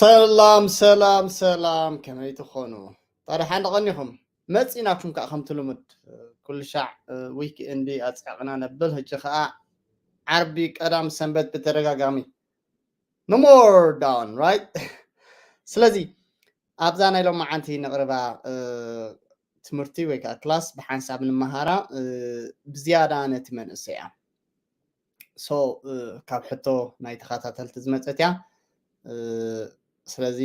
ሰላም ሰላም ሰላም፣ ከመይ ትኾኑ? ታዲያ ሓንደ ቀኒኹም መፂናኩም ከዓ ከምቲ ልሙድ ኩሉ ሻዕ ዊክ ኤንድ ኣፅዕቕና ነብል። ሕጂ ከዓ ዓርቢ፣ ቀዳም፣ ሰንበት ብተደጋጋሚ no more down, right? ስለዚ ኣብዛ ናይ ሎማዓንቲ ነቕርባ ትምህርቲ ወይ ከዓ ክላስ ብሓንሳብ ንመሃራ ብዝያዳ ነቲ መንእሰይ እያ። So ካብ ሕቶ ናይ ተኸታተልቲ ዝመፀት እያ። ስለዚ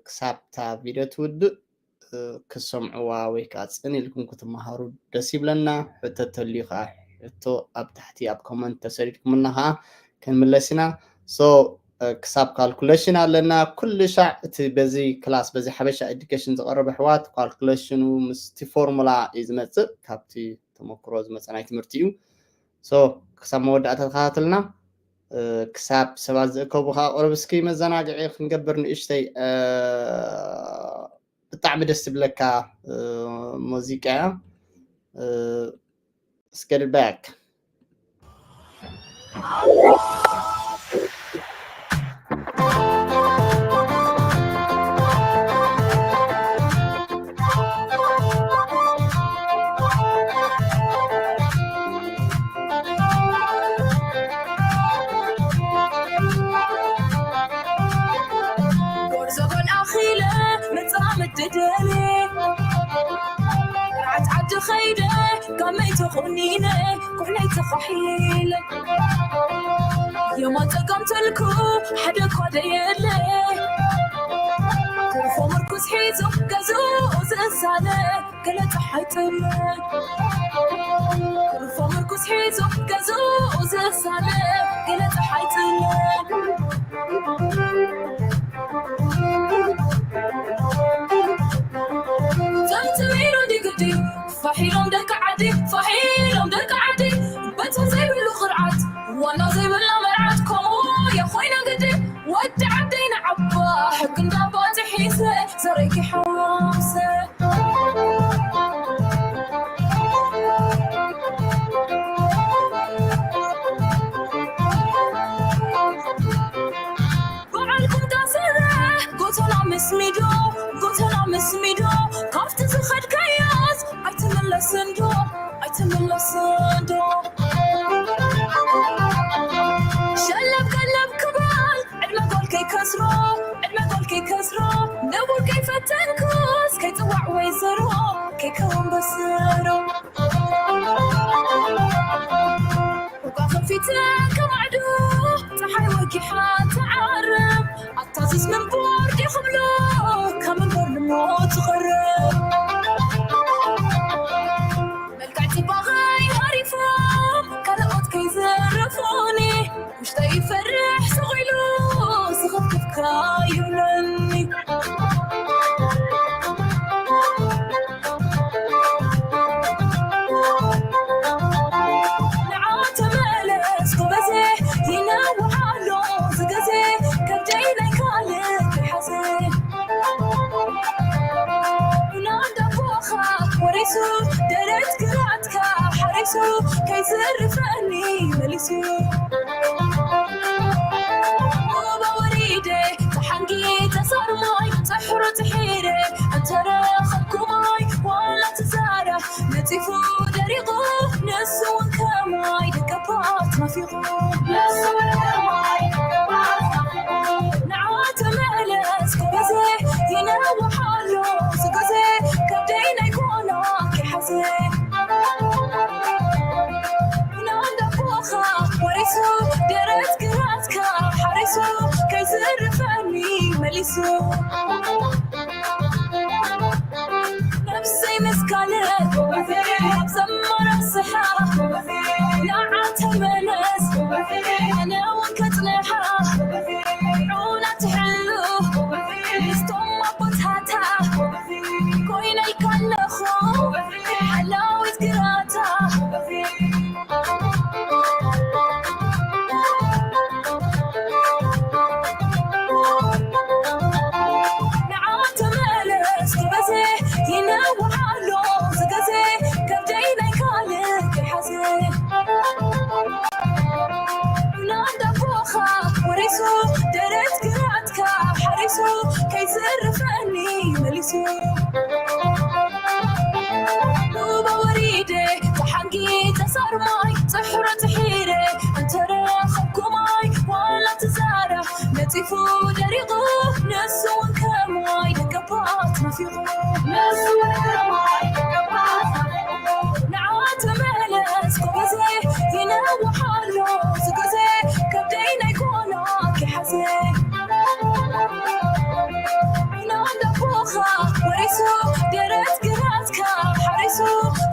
ክሳብ እታ ቪድዮ ትውድእ ክሰምዕዋ ወይ ከዓ ፅን ኢልኩም ክትመሃሩ ደስ ይብለና። ሕቶ ተልዩ ከዓ ሕቶ ኣብ ታሕቲ ኣብ ኮመንት ተሰዲድኩምና ከዓ ክንምለስ ኢና። So ክሳብ ካልኩሌሽን ኣለና። ኩሉ ሻዕ እቲ በዚ ክላስ በዚ ሓበሻ ኤዱኬሽን ዝቐረበ ኣሕዋት ካልኩሌሽኑ ምስቲ ፎርሙላ እዩ ዝመፅእ። ካብቲ ተመክሮ ዝመፀ ናይ ትምህርቲ እዩ። So ክሳብ መወዳእታ ተኸታተልና። ክሳብ ሰባት ዝእከቡ ከዓ ቁሩብ እስኪ መዘናግዒ ክንገብር ንእሽተይ። ብጣዕሚ ደስ ዝብለካ ሙዚቃ እያ። Let's get it back. ጎርዞ ጎል ኣኺለ መጻምድ ደልየ፣ ርዓት ዓዲ ኸይደ ጋመይ ተቖኒነ፣ ኩሕነይ ተዃሒለ፣ የማን ጸጋም ተልኩ ሓደ እኳ ደየለ፣ ትርፎ ምርኩስ ሒዙ ገዝኡ ዝሳነ፣ ገለ ጸሓይ ጥለ፣ ትርፎ ምርኩስ ሒዙ ገዝኡ ዝሳነ፣ ገለ ጸሓይ ጥለ። ትምትም ኢሉ እንዲ ግዲ፣ ፋሕ ኢሎም ደቂ ዓዲ፣ ፋሕ ኢሎም ደቂ ዓዲ፣ በቶም ዘይብሉ ኽርዓት፣ ዋና ዘይብላ መርዓት፣ ከምኡ እያ ኮይና ግዲ። ወዲ ዓደይ ንዓባ፣ ሕጊ እንዳባ ጥሒሰ፣ ዘረጊ ሓዋምሰ። በዓል ቁምጣ ስረ፣ ጎተና ምስ ሚዶ፣ ጎተና ምስ ሚዶ፣ ካብቲ ዝኸድካዮስ ኣይትምለስን ዶ፣ ኣይትምለስን ዶ? ሸለብ ቀለብ ክበል፣ ዕድመ ጓል ከይከስሮ፣ ዕድመ ጓል ከይከስሮ፣ ንቡር ከይፈተንኩስ፣ ከይጽዋዕ ወይዘሮ፣ ከይከውን በስሮ። ሩባ ከፊተ ከማዕዶ፣ ጸሓይ ወጊሓ ትዓርብ፣ ኣታዝስ ምንባር ዲኹ ብሎ፣ ካብ ምንባር ንሞት ትቐርብ። መልክዕ ጽባቐይ ሃሪፎም፣ ካልኦት ከይዝረፉኒ፣ ውሽጠይ ይፈርሕ ስቕ ኢሉ፣ ስኽፍክፍካ ይብለኒ። ንዓ ተመለስ ጎበዜ፣ ይነውሕ ኣሎ እዚ ግዜ፣ ከብደይ ናይ ካልእ ከይሓዘ። ቡና እንዳቦኻ ወሪሱ፣ ደረት ግራትካ ሓሪሱ፣ ከይዝርፈኒ መሊሱ። ሩባ ወሪደ፣ ተሓንጊጠ ሳርማይ፣ ጸሕሩ ትሒረ፣ እንተረኸብኩ ማይ፣ ዋላ ትዛራ ነጺፉ ደሪቑ፣ ንሱ እውን ከማይ ደቀባት ናፊቑ። ንዓ ተመለስ ጎበዜ፣ ይነውሕ ኣሎ እዚ ግዜ፣ ከብደይ ናይ ጓና ከይሓዘ። ቡና እንዳቦኻ ወሪሱ፣ ደረት ግራትካ ሓሪሱ፣ ከይዝርፈኒ መሊሱ። ነብሰይ ምስ ካልእ ኣብ ዘማራ ስሓ፣ ንዓ ተመለስ ኣነ እውን ከጽንሓ። ዑና ትሕሉ ምስቶም ኣቦታታ፣ ኮይነ ኢልካ ኣለኹ ሓላዊት ግራታ። ሩባ ወሪደ ተሓንጊጠ ሳርማይ ጽሕሮ ትሒረ እንተረኸብኩማይ ዋላ ትዛራ ነጺፉ ደሪቑ ንሱ እውን ከማይ ደቀባት ናፊቑ ንሱ እውን ከማይ ደቀባት ናፊቑ ንዓ ተመለስ ጎበዜ ይነውሓሎ ዝጎዜ ከብደይ ናይ ኮና ክሓዘ ናንዳቦኻ ወሪሱ ደረት ግራትካ ሓሪሱ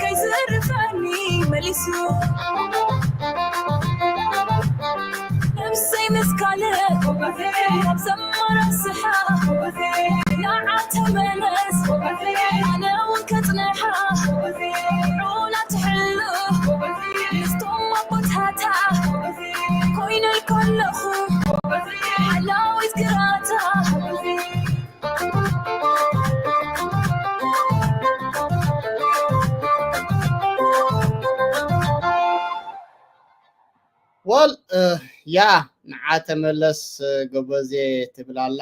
ከይዝርፈኒ መሊሱ ነብሰይ ምስ ካልእ ካብ ዘማረስሓ ንዓ ተመለስ ኣነ እውን ከጽንሓ ዑላ ትሕሉ ምስቶም ኣቦታታ ኮይነ ከለኹ ሓላዊት ግራታ ወል ያ ንዓ ተመለስ ጎበዜ ትብል ኣላ።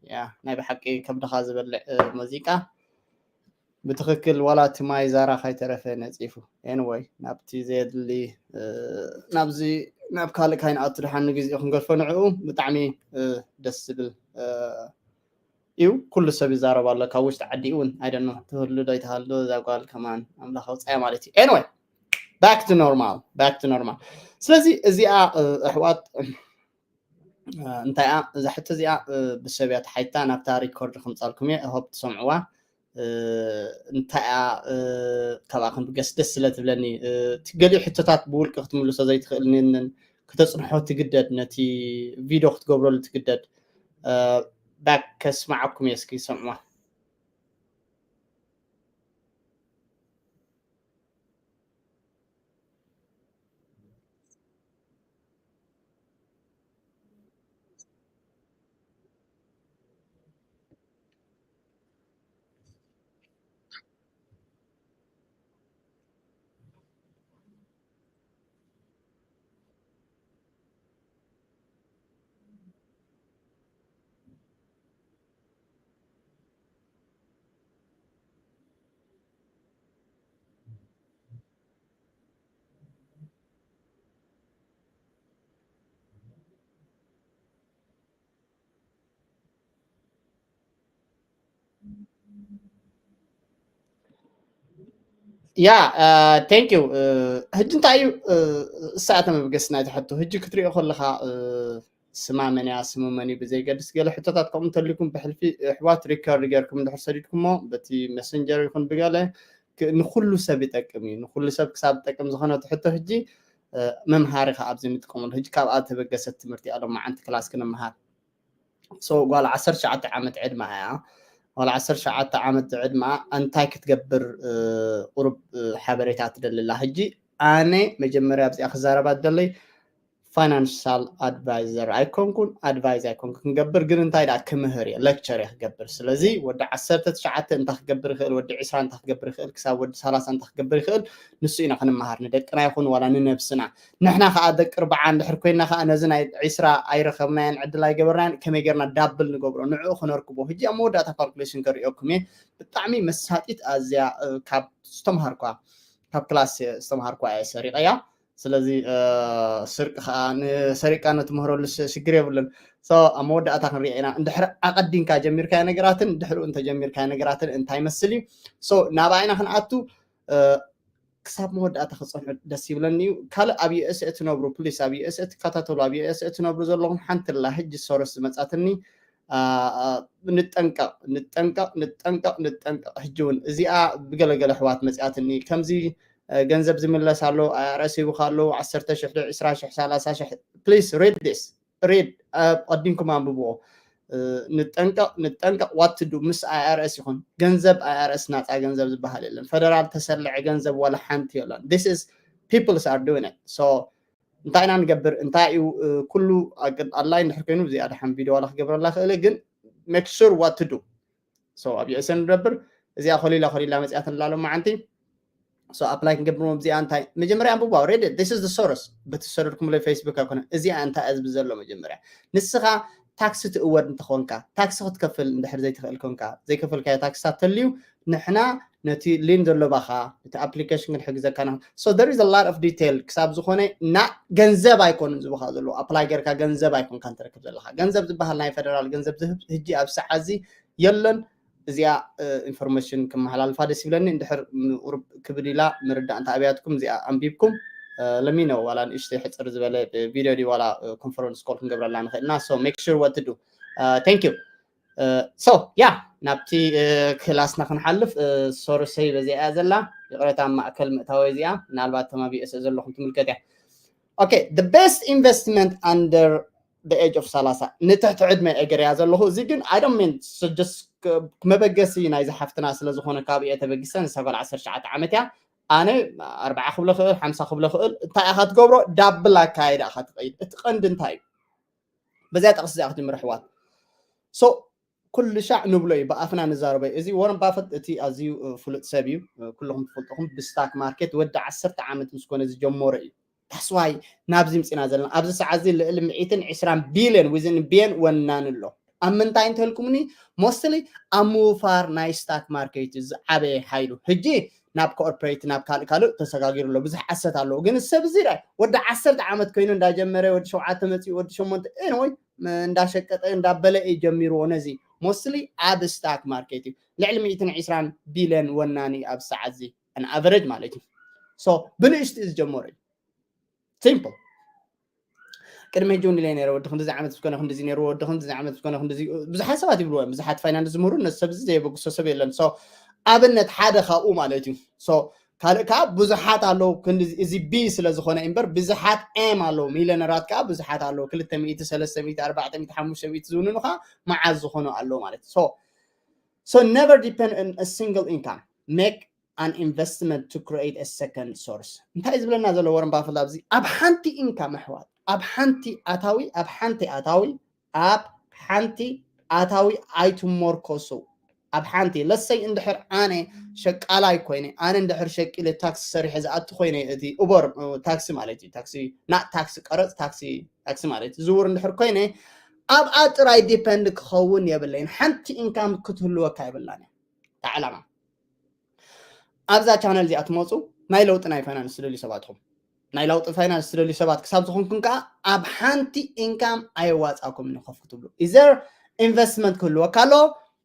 ያ ናይ ብሓቂ ከብድኻ ዝበልዕ ሙዚቃ ብትኽክል ዋላ እቲ ማይ ዛራ ካይተረፈ ነፂፉ። ኤንወይ ናብቲ ዘየድሊ ናብዚ ናብ ካልእ ካይንኣቱ ድሓን ንግዜኡ ክንገድፎ ንዕኡ ብጣዕሚ ደስ ዝብል እዩ። ኩሉ ሰብ ይዛረብ ኣሎ ካብ ውሽጢ ዓዲ እውን ኣይደኖ ትህሉ ዶ ይትሃሉ እዛ ጓል ከማን ኣምላኽ ኣውፃያ ማለት እዩ። ኤንወይ back to normal back to normal። ስለዚ እዚኣ ኣሕዋት እንታይ እያ እዛ ሕቶ እዚኣ ብሰብ እያ ተሓይታ ናብታ ሪኮርድ ከምፃልኩም እየ ሆፕ ትሰምዕዋ። እንታይ እያ ካብኣኽን ብገስ ደስ ስለ ትብለኒ ገሊኡ ሕቶታት ብውልቂ ክትምልሶ ዘይትኽእል ንን ክተፅንሖ ትግደድ ነቲ ቪድዮ ክትገብረሉ ትግደድ። ባክ ከስማዓኩም እየ እስኪ ሰምዕዋ። ያ thank you። ሕጂ እንታይ እዩ ሰዓተ መበገሲ ናይቲ ሕቶ? ሕጂ ክትሪኦ ከለኻ ስማ መን እያ ስሙ መን እዩ ብዘይገድስ ገለ ሕቶታት ከምኡ እንተልኩም ብሕልፊ ኣሕዋት ሪከርድ ጌርኩም እንድሕር ሰዲድኩሞ በቲ መሰንጀር ይኹን ብገለ ንኩሉ ሰብ ይጠቅም እዩ። ንኩሉ ሰብ ክሳብ ዝጠቅም ዝኾነ ሕቶ ሕጂ መምሃሪ ከዓ ኣብዚ ንጥቀመሉ ሕጂ ካብኣ ተበገሰት ትምህርቲ ኣለማዓንቲ ክላስ ክንምሃር ጓል ዓሰርተ ትሽዓተ ዓመት ዕድማ እያ። ጓል ዓሰርተ ትሽዓተ ዓመት ዕድማ እንታይ ክትገብር ቁሩብ ሓበሬታ ትደሊ ኣላ። ሕጂ ኣነ መጀመርያ ኣብዚኣ ክዛረባ ዝደለይ ፋይናንሻል ኣድቫይዘር ኣይኮንኩን፣ ኣድቫይዝ ኣይኮንኩን። ክንገብር ግን እንታይ ደኣ ክምህር እየ፣ ሌክቸር እየ ክገብር። ስለዚ ወዲ ዓሰርተ ትሽዓተ እንታይ ክገብር ይኽእል፣ ወዲ ዕስራ እንታይ ክገብር ይኽእል፣ ክሳብ ወዲ ሰላሳ እንታይ ክገብር ይኽእል፣ ንሱ ኢና ክንመሃር፣ ንደቅና ይኹን ዋላ ንነብስና። ንሕና ከኣ ደቂ ኣርብዓ እንድሕር ኮይና ከኣ ነዚ ናይ ዕስራ ኣይረኸብናዮን፣ ዕድል ኣይገበርናዮን፣ ከመይ ጌርና ዳብል ንገብሮ፣ ንዕኡ ክነርክቦ። ሕጂ ኣብ መወዳእታ ካልኩሌሽን ከርእየኩም እየ። ብጣዕሚ መሳጢት ኣዝያ ካብ ዝተምሃርኳ ካብ ክላስ ዝተምሃርኳ እየ ሰሪቐያ። ስለዚ ስርቂ ከዓ ንሰሪቅካ ንትምህረሉ ሽግር የብሉን። ኣብ መወዳእታ ክንሪኦ ኢና። እንድሕር ኣቐዲምካ ጀሚርካዮ ነገራትን ድሕሪኡ እንተጀሚርካዮ ነገራትን እንታይ ይመስል እዩ? ናብኣ ኢና ክንኣቱ። ክሳብ መወዳእታ ክፀንሑ ደስ ይብለኒ እዩ። ካልእ ኣብ ዩኤስኤ ትነብሩ ፕሊስ ኣብ ዩኤስኤ ትከታተሉ ኣብ ዩኤስኤ ትነብሩ ዘለኹም ሓንቲ ላ ሕጂ ሶረስ ዝመፃትኒ ንጠንቀቕ ንጠንቀቕ ንጠንቀቕ ንጠንቀቕ። ሕጂ እውን እዚኣ ብገለገለ ኣሕዋት መፂኣትኒ ከምዚ ገንዘብ ዝምለስ ኣሎ፣ ኣይኣርኤስ ሂቡካ ኣሎ፣ ዓሰርተ ሽሕ ዶ፣ ዕስራ ሽሕ፣ ሰላሳ ሽሕ፣ please read this, read፣ ቀዲምኩም ኣንብብዎ። ንጠንቀቕ፣ ንጠንቀቕ፣ what to do ምስ ኣይኣርኤስ ይኹን። ገንዘብ ኣይኣርኤስ ናፃ ገንዘብ ዝበሃል የለን። ፈደራል ተሰልዐ ገንዘብ ዋላ ሓንቲ የለን። This is peoples are doing it። So እንታይ ኢና ንገብር? እንታይ እዩ ኩሉ ኣድላይ እንድሕር ኮይኑ እዚኣ ደሓን ቪድዮ ዋላ ክገብረላ ክእለ ግን make sure what to do። ኣብ ዩኤስኤ ንነብር እዚኣ ኮሊላ ኮሊላ መፅያት ንላሎም መዓንቲ ኣፕላይ ክንገብርዎም እዚኣ እንታይ መጀመርያ ኣንብባ ሬድ this is the source በቲ ዝሰደድኩምለይ ፌስቡክ ኣይኮነ እዚኣ እንታይ እያ ዝብል ዘሎ መጀመርያ ንስኻ ታክሲ ትእወድ እንተኾንካ፣ ታክሲ ክትከፍል እንድሕር ዘይትኽእል ኮንካ፣ ዘይከፈልካዮ ታክስታት ተልዩ፣ ንሕና ነቲ ሊን ዘሎ ባኻ፣ ነቲ ኣፕሊኬሽን ክንሕግዘካ ኢና። So there is a lot of detail። ክሳብ ዝኾነ፣ ና ገንዘብ ኣይኮኑን ዝብኻ ዘለዉ፣ ኣፕላይ ጌርካ ገንዘብ ኣይኮንካን ትረክብ ዘለኻ። ገንዘብ ዝበሃል ናይ ፌደራል ገንዘብ ዝህብ ህጂ ኣብ ሰዓት እዚ የለን። እዚኣ ኢንፎርሜሽን ክመሓላልፋ ደስ ይብለኒ። እንድሕር ቁሩብ ክብድ ኢላ ምርዳእ እንተ ኣብያትኩም፣ እዚኣ ኣንቢብኩም ለሚኖ ዋላ ንእሽተይ ሕፅር ዝበለ ቪድዮ ድዩ ዋላ ኮንፈረንስ ኮል ክንገብረላ ንኽእል ኢና። So make sure what to do። Thank you። So yeah፣ ናብቲ ክላስና ክንሓልፍ። ሶርሰይ በዚኣ እያ ዘላ። ይቕረታ፣ ኣብ ማእከል ምእታወይ እዚኣ፣ ምናልባት ተማቢኤ ስእ ዘለኹም ትምልከት እያ። Okay, the best investment under the age of ሰላሳ፣ ንትሕቲ ዕድመ እየ ገርያ ዘለኹ። እዚ ግን I don't mean just መበገሲ ናይዚ ሓፍትና ስለ ዝኾነ ካብ እየ ተበጊሰ። ንሳ ጓል ዓሰርተ ትሽዓተ ዓመት እያ። ኣነ ኣርባዓ ክብሎ ክእል፣ ሓምሳ ክብሎ ክእል። እንታይ ኢኻ ትገብሮ? ዳብል ኣካይዳ ኢኻ ትኸይድ። እቲ ቀንዲ እንታይ እዩ? በዚኣ ጠቕሲ እዚኣ ክትጅምር ኣሕዋት። So ኩሉ ሻዕ ንብሎ እዩ፣ ብኣፍና ንዛረቦ እዩ። እዚ ወረን ባፈት እቲ ኣዝዩ ፍሉጥ ሰብ እዩ፣ ኩልኹም ትፈልጥኹም። ብስታክ ማርኬት ወዲ ዓሰርተ ዓመት ምስ ኮነ ዝጀመረ እዩ። That's why ናብዚ ምፅና ዘለና። ኣብዚ ሰዓት እዚ ልዕሊ ሚእትን ዕስራን ቢልዮን፣ ዊዝን ቢልዮን ወናኒ ኣሎ። ኣብ ምንታይ እንተልኩምኒ፣ ሞስትሊ ኣብ ምውፋር ናይ ስታክ ማርኬት እዩ ዝዓበየ ሓይሉ። ሕጂ ናብ ኮርፖሬት፣ ናብ ካልእ ካልእ ተሰጋጊሩ ኣሎ። ብዙሕ ኣሰት ኣለዎ። ግን ሰብ እዚ ራይ ወዲ ዓሰርተ ዓመት ኮይኑ እንዳጀመረ፣ ወዲ ሸውዓተ መፂኡ፣ ወዲ ሸሞንተ፣ ኤንወይ እንዳሸቀጠ እንዳበለ እዩ ጀሚርዎ። ነዚ ሞስትሊ ኣብ ስታክ ማርኬት እዩ። ልዕሊ ሚእትን ዕስራን ቢልዮን ወናኒ ኣብ ሰዓት እዚ፣ ኣን ኣቨሬጅ ማለት እዩ። So ብንእሽቱ እዩ ዝጀመረ እዩ። ሲምፕል። ቅድሚ ሕጂ እውን ኢለ ነይረ፣ ወዲ ክንዲዚ ዓመት ዝኮነ ክንዲዚ ነይሩ፣ ወዲ ክንዲዚ ዓመት ዝኮነ ክንዲዚ። ብዙሓት ሰባት ይብልዎ እዮም፣ ብዙሓት ፋይናንስ ዝምህሩ፣ ነዚ ሰብ እዚ ዘየበግሶ ሰብ የለን። So ኣብነት ሓደ ካብኡ ማለት እዩ። So ካልእ ከዓ ብዙሓት ኣለዉ፣ ክንዲ እዚ ቢ ስለ ዝኾነ እምበር ብዙሓት ኤም ኣለዉ፣ ሚሊዮነራት ከዓ ብዙሓት ኣለዉ፣ ክልተ ሚእቲ፣ ሰለስተ ሚእቲ፣ ኣርባዕተ ሚእቲ፣ ሓሙሽተ ሚእቲ ዝውንኑ ከዓ መዓዝ ዝኾኑ ኣለዉ ማለት እዩ። So so never depend on a single income, make an investment to create a second source። እንታይ እዩ ዝብለና ዘሎ ወረን ባፈት ኣብዚ? ኣብ ሓንቲ ኢንካም ኣሕዋት፣ ኣብ ሓንቲ ኣታዊ፣ ኣብ ሓንቲ ኣታዊ፣ ኣብ ሓንቲ ኣታዊ ኣይትሞርኮሱ። ኣብ ሓንቲ፣ ለሰይ እንድሕር ኣነ ሸቃላይ ኮይነ፣ ኣነ እንድሕር ሸቂለ ታክሲ ሰሪሐ ዝኣቱ ኮይነ፣ እቲ ኡበር ታክሲ ማለት እዩ፣ ታክሲ ና ታክሲ ቀረፅ፣ ታክሲ ታክሲ ማለት እዩ፣ ዝውር እንድሕር ኮይነ፣ ኣብኣ ጥራይ ዲፐንድ ክኸውን የብለይን። ሓንቲ ኢንካም ክትህልወካ የብላን እያ። እታ ዕላማ ኣብዛ ቻነል እዚኣ ትመፁ ናይ ለውጢ ናይ ፋይናንስ ትደልዩ ሰባት ኢኹም። ናይ ለውጢ ፋይናንስ ትደልዩ ሰባት ክሳብ ዝኾንኩም ከዓ ኣብ ሓንቲ ኢንካም ኣየዋፃኩም ንኸፍ ክትብሉ። ኢዘር ኢንቨስትመንት ክህልወካ ኣሎ፣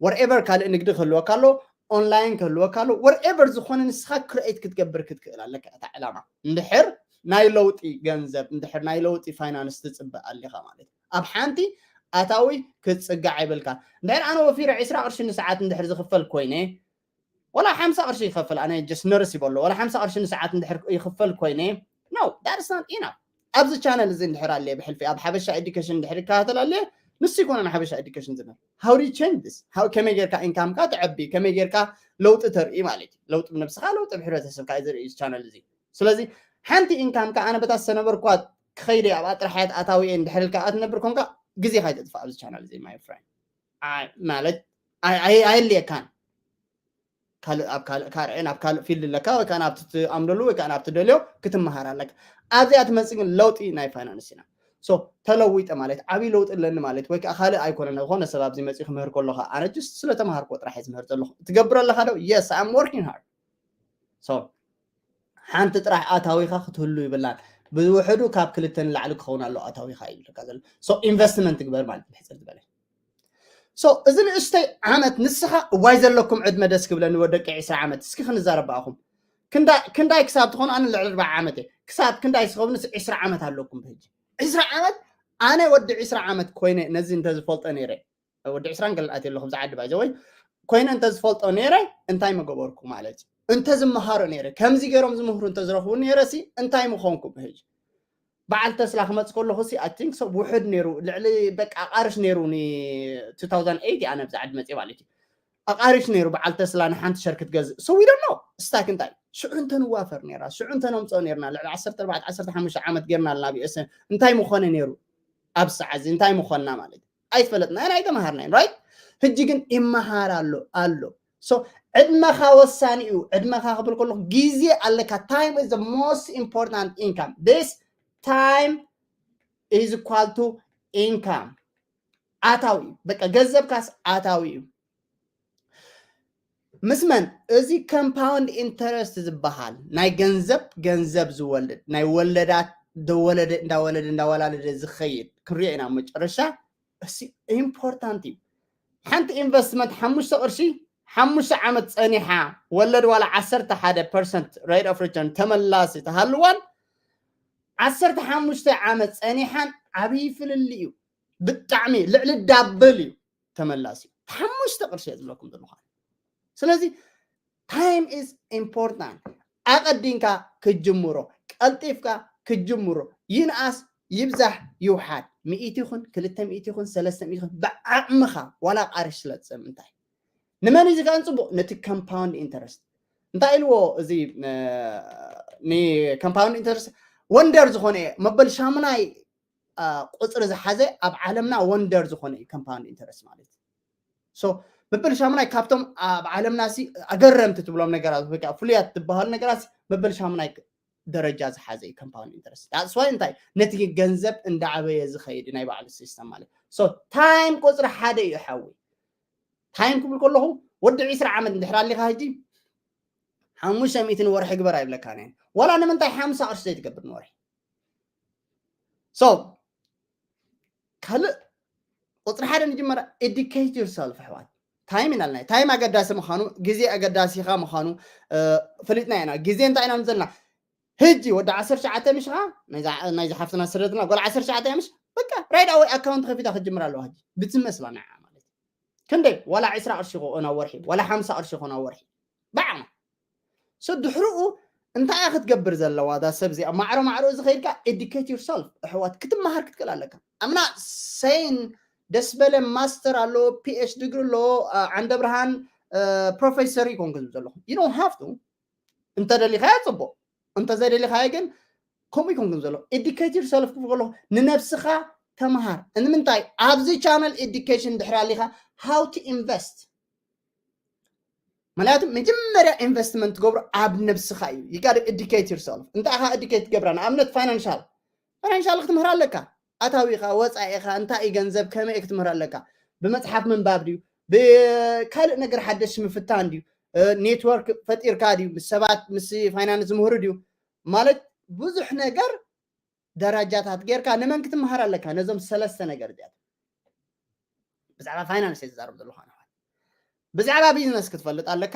ወርኤቨር ካልእ ንግዲ ክህልወካ ኣሎ፣ ኦንላይን ክህልወካ ኣሎ፣ ወርኤቨር ዝኾነ ንስኻ ክርኤት ክትገብር ክትክእል ኣለካ። እታ ዕላማ እንድሕር ናይ ለውጢ ገንዘብ፣ እንድሕር ናይ ለውጢ ፋይናንስ ትፅበ ኣሊኻ ማለት እዩ። ኣብ ሓንቲ ኣታዊ ክትፅጋዕ የብልካ። እንድሕር ኣነ ወፊረ ዕስራ ቅርሺ ንሰዓት እንድሕር ዝኽፈል ኮይነ፣ ወላ ሓምሳ ቅርሺ ይኸፍል፣ ኣነ ጀስት ነርስ ይበሎ፣ ወላ ሓምሳ ቅርሺ ንሰዓት እንድሕር ይኽፈል ኮይነ፣ no, that's not enough። ኣብዚ ቻነል እዚ እንድሕር ኣለ ብሕልፊ ኣብ ሓበሻ ኤዱኬሽን እንድሕር ይከታተል ኣለ፣ ንሱ ይኮነ ንሓበሻ ኤዱኬሽን ዝብል። How do you change this? How፣ ከመይ ጌርካ ኢንካምካ ተዐቢ፣ ከመይ ጌርካ ለውጢ ተርኢ ማለት እዩ። ለውጢ ብነብስኻ፣ ለውጢ ብሕብረተሰብካ እዩ ዘርኢ እዚ ቻነል እዚ። ስለዚ ሓንቲ ኢንካምካ ኣነ በታ ዝተነበርኳ ክኸይደ ኣብኣ ጥራሕ እያ ኣታዊኤ እንድሕር ኢልካ ኣትነብር ኮንካ ግዜኻ ይተጥፋ ኣብዚ ቻነል እዚ my friend። ማለት ኣየድልየካን። ካልእ ኣብ ካልእ ካርዕን ኣብ ካልእ ፊልድ ኣለካ ወይ ከዓ ናብቲ ትኣምነሉ ወይ ከዓ ናብቲ ደልዮ ክትመሃር ኣለካ። ኣብዚኣ ትመፅእ ግን ለውጢ ናይ ፋይናንስ ኢና። So ተለዊጠ ማለት ዓብዪ ለውጢ ኣለኒ ማለት ወይ ከዓ ካልእ ኣይኮነን። ዝኾነ ሰብ ኣብዚ መፅኡ ክምህር ከለካ ኣነ ጅስት ስለተምሃርኮ ጥራሕ እየ ዝምህር ዘለኹ። ትገብር ኣለካ ዶ? Yes, I'm working hard። So ሓንቲ ጥራሕ ኣታዊኻ ክትህሉ ይብላን። ብውሕዱ ካብ ክልተ ንላዕሊ ክኸውን ኣሎ ኣታዊኻ ይብለካ ዘሎ። So ኢንቨስትመንት ግበር ማለት ብሕፅር ዝበለ። So እዚ ንእሽተይ ዓመት ንስኻ እዋይ ዘለኩም ዕድመ ደስ ክብለኒ ወደቂ ዕስራ ዓመት እስኪ ክንዛረብ ብኣኹም። ክንዳይ ክሳብ ትኾኑ ኣነ ልዕሊ ኣርባዓ ዓመት እየ። ክሳብ ክንዳይ ስኸብንስ ዕስራ ዓመት ኣለኩም ብሕጂ። ዕስራ ዓመት ኣነ ወዲ ዕስራ ዓመት ኮይነ ነዚ እንተዝፈልጦ ነይረ። ወዲ ዕስራን ገለ ኣትየ ኣለኹ ብዛ ዓዲ ባይዘወይ ኮይነ እንተዝፈልጦ ነይረ እንታይ መገበርኩ ማለት እዩ። እንተዝመሃሮ ነይረ ከምዚ ገይሮም ዝምህሩ እንተዝረኽቡ ነይረ ሲ እንታይ ምኾንኩ ብሕጂ። በዓል ተስላ ክመፅ ከለኹ ሲ I think so ውሕድ ነይሩ ልዕሊ በቃ ኣቃርሽ ነይሩ ኒ two thousand eight ኣነ ብዛ ዓዲ መፅእ ማለት እዩ። ኣቃሪሽ ነይሩ በዓል ተስላ ንሓንቲ ሸር ክትገዝእ። So we don't know ስታክ እንታይ ሽዑ እንተንዋፈር ነይራ ሽዑ እንተነምፅኦ ነይርና ልዕሊ ዓሰርተ ኣርባዕተ ዓሰርተ ሓሙሽተ ዓመት ጌርና ኣለና ብኤሰ እንታይ ምኾነ ነይሩ። ኣብ ሰዓት እዚ እንታይ ምኾንና ማለት እዩ ኣይፈለጥናን ኣይተምሃርናን right። ሕጂ ግን ይመሃር ኣሎ ኣሎ። So ዕድመኻ ወሳኒ እዩ። ዕድመኻ ክብል ከለኹ ግዜ ኣለካ። Time is the most important income. This time is equal to income። ኣታዊ እዩ። በቃ ገንዘብካስ ኣታዊ እዩ። ምስ መን? እዚ compound interest ዝበሃል ናይ ገንዘብ ገንዘብ ዝወልድ፣ ናይ ወለዳት ደወለደ እንዳወለደ እንዳወላለደ ዝኸይድ ክንሪኦ ኢና። መጨረሻ እሲ ኢምፖርታንት እዩ። ሓንቲ ኢንቨስትመንት ሓሙሽተ ቅርሺ ሓሙሽተ ዓመት ጸኒሓ፣ ወለድ ዋላ ዓሰርተ ሓደ ፐርሰንት rate of return ተመላሲ ተሃልዋን፣ ዓሰርተ ሓሙሽተ ዓመት ጸኒሓን ዓብዪ ፍልልይ እዩ። ብጣዕሚ ልዕሊ ዳብል እዩ ተመላሲ። ሓሙሽተ ቅርሺ እየ ዝብለኩም ዘለኹ። ስለዚ time is important። ኣቐዲምካ ክትጅምሮ፣ ቀልጢፍካ ክትጅምሮ፣ ይንኣስ ይብዛሕ ይውሓድ፣ ሚእቲ ይኹን ክልተ ሚእቲ ይኹን ሰለስተ ሚእቲ ይኹን ብዓቕምኻ ዋላ ቃርሽ ስለ ትጸም እንታይ ንመን እዩ ዝከኣን ጽቡቕ? ነቲ compound interest። እንታይ ኢልዎ እዚ ን compound interest? ወንደር ዝኾነ መበል ሻሙናይ ቁፅሪ ዝሓዘ ኣብ ዓለምና ወንደር ዝኾነ እዩ compound interest ማለት። So መበል ሻሙናይ ካብቶም ኣብ ዓለምና ሲ ኣገረምቲ ትብሎም ነገራት ወይ ከዓ ፍሉያት ትበሃሉ ነገራት መበል ሻሙናይ ደረጃ ዝሓዘ እዩ compound interest። That's why እንታይ ነቲ ገንዘብ እንዳዓበየ ዝኸይድ ናይ ባዕሉ ሲስተም ማለት። So time ቁፅሪ ሓደ እዩ ሓዊ። Time ክብል ከለኹ ወዲ ዒስራ ዓመት እንድሕር ኣሊኻ ሕጂ ሓሙሽተ ሚእቲ ንወርሒ ግበር ኣይብለካን እየ። ዋላ ንምንታይ ሓምሳ ቅርሺ ዘይትገብር ንወርሒ? So ካልእ ቁፅሪ ሓደ ንጅመራ፣ educate yourself ኣሕዋት። ታይም ኢና ኢልና። ታይም ኣገዳሲ ምዃኑ፣ ግዜ ኣገዳሲኻ ምዃኑ ፈሊጥና ኢና። ግዜ እንታይ ኢና ዘለና? ሕጂ ወዲ ዓሰርተ ትሽዓተ ምሽ ኻ ናይዛ ሓፍትና ስደትና ጓል ዓሰርተ ትሽዓተ ምሽ በቃ right away ኣካውንት ከፊታ ክትጅምር ኣለዋ። ሕጂ ብትመስላ ንዓ ማለት ክንደይ ዋላ ዕስራ ቅርሺ ይኹን ኣብ ወርሒ ዋላ ሓምሳ ቅርሺ ይኹን ኣብ ወርሒ ብዓቕማ። So ድሕርኡ እንታይ እያ ክትገብር ዘለዋ እዛ ሰብ እዚኣ? ማዕሮ ማዕሮ እዚ ከይድካ educate yourself ኣሕዋት፣ ክትመሃር ክትክእል ኣለካ። I'm not saying ደስ በለ ማስተር ኣሎ፣ ፒኤች ዲግሪ ኣሎ፣ ዓንደ ብርሃን ፕሮፌሰር ይኮንኩ ዝብል ዘለኹ። You don't have to። እንተደሊኻዮ ጽቡቕ፣ እንተዘይደሊኻዮ ግን ከምኡ ይኮንኩም ዘሎ። Educate yourself ክብል ከለኹ ንነብስኻ ተምሃር። ንምንታይ ኣብዚ ቻነል education ድሕር ኣሊኻ how to invest ምክንያቱ መጀመርያ ኢንቨስትመንት ትገብሮ ኣብ ነብስኻ እዩ። You gotta educate yourself። እንታይ ኢኻ educate ትገብራ? ንኣብነት ፋይናንሻል ፋይናንሻል ክትምህር ኣለካ። ኣታዊኻ ወፃኢኻ እንታይ እዩ ገንዘብ ከመይ ክትምህር ኣለካ? ብመፅሓፍ ምንባብ ድዩ? ብካልእ ነገር ሓደሽ ምፍታን ድዩ? ኔትወርክ ፈጢርካ ድዩ? ምስ ሰባት ምስ ፋይናንስ ዝምህሩ ድዩ? ማለት ብዙሕ ነገር ደረጃታት ጌርካ ንመን ክትመሃር ኣለካ? ነዞም ሰለስተ ነገር እዚኣት ብዛዕባ ፋይናንስ እየ ዝዛረብ ዘለኹ። ብዛዕባ ቢዝነስ ክትፈልጥ ኣለካ።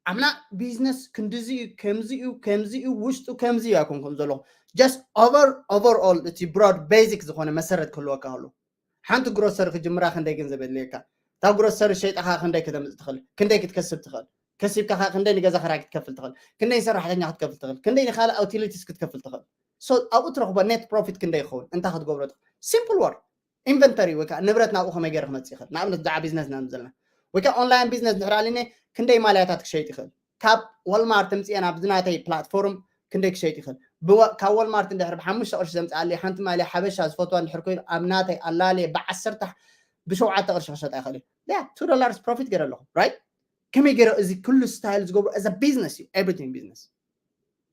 ኣምና ቢዝነስ ክንድዚ እዩ፣ ከምዚ እዩ፣ ከምዚ እዩ፣ ውሽጡ ከምዚ እዩ ኣይኮንኩም ዘለኹ። Just over overall እቲ ብሮድ ቤዚክ ዝኾነ መሰረት ክህልወካ ከሎ ሓንቲ ግሮሰሪ ክጅምራ ክንደይ ገንዘብ የድልየካ? እታ ግሮሰሪ ሸይጥኻ ክንደይ ከተምፅእ ትኽእል? ክንደይ ክትከስብ ትኽእል? ከሲብካ ክንደይ ንገዛ ክራይ ክትከፍል ትኽእል? ክንደይ ንሰራሕተኛ ክትከፍል ትኽእል? ክንደይ ንካልእ ዩቲሊቲስ ክትከፍል ትኽእል? So ኣብኡ ትረኽቦ ኔት ፕሮፊት ክንደይ ይኸውን? እንታይ ክትገብሮ ትኽእል? ሲምፕል ወርክ ኢንቨንተሪ ወይ ከዓ ንብረት ናብኡ ከመይ ገይረ ክመፅእ ይኽእል? ንኣብነት ብዛዕባ ቢዝነስ ኢና ዘለና ወይ ከዓ ኦንላይን ቢዝነስ እንድሕር ኣሊነ ክንደይ ማልያታት ክሸይጥ ይኽእል? ካብ ዋልማርት ምፅኤ ናብዚ ናተይ ፕላትፎርም ክንደይ ክሸይጥ ይኽእል? ካብ ዋልማርት እንድሕር ብሓሙሽተ ቅርሺ ዘምፅኣለይ ሓንቲ ማልያ ሓበሻ ዝፈትዋ እንድሕር ኮይኑ ኣብ ናተይ ኣላልየ ብዓሰርተ ብሸውዓተ ቅርሺ ክሸጣ ይኽእል እዩ። ያ ቱ ዶላርስ ፕሮፊት ገይረ ኣለኹ ራይት። ከመይ ገይረ እዚ ኩሉ ስታይል ዝገብሩ እዚ ቢዝነስ እዩ። Everything business።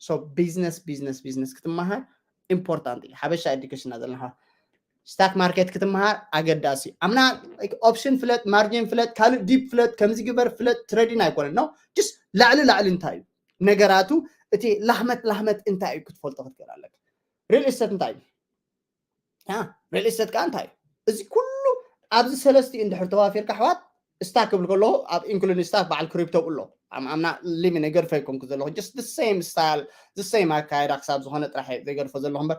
So ቢዝነስ ቢዝነስ ቢዝነስ ክትመሃር ኢምፖርታንት እዩ። ሓበሻ ኤዱኬሽን ዘለና ስታክ ማርኬት ክትመሃር ኣገዳሲ እዩ። ኣምና ኦፕሽን ፍለጥ፣ ማርጂን ፍለጥ፣ ካልእ ዲፕ ፍለጥ፣ ከምዚ ግበር ፍለጥ ትሬዲን ኣይኮነን ነው። ጅስ ላዕሊ ላዕሊ እንታይ እዩ ነገራቱ፣ እቲ ላህመት ላህመት እንታይ እዩ ክትፈልጦ ክትክእል ኣለካ። ሪል ስቴት እንታይ እዩ? ሪል ስቴት ከዓ እንታይ እዩ? እዚ ኩሉ ኣብዚ ሰለስቲኡ እንድሕር ተዋፊርካ ኣሕዋት፣ ስታክ ክብል ከለኹ ኣብ ኢንክሉዲንግ ስታክ በዓል ክሪፕቶ ኣሎ። ኣምና ሊሚ ነገር ፈይኮንኩ ዘለኹ just the same style the same ኣካይዳ ክሳብ ዝኾነ ጥራሕ ዘይገድፎ ዘለኹ እምበር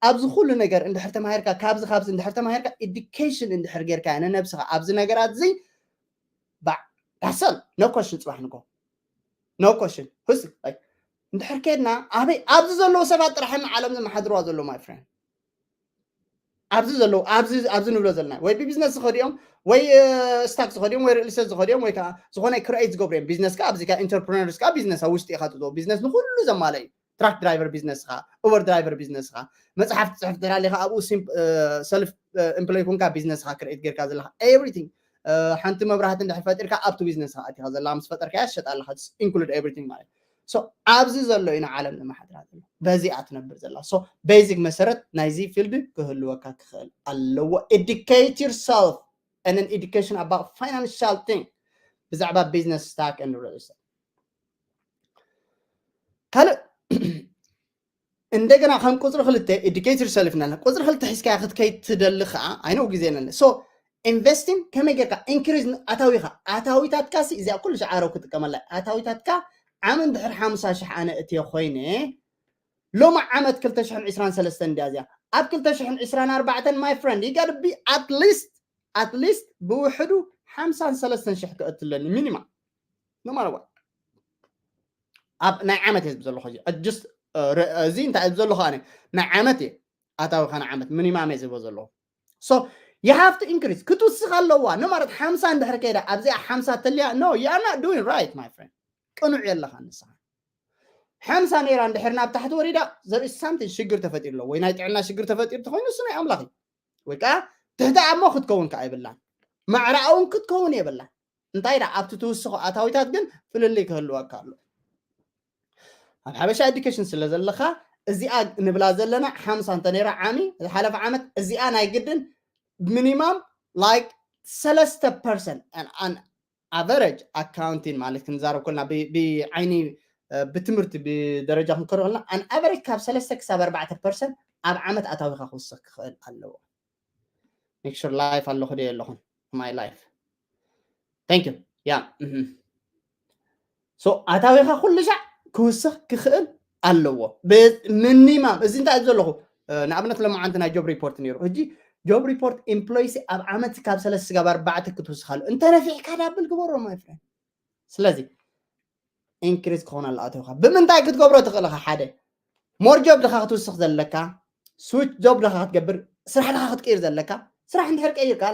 ኣብዚ ኩሉ ነገር እንድሕር ተማሂርካ ካብዚ ካብዚ እንድሕር ተማሂርካ ኤዱኬሽን እንድሕር ጌርካ ንነብስኻ ኣብዚ ነገራት እዚ ባዕ ዳሰል no question ጽባሕ ንጎ no question። ህስ እንድሕር ከድና ኣበይ ኣብዚ ዘለዉ ሰባት ጥራሕ ዓለም ዘመሓድርዋ ዘለዉ my friend ኣብዚ ዘለዉ ኣብዚ ኣብዚ ንብሎ ዘለና ወይ ብቢዝነስ ዝኸዱ እዮም ወይ ስታክ ዝኸዱ እዮም ወይ ሪል ስቴት ዝኸዱ እዮም ወይ ከዓ ዝኾነ ክሬት ዝገብሩ እዮም። ቢዝነስ ከዓ ኣብዚ ከዓ ኢንተርፕረነርስ ከዓ ቢዝነስ ኣብ ውሽጢ ኢኻ ትእትዎ። ቢዝነስ ንኩሉ ዘማለ እዩ። ትራክ ድራይቨር ቢዝነስኻ፣ ኡበር ድራይቨር ቢዝነስኻ፣ መፅሓፍ ትፅሕፍ እንድሕር ኣሊኻ ኣብኡ ሰልፍ ኤምፕሎይ ኮንካ ቢዝነስኻ ክሬት ጌርካ ዘለኻ ኤቭሪቲንግ ሓንቲ መብራህቲ እንድሕር ፈጢርካ ኣብቲ ቢዝነስኻ ኣቲኻ ዘለኻ ምስ ፈጠርካያ ትሸጣ ኣለኻ ኢንክሉድ ኤቭሪቲንግ ማለት። So ኣብዚ ዘሎ ኢና ዓለም ንመሓድራ ዘሎ በዚኣ ትነብር ዘላ። So ቤዚክ መሰረት ናይዚ ፊልድ ክህልወካ ክኽእል ኣለዎ። Educate yourself። and an education about financial thing ብዛዕባ business stock and real estate ካልእ እንደገና ከም ቁፅሪ ክልተ educate yourself እናለ ቁፅሪ ክልተ ሒዝካያ ክትከይድ ትደሊ ከዓ ኣይነው ግዜ ነለ so investing ከመይ ጌርካ increase ኣታዊኻ ኣታዊታትካ ሲ እዚኣ ኩሉ ሸዓረው ክጥቀመላ ኣታዊታትካ ዓመት ድሕር ሓምሳ ሽሕ ኣነ እትዮ ኮይነ ሎማ ዓመት ክልተ ሽሕን ዕስራን ሰለስተን እንዲያ እዚኣ ኣብ ክልተ ሽሕን ዕስራን ኣርባዕተን my friend you gotta be at least at least ብውሕዱ ሓምሳን ሰለስተን ሽሕ ክእትለኒ ሚኒማ no matter what ኣብ ናይ ዓመት እየ ዝብ ዘለኹ just እዚ እንታይ እብ ዘለኹ ኣነ ናይ ዓመት እየ ኣታዊኻ ናይ ዓመት ሚኒማም እየ ዝቦ ዘለኹ so you have to increase ክትውስኽ ኣለዋ no matter ሓምሳ እንድሕር ከይዳ ኣብዚኣ ሓምሳ ተልያ no you are not doing right my friend ቅኑዕ የለኻ ንስኻ ሓምሳ ነይራ እንድሕር ናብ ታሕቲ ወሪዳ there is something ሽግር ተፈጢሩ ኣሎ ወይ ናይ ጥዕና ሽግር ተፈጢሩ ተኮይኑ እሱ ናይ ኣምላኽ እዩ ወይ ከዓ ትሕቲ ኣሞ ክትከውን ከዓ የብላን ማዕረ እውን ክትከውን የብላን እንታይ ዳ ኣብቲ ትውስኾ ኣታዊታት ግን ፍልልይ ክህልወካ ኣሎ ኣብ ሓበሻ education ስለ ዘለኻ እዚኣ ንብላ ዘለና ሓምሳ እንተ ነይራ ዓሚ ዝሓለፈ ዓመት እዚኣ ናይ ግድን minimum like ሰለስተ percent an average accounting ማለት ክንዛረብ ኮልና ብዓይኒ ብትምህርቲ ብደረጃ ክንከሮ ከለና an average ካብ ሰለስተ ክሳብ ኣርባዕተ percent ኣብ ዓመት ኣታዊኻ ክውስኽ ክኽእል ኣለዎ make sure live ኣለኹ ዶ ኣለኹን my life thank you yeah so ኣታዊኻ ኩሉ ሻዕ ክውስኽ ክኽእል ኣለዎ minimum እዚ እንታይ ዘለኹ ንኣብነት ለማዓንቲ ናይ job report ነይሩ ሕጂ job report employees ኣብ ዓመት ካብ ሰለስተ ጋብ ኣርባዕተ ክትውስኻሉ እንተነፊሕካ ዳብል ግበሮ my friend ስለዚ increase ክኾን ኣሎ ኣተውካ ብምንታይ ክትገብሮ ትኽእል ኢኻ ሓደ more job ድኻ ክትውስኽ ዘለካ switch job ድኻ ክትገብር ስራሕ ድኻ ክትቀይር ዘለካ ስራሕ እንድሕር ቀይርካ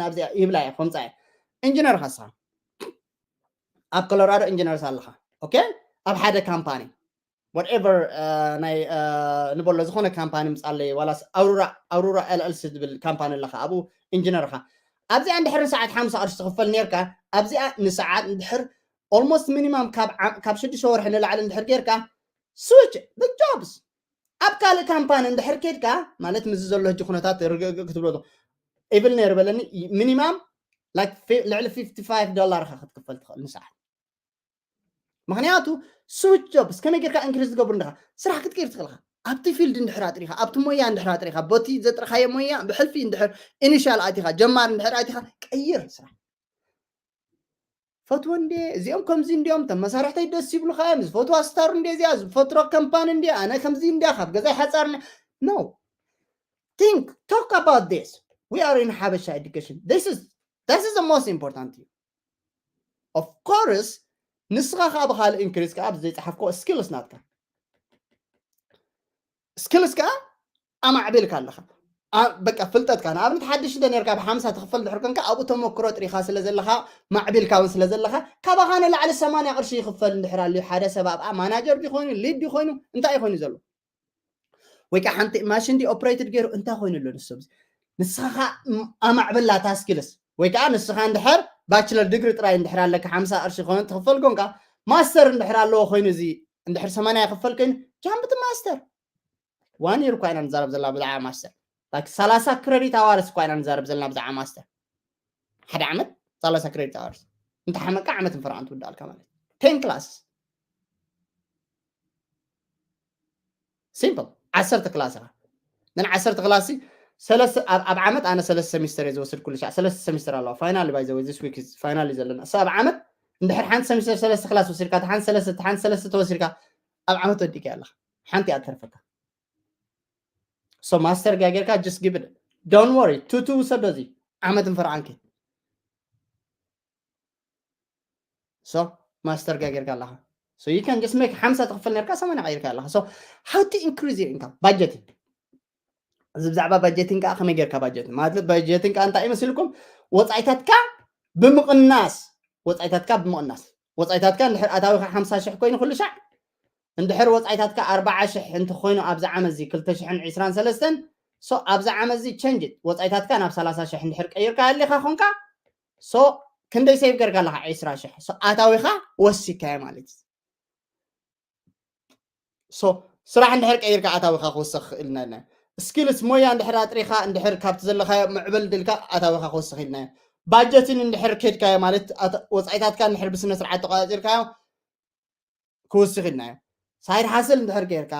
ናብዚኣ ይብላ እየ ከምፃ እየ ኢንጂነር ኻስኻ ኣብ ኮሎራዶ ኢንጂነርስ ኣለኻ okay ኣብ ሓደ ካምፓኒ whatever ናይ ንበሎ ዝኾነ ካምፓኒ ምፃለይ ዋላስ ኣውሩራ ኣውሩራ llc ዝብል ካምፓኒ ኣለኻ ኣብኡ ኢንጂነር ኻ ኣብዚኣ እንድሕር ንሰዓት ሓምሳ ቅርሺ ትኽፈል ነርካ ኣብዚኣ ንሰዓት እንድሕር almost minimum ካብ ሽዱሽተ ወርሒ ንላዕሊ እንድሕር ጌርካ switch the jobs ኣብ ካልእ ካምፓኒ እንድሕር ኬድካ ማለት ምዚ ዘሎ ሕጂ ኩነታት ርግእግእ ክትብሎ ኢብል ነይሩ በለኒ minimum ልዕሊ fifty five ዶላር ኢኻ ክትክፈል ትኽእል ንሰዓት ምክንያቱ switch jobs ከመይ ጌርካ increase ዝገብሩ እንዲኻ ስራሕ ክትቀይር ትኽእል ኢኻ ኣብቲ field እንድሕር ኣጥሪኻ ኣብቲ ሞያ እንድሕር ኣጥሪኻ በቲ ዘጥረኻዮ ሞያ ብሕልፊ እንድሕር initial ኣቲኻ ጀማሪ እንድሕር ኣቲኻ ቀይር ስራሕ ፈትዎ እንዴ እዚኦም ከምዚ እንዲኦም ተመሳርሕተይ ደስ ይብሉካ እዮም ዝፈትዋ ስታር እንዴ እዚኣ ዝፈትሮ ከምፓኒ እንዴ ኣነ ከምዚ እንዲያ ካብ ገዛይ ሓፃር no think talk about this we are in ሓበሻ education this is this is the most important thing of course ንስኻ ከዓ ብካልእ increase ከዓ ብዘይፀሓፍኮ skills ናትካ skills ከዓ ኣማዕቢልካ ኣለኻ በቃ ፍልጠትካ ንኣብነት ሓድሽ እንተ ነርካ ብሓምሳ ትኽፈል ድሕር ኮንካ ኣብኡ ተመክሮ ጥሪኻ ስለ ዘለኻ ማዕቢልካ እውን ስለ ዘለኻ ካባኻ ንላዕሊ ሰማንያ ቅርሺ ይኽፈል እንድሕር ኣልዩ ሓደ ሰብ ኣብኣ ማናጀር ዲኾይኑ ሊድ ዲኾይኑ እንታይ ይኾይኑ ዘሎ ወይ ከዓ ሓንቲ ማሽን ዲ ኦፕሬትድ ገይሩ እንታይ ኮይኑ ኣሎ ንሱ ንስኻ ኣማዕብላ ታስኪልስ ወይ ከዓ ንስኻ እንድሕር ባችለር ድግሪ ጥራይ እንድሕር ኣለካ ሓምሳ ቅርሺ ኮነ ትኽፈል ኮንካ ማስተር እንድሕር ኣለዎ ኮይኑ እዚ እንድሕር ሰማንያ ይኽፈል ኮይኑ ጃምብቲ ማስተር ዋን ይር እኳ ኢና ንዛረብ ዘለና ብዛዕባ ማስተር like ሰላሳ ክረዲት ኣዋርስ እኳ ኢና ንዛረብ ዘለና ብዛዕባ ማስተር ሓደ ዓመት ሰላሳ ክረዲት ኣዋርስ እንተ ሓመቃ ዓመት ንፈርዓን ትውዳልካ ማለት ten classes simple ዓሰርተ ክላስ ኢኻ ንን ዓሰርተ ክላስ ሰለስተ ኣብ ዓመት ኣነ ሰለስተ ሰሚስተር እየ ዝወስድ ኩሉ ሻዕ ሰለስተ ሰሚስተር ኣለዋ ፋይናል ባይ ዘወይ this week final እዩ ዘለና so ኣብ ዓመት እንድሕር ሓንቲ ሰሚስተር ሰለስተ ክላስ ወሲድካ ሓንቲ ሰለስተ ሓንቲ ሰለስተ ተወሲድካ ኣብ ዓመት ወዲእካ ኣለኻ ሓንቲ እያ ትተርፈካ so master ጋጌርካ just give it don't worry two two ውሰዶ እዚ ዓመት ንፈርዓንኪ so master ጋጌርካ ኣለኻ so you can just make ሓምሳ ትኽፈል ነርካ ሰማንያ ቀይርካ ኣለኻ so how to increase your income budgeting እዚ ብዛዕባ budgeting ከዓ ከመይ ጌርካ budgeting ማለት budgeting ከዓ እንታይ ይመስልኩም ወፃኢታትካ ብምቕናስ ወፃኢታትካ ብምቕናስ ወፃኢታትካ እንድሕር ኣታዊካ ሓምሳ ሽሕ ኮይኑ ኩሉ ሻዕ እንድሕር ወፃኢታትካ ኣርባዓ ሽሕ እንተኮይኑ ኣብዚ ዓመት እዚ ክልተ ሽሕን ዕስራን ሰለስተን so ኣብዚ ዓመት እዚ ቸንጅ ወፃኢታትካ ናብ ሰላሳ ሽሕ እንድሕር ቀይርካ ኣለካ ኮንካ so ክንደይ ሴቭ ገርካ ኣለካ ዕስራ ሽሕ so ኣታዊካ ወሲካዮ ማለት እዩ so ስራሕ እንድሕር ቀይርካ ኣታዊካ ክወስኽ ክእል skills፣ ሞያ እንድሕር ኣጥሪኻ፣ እንድሕር ካብቲ ዘለኻዮ ምዕበል ድልካ ኣታዊኻ ክወስኽ ኢልናዮ። ባጀትን እንድሕር ከድካዮ፣ ማለት ኣታ-፣ ወጻኢታትካ እንድሕር ብስነ ስርዓት ተቆጻጺርካዮ ክውስኽ ኢልናዮ። ሳይድ ሃስል እንድሕር ጌርካ፣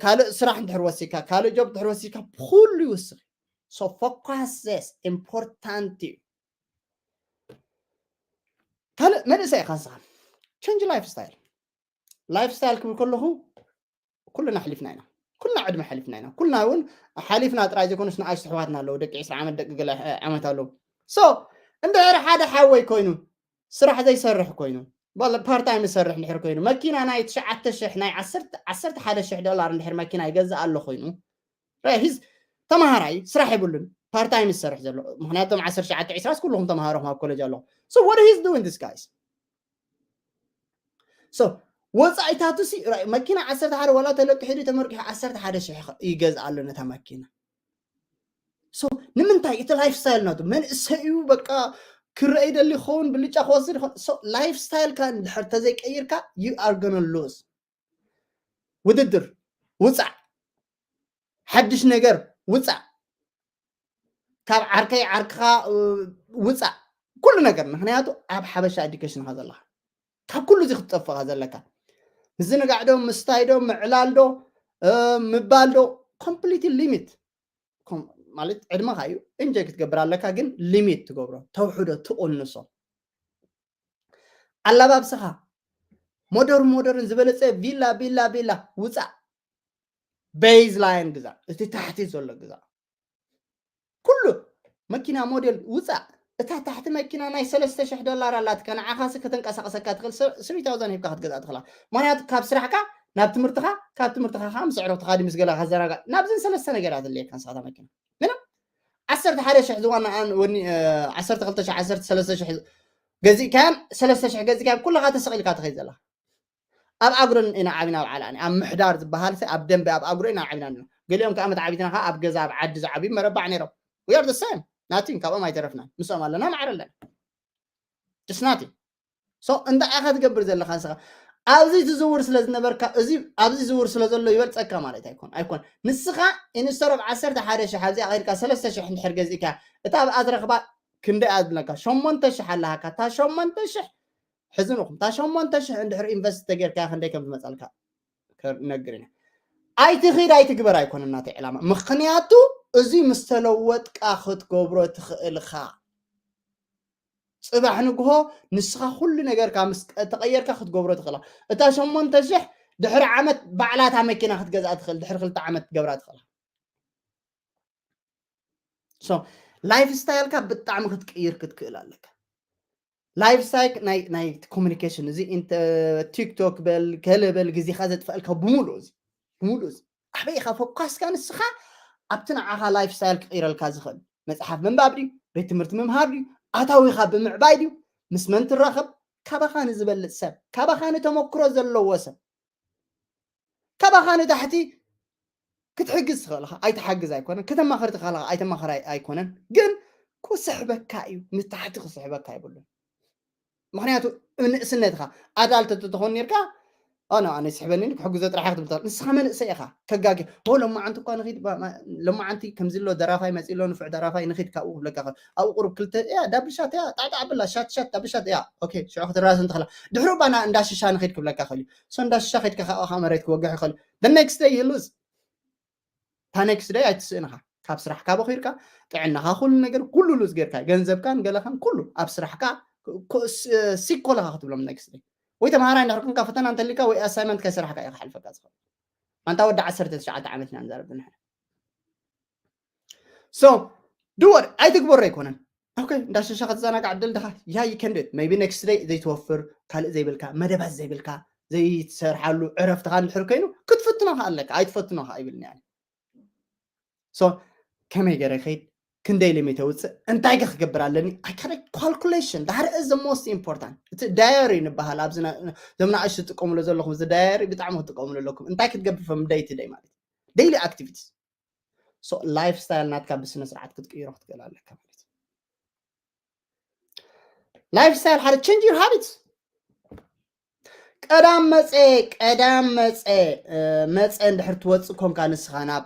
ካልእ ስራሕ እንድሕር ወሲካ፣ ካልእ ጆብ እንድሕር ወሲካ፣ ብኩሉ ይውስኽ። So focus this፣ ኢምፖርታንት እዩ። ካልእ መንእሰይ ኢኻ ንስኻ፣ ቸንጅ ላይፍ ስታይል። ላይፍ ስታይል ክብል ከለኹ ኩልና ሓሊፍና ኢና። ኩልና ዕድመ ሓሊፍና ኢና። ኩልና እውን ሓሊፍና ጥራይ ዘይኮነስ ንኣሽቱ ኣሕዋትና ኣለዉ፣ ደቂ ዕስራ ዓመት፣ ደቂ ገለ ዓመት ኣለዉ። So እንድሕር ሓደ ሓወይ ኮይኑ ስራሕ ዘይሰርሕ ኮይኑ፣ ፓርታይም ዝሰርሕ እንድሕር ኮይኑ፣ መኪና ናይ ትሽዓተ ሽሕ፣ ናይ ዓሰርተ፣ ዓሰርተ ሓደ ሽሕ ዶላር እንድሕር መኪና ይገዝእ ኣሎ ኮይኑ፣ ራይት፣ ሂዝ ተምሃራይ፣ ስራሕ የብሉን፣ ፓርታይም ዝሰርሕ ዘሎ። ምኽንያቱ እቶም ዓሰርተ ትሽዓተ፣ ዕስራስ ኩልኹም ተምሃሮኹም ኣብ ኮሌጅ ኣለኹም። So what he's doing, this guys? So ወጻኢታቱ ሲ፣ ራይ፣ መኪና ዓሰርተ ሓደ ዋላ ተለቂሑ ድዩ ተመርቂሑ፣ ዓሰርተ ሓደ ሽሕ ይገዝእ ኣሎ ነታ መኪና። So ንምንታይ? እቲ ላይፍ ስታይል ናቱ። መንእሰይ እዩ፣ በቃ ክረአ ይደሊ ይኸውን፣ ብልጫ ክወስድ ይኸውን። So ላይፍ ስታይልካ እንድሕር ተዘይቀይርካ፣ you are gonna lose። ውድድር ውጻእ፣ ሓድሽ ነገር ውጻእ፣ ካብ ዓርከይ ዓርክኻ፣ እ፣ ውጻእ፣ ኩሉ ነገር። ምኽንያቱ ኣብ ሓበሻ ኤዱኬሽን ኢኻ ዘለኻ፣ ካብ ኩሉ እዚ ክትጠፍእ ኢኻ ዘለካ። ምዝንጋዕ ዶ፣ ምስታይ ዶ፣ ምዕላል ዶ፣ እ፣ ምባል ዶ፣ ኮምፕሊትሊ ሊሚት። ኮም-፣ ማለት ዕድመኻ እዩ፣ ኢንጆይ ክትገብር ኣለካ፣ ግን ሊሚት ትገብሮ፣ ተውሕዶ፣ ትቕንሶ። ኣለባብስኻ ሞደር ሞደርን ዝበለጸ ቪላ፣ ቪላ፣ ቪላ ውጻእ። ቤዝ ላይን ግዛእ፣ እቲ ታሕቲ ዘሎ ግዛእ። ኩሉ መኪና ሞዴል ውጻእ። እታ ታሕቲ መኪና ናይ ሰለስተ ሽሕ ዶላር ኣላትካ፣ ንዓኻሲ ከተንቀሳቕሰካ ትኽእል፣ ሰ-፣ ስሪ ታውዘንድ ሂብካ ክትገዝኣ ትኽእላ። ምኽንያቱ ካብ ስራሕካ ናብ ትምህርትኻ፣ ካብ ትምህርትኻ ከዓ ምስ ኣዕሩኽትኻ ድዩ ምስ ገለኻ ዘራጋ-፣ ናብዘን ሰለስተ ነገራት ኣድልየካ ንስኻ እታ መኪና። ምንም ዓሰርተ ሓደ ሽሕ ዝዋና ኣን-፣ ወኒ-፣ እ፣ ዓሰርተ ክልተ ሽሕ፣ ዓሰርተ ሰለስተ ሽሕ ገዚእካያን ሰለስተ ሽሕ ገዚእካያን ኩልኻ ተሰቒልካ ትኸይድ ዘለኻ። ኣብ ኣግሮ ኢና ዓቢና፣ ኣብ ዓላኒ፣ ኣብ ምሕዳር ዝበሃል ሰ-፣ ኣብ ደንበ ኣብ ኣግሮ ኢና ዓቢና ኣለና። ገሊኦም ከኣ መት ዓቢትና ከኣ ኣብ ገዛ ኣብ ዓዲ ዝዓብዩ መረባዕ ነይሮም። We are the same። ናቲንግ፣ ካብኦም ኣይተረፍናን። ምስኦም ኣለና፣ ማዕረ ኣለና። It's nothing። So እንታይ ኢኻ ትገብር ዘለኻ ንስኻ? ኣብዚ ትዝውር ስለ ዝነበርካ፣ እዚ ኣብዚ ዝውር ስለ ዘሎ ይበልጸካ ማለት ኣይኮን፣ ኣይኮን። ንስኻ ኢንስተድ ኦፍ ዓሰርተ ሓደ ሽሕ ኣብዚኣ ከይድካ ሰለስተ ሽሕ እንድሕር ገዚእካ፣ እታ ኣብኣ ትረኽባ ክንደይ እያ ዝብለካ? ሸሞንተ ሽሕ ኣለሃካ። እታ ሸሞንተ ሽሕ ሕዝንኹም፣ እታ ሸሞንተ ሽሕ እንድሕር ኢንቨስት ተጌርካ ክንደይ ከም ትመጻልካ ክነግር ኢና። ኣይትኺድ ኣይትግበር ኣይኮነን ናተይ ዕላማ። ምኽንያቱ እዚ ምስ ተለወጥካ ክትገብሮ ትኽእል ኢኻ። ጽባሕ ንግሆ ንስኻ ኩሉ ነገርካ ምስ ቀ-፣ ተቐየርካ ክትገብሮ ትኽእል ኢኻ። እታ ሸሞንተ ሽሕ ድሕሪ ዓመት ባዕላታ መኪና ክትገዝኣ ትኽእል፣ ድሕሪ ክልተ ዓመት ክትገብራ ትኽእል ኢኻ። So ላይፍ ስታይልካ ብጣዕሚ ክትቅይር ክትክእል ኣለካ። ላይፍ ስታይል ናይ፣ ናይ ኮሚኒኬሽን፣ እዚ ኢንተ-፣ ቲክቶክ በል፣ ገለ በል፣ ግዜኻ ዘጥፍኣልካ ብምሉእ እዚ፣ ብምሉእ እዚ። ኣበይ ኢኻ ፎካስካ ንስኻ ኣብቲ ንዓኻ ላይፍ ስታይል ክቕይረልካ ዝኽእል? መጽሓፍ ምንባብ ድዩ? ቤት ትምህርቲ ምምሃር ድዩ? ኣታዊኻ ብምዕባይ ድዩ? ምስ መን ትራኸብ? ካባኻ ንዝበልጽ ሰብ፣ ካባኻ ንተመክሮ ዘለዎ ሰብ፣ ካባኻ ንታሕቲ ክትሕግዝ ትኽእል ኢኻ። ኣይትሓግዝ ኣይኮነን፣ ከተማኽር ትኽእል ኢኻ። ኣይተማኽር ኣይ-፣ ኣይኮነን፣ ግን ክስሕበካ እዩ፣ ንታሕቲ ክስሕበካ የብሉን። ምኽንያቱ ንእስነትኻ ኣዳልት እንተትኾን ኔርካ፣ "ኦ፣ ኖ፣ ኣነ ይስሕበኒ፣ ክሕግዞ ጥራሕ እየ" ክትብል ትኽእል። ንስኻ መንእሰይ ኢኻ፣ ከጋጊ፣ "ኦ፣ ሎማዓንቲ እኳ ንኺድ፣ ባ-፣ ማ-፣ ሎማዓንቲ ከምዚ ኣሎ፣ ደራፋይ መጺኡ ኣሎ፣ ንፉዕ ደራፋይ፣ ንኺድ ካብኡ" ክብለካ ይኽእል። ኣብኡ ቁሩብ ክልተ፣ "ያ፣ ዳብል ሻት፣ ያ፣ ጣዕጣዕ ኣብላ፣ ሻት፣ ሻት፣ ዳብል ሻት፣ ያ፣ ኦኬ፣ ሽዑ ክትራስን ትኽእላ። ድሕሩ ባና እንዳ ሽሻ ንኺድ" ክብለካ ይኽእል እዩ። So እንዳ ሽሻ ኸይድካ ካብኡ ከዓ መሬት ክወግሕ ይኽእል እዩ። The next day you lose። እታ ኔክስት ደይ ኣይትስእን ኢኻ። ካብ ስራሕካ በኺርካ፣ ጥዕናኻ፣ ኩሉ ነገር፣ ኩሉ ሉዝ ጌርካ፣ ገንዘብካን ገለኻን ኩሉ ኣብ ስራሕካ ኮ-፣ ሲ-፣ ሲክ ኮለኻ ክትብሎም ኔክስት ደይ። ወይ ተምሃራይ እንድሕር ኮንካ፣ ፈተና እንተሊካ ወይ ኣሳይመንት ከይሰራሕካ እዩ ክሓልፈካ ዝኽእል። ኣንታ ወዲ ዓሰርተ ትሽዓተ ዓመት ኢና ንዛረብ ንሕና። So do what፣ ኣይትግበሮ ኣይኮነን። ኦኬ፣ እንዳ ሽሻ ክትዘናጋዕ ዕድል ድኻ? Yeah, you can do it. Maybe next day ዘይትወፍር፣ ካልእ ዘይብልካ፣ መደባት ዘይብልካ፣ ዘይትሰርሓሉ ዕረፍትኻ እንድሕር ኮይኑ፣ ክትፍትኖ ከኣ ኣለካ። ኣይትፈትኖ ከኣ ይብልኒ ኣነ። So ከመይ ገይረ ይኸይድ? ክንደይ ሊሚት የውፅእ? እንታይ ከ ክገብር ኣለኒ? I can calculation። ዳሕሪ እዚ most important። እቲ ዳየሪ ንበሃል ኣብዚ ና-፣ እዞም ንኣሽቱ ትጥቀምሉ ዘለኹም፣ እዚ ዳየሪ ብጣዕሚ ክትጥቀምሉ ኣለኩም። እንታይ ክትገብር from day to day ማለት እዩ። ዴይሊ ኣክቲቪቲስ። So ላይፍ ስታይል ናትካ ብስነ ስርዓት ክትቅይሮ ክትክእል ኣለካ ማለት እዩ። ላይፍ ስታይል ሓደ፣ change your habits። ቀዳም መጸ፣ ቀዳም መጸ፣ እ፣ መጸ እንድሕር ትወጽእ ኮንካ ንስኻ ናብ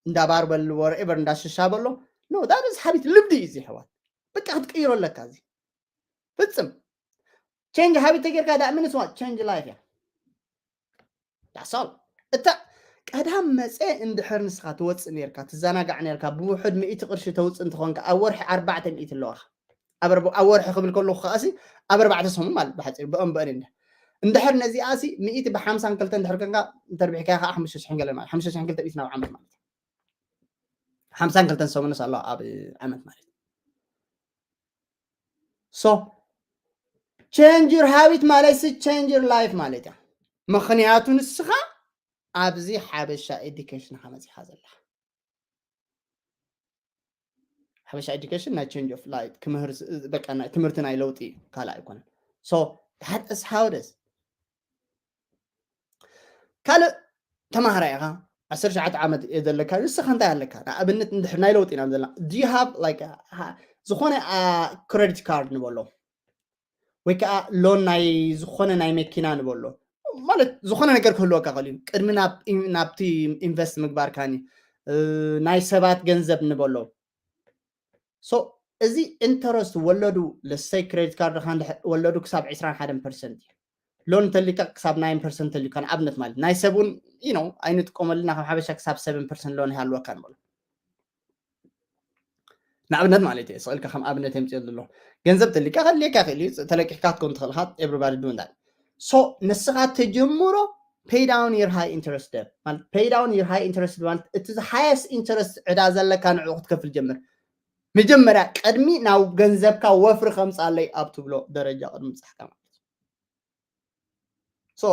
እንዳ ባር በልዎ ሬቨር እንዳ ሽሻ በሎ። No, that is habit፣ ልምዲ እዩ እዚ ኣሕዋት። በቃ ክትቅይሮ ኣለካ። እዚ ፍጽም change habit ተጌርካ ዳ ምንስ change life እያ። That's all። እታ ቀዳም መጸ እንድሕር ንስኻ ትወጽእ ኔርካ፣ ትዘናጋዕ ኔርካ፣ ብውሑድ ሚእቲ ቅርሺ ተውጽእ እንተኾንካ፣ ኣብ ወርሒ ኣርባዕተ ሚእቲ ኣለዋኻ። ኣብ ኣርባ- ኣብ ወርሒ ክብል ከለኹ ከኣሲ ኣብ ኣርባዕተ ሰሙን ማለት ብሓጺር ብኦም ብእን እንደ እንድሕር ነዚኣሲ ሚእቲ ብሓምሳን ክልተ እንድሕር ኮንካ እንተርቢሕካ ከዓ ሓሙሽተ ሽሕን ገለ ማለት ሓሙሽተ ሽሕን ክልተ ሚእቲ ናብ ዓመት ማለት ሓምሳን ክልተን ሰሙንስ ኣሎ ኣብ ዓመት ማለት። So change your habit ማለት ሲ change your life ማለት እያ። ምኽንያቱ ንስኻ ኣብዚ ሓበሻ ኤዱኬሽን ኻ መጺኻ ዘለኻ። ሓበሻ ኤዱኬሽን ናይ change of life ክምህር ስ- በቃ ናይ ትምህርቲ ናይ ለውጢ ካልእ ኣይኮነን። So that is how it is። ካልእ ተማሃራይ ኢኻ፣ ዓሰርተ ትሽዓተ ዓመት እየ ዘለካ፣ ንስኻ እንታይ ኣለካ? ንኣብነት እንድሕር ናይ ለውጢ ኢና ዘለና። Do you have like a- ዝኾነ ክሬዲት ካርድ ንበሎ ወይ ከዓ ሎን ናይ ዝኾነ ናይ መኪና ንበሎ ማለት ዝኾነ ነገር ክህልወካ ክእል እዩ። ቅድሚ ናብ ኢን- ናብቲ ኢንቨስት ምግባርካኒ እ፣ ናይ ሰባት ገንዘብ ንበሎ። So እዚ ኢንተረስት ወለዱ ለሰይ ክሬዲት ካርድካ እንድሕር ወለዱ ክሳብ ዕስራን ሓደን ፐርሰንት እዩ። ሎን እንተሊካ ክሳብ ናይን ፐርሰንት ተሊካ ንኣብነት ማለት ናይ ሰብ እውን you know ኣይንጥቀመሉና ከም ሓበሻ ክሳብ ሰቨን ፐርሰንት ሎን ይሃልወካ ንበሎ። ንኣብነት ማለት እየ ስቕልካ ከም ኣብነት የምፅኦ ዘሎ ገንዘብ ተሊካ ከድልየካ ይኽእል እዩ ተለቂሕካ ክትከውን ትኽእል ኢኻ። Everybody doing that። So ንስኻ ተጀምሮ pay down your high interest debt ማለት pay down your high interest ማለት እቲ highest interest ዕዳ ዘለካ ንዕኡ ክትከፍል ጀምር። መጀመርያ ቅድሚ ናብ ገንዘብካ ወፍሪ ከምፃለይ ኣብ ትብሎ ደረጃ ቅድሚ ምብፃሕካ ማለት እዩ። So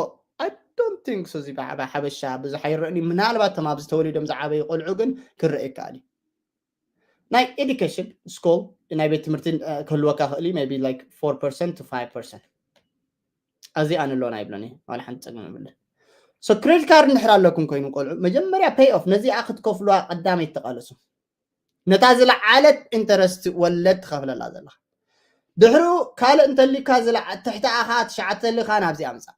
I don't think so እዚ ብዓባ ሓበሻ ብዙሕ ኣይረእን እዩ። ምናልባት እቶም ኣብዚ ተወሊዶም ዝዓበዩ ቆልዑ ግን ክረአ ይከኣል እዩ። ናይ ኤዱኬሽን ስኩል ናይ ቤት ትምህርቲ እ፣ ክህልወካ ክእል እዩ maybe like four percent to five percent። እዚ ኣነ ሎን ኣይብሎን እየ ዋላ ሓንቲ ፀገም የብልን። So ክሬዲት ካርድ እንድሕር ኣለኩም ኮይኑ ቆልዑ መጀመርያ pay off ነዚኣ ክትከፍሉዋ ቀዳመይ ተቃለሱ። ነታ ዝለዓለት ኢንተረስት ወለድ ትኸፍለላ ዘለኻ። ድሕሪኡ ካልእ እንተሊካ ዝለዓ ትሕቲ ኣኻ ትሽዓተ ተሊካ ናብዚ ኣምፃእ።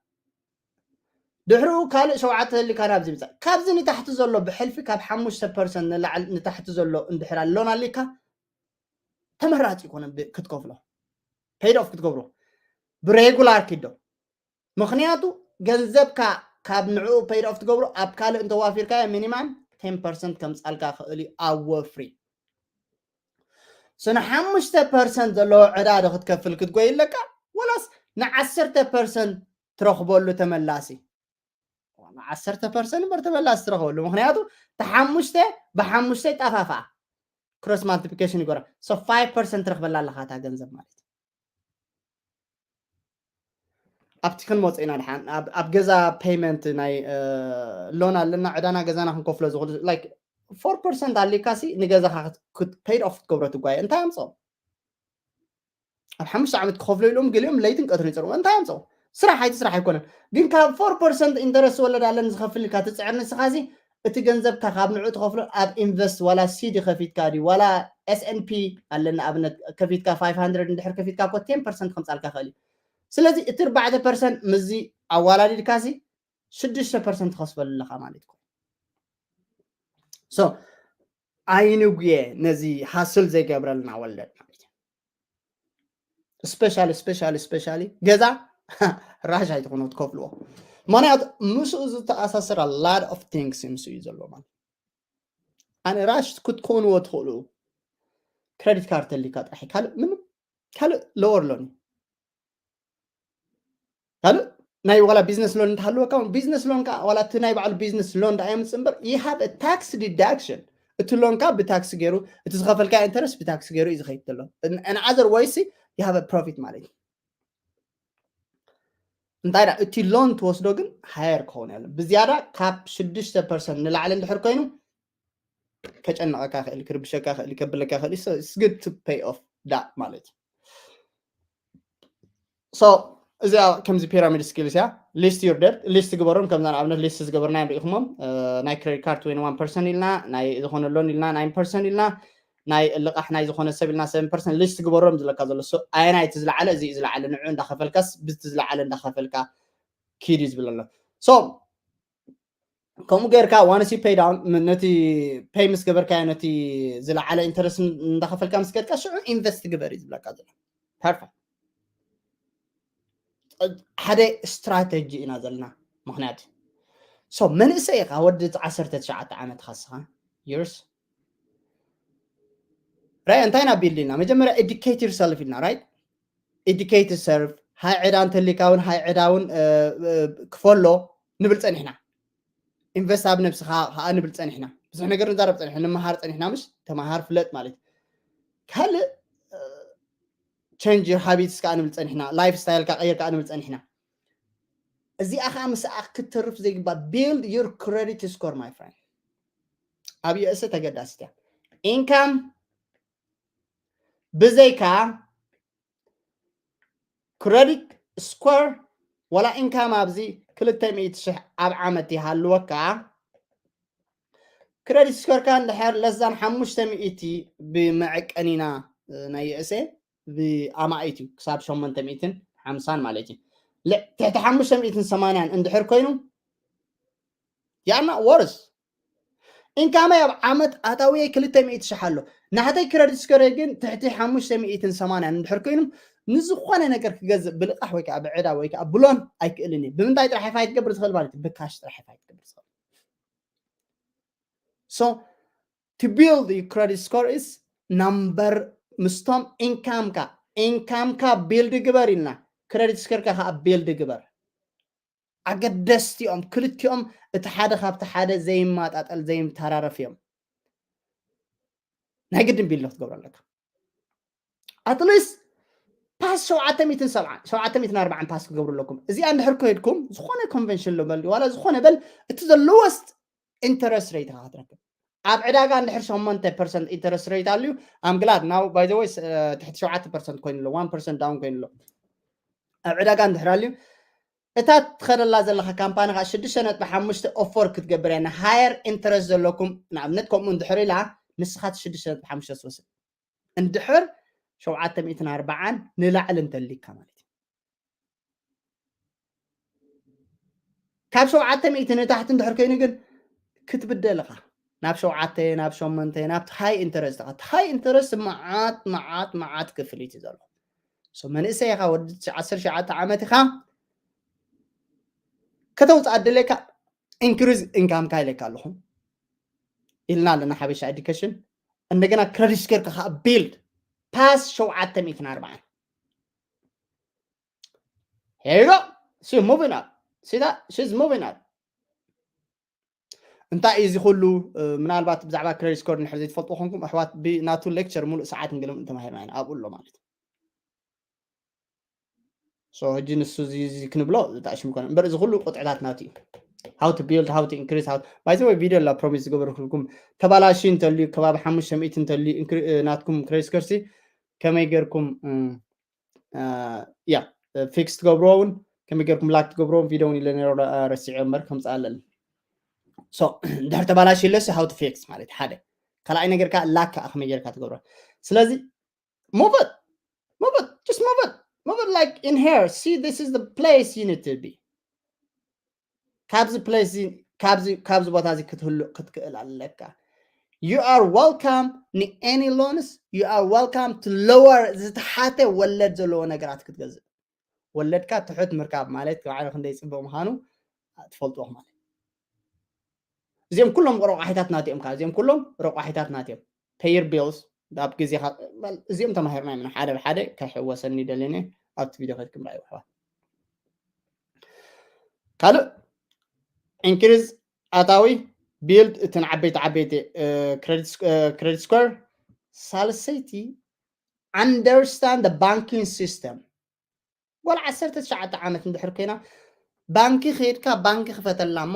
ድሕሪኡ ካልእ ሸውዓተ ተሊካ ናብዚ ምፃእ። ካብዚ ንታሕቲ ዘሎ ብሕልፊ ካብ ሓሙሽተ ፐርሰንት ንላዕሊ ንታሕቲ ዘሎ እንድሕር ኣሎን ኣሊካ ተመራፂ ይኮነ ብ- ክትከፍሎ paid off ክትገብሮ ብሬጉላር ኪዶ ምኽንያቱ ገንዘብካ ካብ ንዕኡ paid off ትገብሮ ኣብ ካልእ እንተዋፊርካዮ ሚኒማም ten percent ከምፃልካ ክእል እዩ ኣብ ወፍሪ። So ንሓሙሽተ ፐርሰንት ዘለዎ ዕዳ ዶ ክትከፍል ክትጎይ ኣለካ ወላስ ንዓሰርተ ፐርሰንት ትረኽበሉ ተመላሲ? ንዓሰርተ ፐርሰንት እምበር ተመላሲ ትረኽበሉ ምክንያቱ ተሓሙሽተ ብሓሙሽተ ይጠፋፍኣ። ክሮስ ማልቲፕሊኬሽን ይጎራ። So five percent ትረኽበላ ኣለኻ እታ ገንዘብ ማለት ኣብቲ ክንመፅ ኢና ድሓን ኣብ- ኣብ ገዛ ፔይመንት ናይ ሎን ኣለና ዕዳና ገዛና ክንከፍሎ ዝኽእሉ like four percent ኣሊካ ሲ ንገዛኻ paid off ክትገብሮ ትጓየ እንታይ ኣምፅኦ? ኣብ ሓሙሽተ ዓመት ክኸፍሎ ኢሎም ገሊኦም ለይትን ቀትርን ይፀርዎ እንታይ ኣምፅኦ? ስራሕ ኣይቲ ስራሕ ኣይኮነን ግን ካብ four percent ኢንተረስት ወለድ ኣለኒ ዝኸፍል ኢልካ ትፅዕር ንስኻ ሲ እቲ ገንዘብካ ካብ ንዑ ትኸፍሎ ኣብ ኢንቨስት ዋላ ሲዲ ከፊትካ ድዩ ዋላ S&P ኣለና ኣብነት ከፊትካ five hundred እንድሕር ከፊትካ እኮ ten percent ከምፃልካ ክእል እዩ ስለዚ እቲ ኣርባዕተ ፐርሰንት ምስዚ ኣዋላዲድካ ሲ ሽዱሽተ ፐርሰንት ትኸስበሉ ኣለኻ ማለት እዩ so ኣይንጉየ ነዚ ሃስል ዘይገብረልና ወለድ ማለት እዩ specially specially specially ገዛ ራሽ ኣይትኾኑ ትከፍልዎ ምክንያቱ ምስኡ ዝተኣሳሰር lot of things ምስኡ እዩ ዘለዎ ማለት ኣነ ራሽ ክትኮንዎ ትኽእሉ ክሬዲት ካርድ ተሊካ ጥራሕ ካልእ ምንም ካልእ lower loan ካልእ ናይ ዋላ ቢዝነስ ሎን እንተሃለወካ ቢዝነስ ሎን ከዓ ዋላ እቲ ናይ ባዕሉ ቢዝነስ ሎን ዳ የምፅእ እምበር you have a tax deduction እቲ ሎን ከዓ ብታክስ ገይሩ እቲ ዝኸፈልካ ኢንተረስት ብታክስ ገይሩ እዩ ዝኸይድ ዘሎ in other words you have a profit ማለት እዩ እንታይ ዳ እቲ ሎን ትወስዶ ግን ሃየር ክኸውን ያለ ብዝያዳ ካብ ሽዱሽተ ፐርሰንት ንላዕሊ እንድሕር ኮይኑ ከጨንቐካ ክእል ክርብሸካ ክእል ከብለካ ክእል it's good to pay off that ማለት እዩ so እዚኣ ከምዚ ፒራሚድ ስኪልስ እያ list your debt list ግበሮም ከምዛ ንኣብነት list ዝገበርና ሪኢኹሞም ናይ credit card twenty one percent ኢልና ናይ ዝኾነ ሎን ኢልና nine percent ኢልና ናይ ልቃሕ ናይ ዝኾነ ሰብ ኢልና seven percent list ግበሮም ዝለካ ዘሎ ኣየናይ እቲ ዝለዓለ እዚ ዝለዓለ ንዑ እንዳኸፈልካስ ብቲ ዝለዓለ እንዳኸፈልካ ኪድ እዩ ዝብል ኣሎ so ከምኡ ጌርካ ዋንስ ዩ ፔይ ዳውን፣ ነቲ ፔይ ምስ ገበርካዮ ነቲ ዝለዓለ ኢንተረስት እንዳኸፈልካ ምስ ገድካ ሽዑ ኢንቨስት ግበር እዩ ዝብለካ ዘሎ። ፐርፌክት። ሓደ ስትራተጂ ኢና ዘለና። ምክንያቱ ሶ መንእሰይ ኢኻ፣ ወዲ ዓሰርተ ትሽዓተ ዓመት ኻስኻ ዩርስ ራይ እንታይ ኢና ቢልድ ኢልና? መጀመርያ ኤዱኬት ዩርሰልፍ ኢልና፣ ራይት? ኤዱኬት ሰርፍ፣ ሃይ ዕዳ እንተሊካ እውን ሃይ ዕዳ እውን ክፈሎ ንብል ጸኒሕና። ኢንቨስት ኣብ ነብስኻ ከዓ ንብል ጸኒሕና። ብዙሕ ነገር ንዛረብ ጸኒሕና፣ ንምሃር ጸኒሕና። ምሽ ተማሃር ፍለጥ ማለት እዩ። ካልእ ቸንጅ ዩር ሃቢትስ ከዓ ንብል ጸኒሕና፣ ላይፍ ስታይልካ ቀይር ከዓ ንብል ጸኒሕና። እዚኣ ከዓ ምስኣ ክትተርፍ ዘይግባ፣ ቢልድ ዩር ክረዲት ስኮር ማይ ፍሬንድ። ኣብ ዩኤስኤ ተገዳሲት እያ። ኢንካም ብዘይካ ክረዲት ስኮር ዋላ ኢንካም ኣብዚ ክልተ ሚእቲ ሽሕ ኣብ ዓመት ይሃልወካ። ክረዲት ስኮርካ እንድሕር ለዛን ሓሙሽተ ሚእቲ ብመዐቀኒና ናይ ዩኤስኤ ብኣማኢት እዩ ክሳብ ሸሞንተ ሚእትን ሓምሳን ማለት እዩ። ትሕቲ ሓሙሽተ ሚእትን ሰማንያን እንድሕር ኮይኑ ያና ወርስ ኢንካመይ ኣብ ዓመት ኣታውየይ ክልተ ሚእቲ ሽሕ ኣሎ። ናሕተይ ክረዲት ስኮረይ ግን ትሕቲ ሓሙሽተ ሚእትን ሰማንያን እንድሕር ኮይኑ ንዝኾነ ነገር ክገዝእ ብልቃሕ ወይ ከዓ ብዕዳ ወይ ከዓ ብሎን ኣይክእልን እዩ። ብምንታይ ጥራሕ ፋይት ትገብር ዝኽእል ማለት እዩ? ብካሽ ጥራሕ ፋይት ትገብር ዝኽእል። So to build your credit score is number ምስቶም ኢንካምካ ኢንካምካ ቢልድ ግበር ኢልና ክረዲት ስኮርካ ከዓ ቢልድ ግበር። ኣገደስቲ እዮም ክልቲኦም። እቲ ሓደ ካብቲ ሓደ ዘይማጣጠል ዘይምተራረፍ እዮም። ናይ ግድን ቢልድ ክትገብሩ ኣለካ። ኣትሊስት ፓስ ሸውዓተ ሚእትን ሰብዓን ሸውዓተ ሚእትን ኣርባዓን ፓስ ክገብሩ ኣለኩም። እዚኣ እንድሕር ከይድኩም ዝኾነ ኮንቨንሽን ሎ በል ዋላ ዝኾነ በል እቲ ዘለወስት ኢንተረስት ሬት ኢኻ ክትረክብ። ኣብ ዕዳጋ እንድሕር ሸሞንተ ፐርሰንት ኢንተረስት ሬት ኣልዩ ኣምግላድ ናው ባይ ዘ ወይ ትሕቲ ሸውዓተ ፐርሰንት ኮይኑ ኣሎ፣ ዋን ፐርሰንት ዳውን ኮይኑ ኣሎ። ኣብ ዕዳጋ እንድሕር ኣልዩ እታ ትኸደላ ዘለኻ ካምፓኒ ከዓ ሽዱሽተ ነጥቢ ሓሙሽተ ኦፈር ክትገብር እያ ንሃየር ኢንተረስት ዘለኩም። ንኣብነት ከምኡ እንድሕር ኢላ ንስኻ እቲ ሽዱሽተ ነጥቢ ሓሙሽተ ትወስድ። እንድሕር ሸውዓተ ሚእትን ኣርባዓን ንላዕሊ እንተሊካ ማለት እዩ። ካብ ሸውዓተ ሚእቲ ንታሕቲ እንድሕር ኮይኑ ግን ክትብደል ኢኻ። ናብ ሸውዓተ ናብ ሸሞንተ ናብ ሃይ ኢንተረስት ኢኻ። ሃይ ኢንተረስት መዓት መዓት መዓት ክፍሊት እዩ ዘሎ። ሶ መንእሰይ ኢኻ ወዲ ዓሰርተ ትሽዓተ ዓመት ኢኻ ከተውፅእ ኣደለካ ኢንክሪዝ ኢንካምካ ኢለካ ኣለኹ ኢልና ኣለና ሓበሻ ኤዱኬሽን። እንደገና ክረዲት ስኮርካ ከዓ ቢልድ ፓስ ሸውዓተ ሚእትን ኣርባዓን Here you go. See, moving up. See that? She's moving up. እንታይ እዩ እዚ ኩሉ? ምናልባት ብዛዕባ ክረዲት ስኮር ንድሕር ዘይትፈልጡ ኮንኩም ኣሕዋት ብናቱ ሌክቸር ሙሉእ ሰዓት ንግለም እንተማሂርና ኢና ኣብኡ ኣሎ ማለት እዩ። ሶ ሕጂ ንሱ እዚ ክንብሎ ዝጣሽም ኮነ እምበር እዚ ኩሉ ቁጥዕታት ናቱ እዩ። How to build, how to increase, how by the way ቪድዮ ላ ፕሮሚስ ዝገበርኩልኩም ተባላሺ እንተልዩ ከባቢ ሓሙሽተ ሚእቲ እንተልዩ ናትኩም ክረዲት ስኮርሲ ከመይ ገርኩም ያ ፊክስ ትገብርዎ እውን ከመይ ገርኩም ላክ ትገብርዎም ቪድዮ እውን ኢለ ነረ ረሲዐ እምበር ከምፅእ ኣለኒ። ድሕር ተባላሽ ኢለሲ how to fix ማለት ሓደ ካልኣይ ነገር ከዓ ላክ ከዓ ከመይ ገርካ ትገብሮ። ስለዚ move it, move it, just move it, move it like in here, see this is the place you need to be. ካብዚ ፕሌስ ካብዚ ካብዚ ቦታ እዚ ክትህሉ ክትክእል ኣለካ። You are welcome ን any loans, you are welcome to lower ዝተሓተ ወለድ ዘለዎ ነገራት ክትገዝእ። ወለድካ ትሑት ምርካብ ማለት ባዕሉ ክንደይ ፅቡቅ ምዃኑ ትፈልጥዎ ማለት። እዚኦም ኩሎም ረቋሒታት ናትኦም እዚኦም ኩሎም ረቋሒታት ናትኦም። Pay your bills ኣብ ግዜኻ እዚኦም ተማሂርና ኢና ሓደ ብሓደ ከሕወሰኒ ደልኒ ኣብቲ ቪድዮ ከድኩም ራእዩ ኣሕዋት። ካልእ ኢንክሪዝ ኣታዊ ቢልድ እትን ዓበይቲ ዓበይቲ ክሬዲት ስኮር። ሳልሰይቲ understand the banking system። ጓል ዓሰርተ ትሽዓተ ዓመት እንድሕር ኮይና ባንኪ ከይድካ ባንኪ ክፈተላ እሞ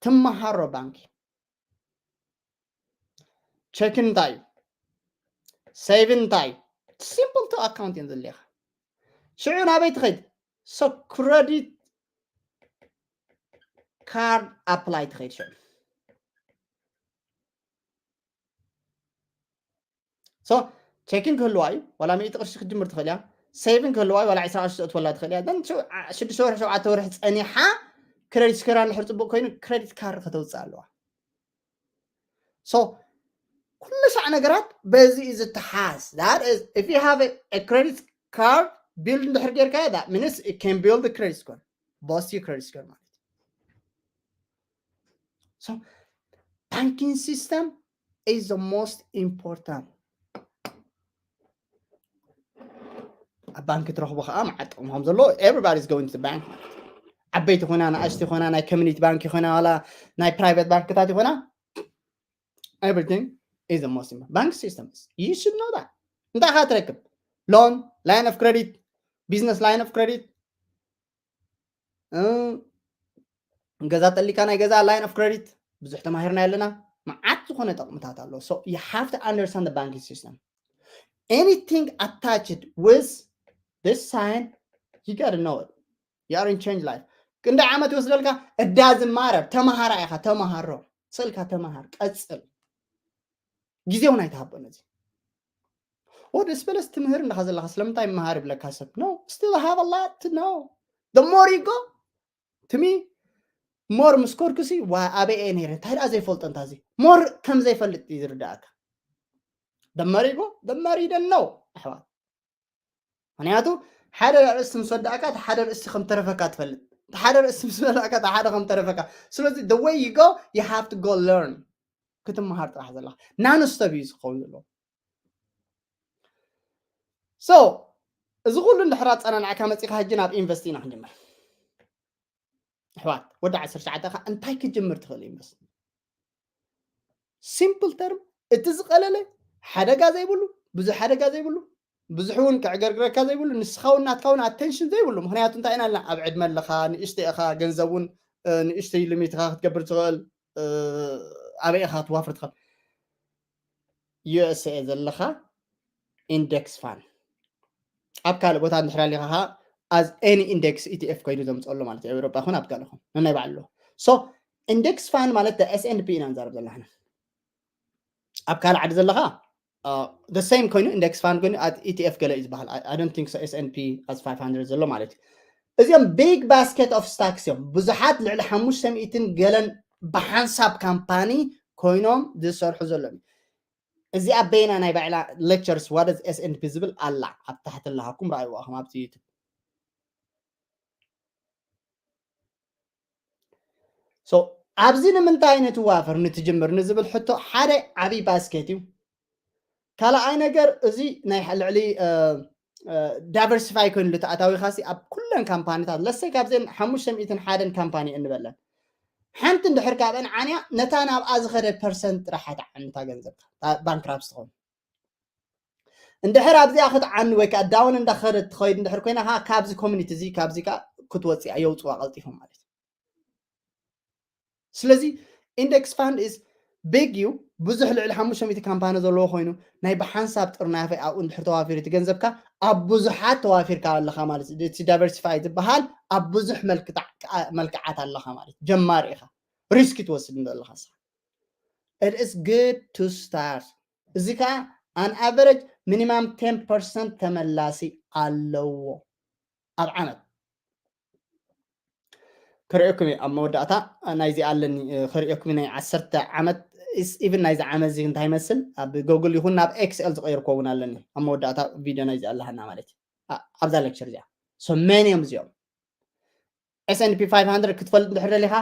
ትመሃሮ ባንኪ። ቸኪን እንታይ እዩ? ሴቪን እንታይ እዩ? ሲምፕል ቱ ኣካውንት እዮም ዘድልየኻ። ሽዑ ናበይ ትኸይድ? ሶ ክረዲት ካርድ ኣፕላይ ትኸይድ ሽዑ። ሶ ቸኪን ክህልዋ እዩ ዋላ ሚእቲ ቅርሺ ክትጅምር ትኽእል እያ። ሴቪን ክህልዋ እዩ ዋላ ዕስራ ቅርሺ ተእትወላ ትኽእል እያ። ሽዱሽተ ወርሒ ሸውዓተ ወርሒ ፀኒሓ credit score እንድሕር ፅቡቅ ኮይኑ credit card ከተውፅእ ኣለዋ። So ኩሉ ሳዕ ነገራት በዚ እዩ ዝተሓዝ። That is, if you have a, a credit card build እንድሕር ጌርካ, that means it can build a credit score, boost your credit score ማለት እዩ። So banking system is the most important. ኣብ ባንክ ትረኽቦ ከዓ መዓት ጥቕሚ ከም ዘለዎ, everybody is going to the bank ማለት እዩ። ዓበይቲ ኮይና፣ ንኣሽቲ ኮይና፣ ናይ community ባንክ ኮይና፣ ዋላ ናይ private ባንክታት ይኮና, everything is the most important. Bank system is, you should know that. እንታይ ኢኻ ትረክብ? Loan, line of credit, business line of credit, ገዛ ጠሊካ ናይ ገዛ line of credit፣ ብዙሕ ተማሂርና ኣለና። መዓት ዝኾነ ጠቕምታት ኣለዎ። So you have to understand the banking system. Anything attached with this sign, you gotta know it. You are in change life. ክንደይ ዓመት ይወስደልካ? እዳ ዝማረብ ተማሃራ ኢኻ፣ ተማሃሮ ስልካ ተማሃር፣ ቀፅል። ግዜውን ኣይትሃቦ ነዚ። ወደ ስበለስ ትምህር እንዳኻ ዘለኻ ስለምንታይ መሃር ይብለካ ሰብ? No, still have a lot to know. The more you go, to me, more ምስ ኮድኩሲ፣ ዋ፣ ኣበይ እየ ነይረ? እንታይ ደኣ ዘይፈልጦ እንታዚ? More ከም ዘይፈልጥ እዩ ዝርዳእካ። The more you go, the more you don't know, ኣሕዋት። ምክንያቱ ሓደ ርእሲ ምስ ወዳእካ፣ እቲ ሓደ ርእሲ ከም ተረፈካ ትፈልጥ። እቲ ሓደ ርእሲ ምስ በላእካ፣ እቲ ሓደ ከም ተረፈካ። ስለዚ the way you go, you have to go learn. ክትመሃር ጥራሕ ዘለካ። Non-stop እዩ ዝኸውን ዘለዎ። So እዚ ኩሉ እንድሕር ኣጸናንዕካ መጺኻ፣ ሕጂ ናብ ኢንቨስት ኢና ክንጅምር። ኣሕዋት፣ ወዲ ዓሰርተ ትሽዓተ ከ እንታይ ክጅምር ትኽእል ኢንቨስት? Simple term፣ እቲ ዝቐለለ፣ ሓደጋ ዘይብሉ፣ ብዙሕ ሓደጋ ዘይብሉ፣ ብዙሕ እውን ከዕገርግረካ ዘይብሉ፣ ንስኻ እውን ናትካ እውን attention ዘይብሉ። ምክንያቱ እንታይ ኢና ኣለና? ኣብ ዕድመ ኣለኻ፣ ንእሽተይ ኢኻ፣ ገንዘብ እውን፣ እ፣ ንእሽተይ limit ኢኻ ክትገብር ትኽእል፣ እ፣ ኣበይ ኢኻ ክትዋፍር ትኽእል? ዩ ኤስ ኤ ዘለኻ index fund። ኣብ ካልእ ቦታ እንድሕር ኣሊኻ ኸዓ as any index ኢ ቲ ኤፍ ኮይኑ ዘምፅኦ ኣሎ ማለት እዩ። ኣብ ኤውሮጳ ይኹን ኣብ ካልእ ይኹን ነናይ ባዕሉ ኣለዎ። So index fund ማለት ኤስ ኤንድ ፒ ኢና ንዛረብ ዘለና ሕና። ኣብ ካልእ ዓዲ ዘለኻ፣ እ፣ the same ኮይኑ index fund ኮይኑ ኢ ቲ ኤፍ ገለ እዩ ዝበሃል። I, I don't think so S and P as five hundred ዘሎ ማለት እዩ። እዚኦም big basket of stocks እዮም። ብዙሓት ልዕሊ ሓሙሽተ ሚእትን ገለን ብሓንሳብ ካምፓኒ ኮይኖም ዝሰርሑ ዘለዉ እዮም። እዚኣ በይና ናይ ባዕላ lectures what is S and P ዝብል ኣላ፣ ኣብ ታሕቲ ኣለሃኩም ረኣይዋ ኢኹም ኣብቲ YouTube። So ኣብዚ ንምንታይ ንትዋፈር ንትጅምር ንዝብል ሕቶ ሓደ ዓብዪ ባስኬት እዩ። ካልኣይ ነገር እዚ ናይ ልዕሊ፣ እ፣ እ፣ diversify ኮይኑ ልተኣታዊኻሲ ኣብ ኩለን ካምፓኒታት ለሰይ ካብዘን ሓሙሽተ ሚእትን ሓደን ካምፓኒ እንበለን ሓንቲ እንድሕር ካብአን ዓንያ ነታ ናብኣ ዝኸደ ፐርሰንት ጥራሕ ኣይትዓንታ ገንዘብካ፣ ባንክራፕት ትኸውን። እንድሕር ኣብዚኣ ክትዓኒ ወይ ከዓ ዳውን እንዳኸደት ትኸይድ እንድሕር ኮይና ከዓ ካብዚ ኮሚኒቲ እዚ ካብዚ ከዓ ክትወፅእ የውፅዋ ቀልጢፎም ማለት እዩ። ስለዚ index fund is big እዩ። ብዙሕ ልዕሊ ሓሙሽተ ሚእቲ ካምፓኒ ዘለዎ ኮይኑ ናይ ብሓንሳብ ጥርናፈ ኣብኡ እንድሕር ተዋፊሩ እቲ ገንዘብካ ኣብ ብዙሓት ተዋፊርካ ኣለኻ ማለት እዩ። እቲ diversify ዝበሃል ኣብ ብዙሕ መልክታ-፣ መልክዓት ኣለኻ ማለት እዩ። ጀማሪ ኢኻ፣ ሪስክ ትወስድ እንዶ ኣለኻ ንስኻ። It is good to start። እዚ ከዓ on average minimum ten percent ተመላሲ ኣለዎ ኣብ ዓመት። ክርእየኩም እየ ኣብ መወዳእታ ናይዚ ኣለኒ፣ እ፣ ክርእየኩም ናይ ዓሰርተ ዓመት፣ ኢስ-፣ ኢቭን ናይዚ ዓመት እዚ እንታይ ይመስል ኣብ ጎግል ይኹን ናብ ኤክስኤል ዝቐየርኩዎ እውን ኣለኒ። ኣብ መወዳእታ ቪድዮ ናይዚ ኣለሃና ማለት እዩ። ኣ-፣ ኣብዛ ሌክቸር እዚኣ። So መን እዮም እዚኦም? S and P five hundred ክትፈልጥ እንድሕር ደሊኻ፣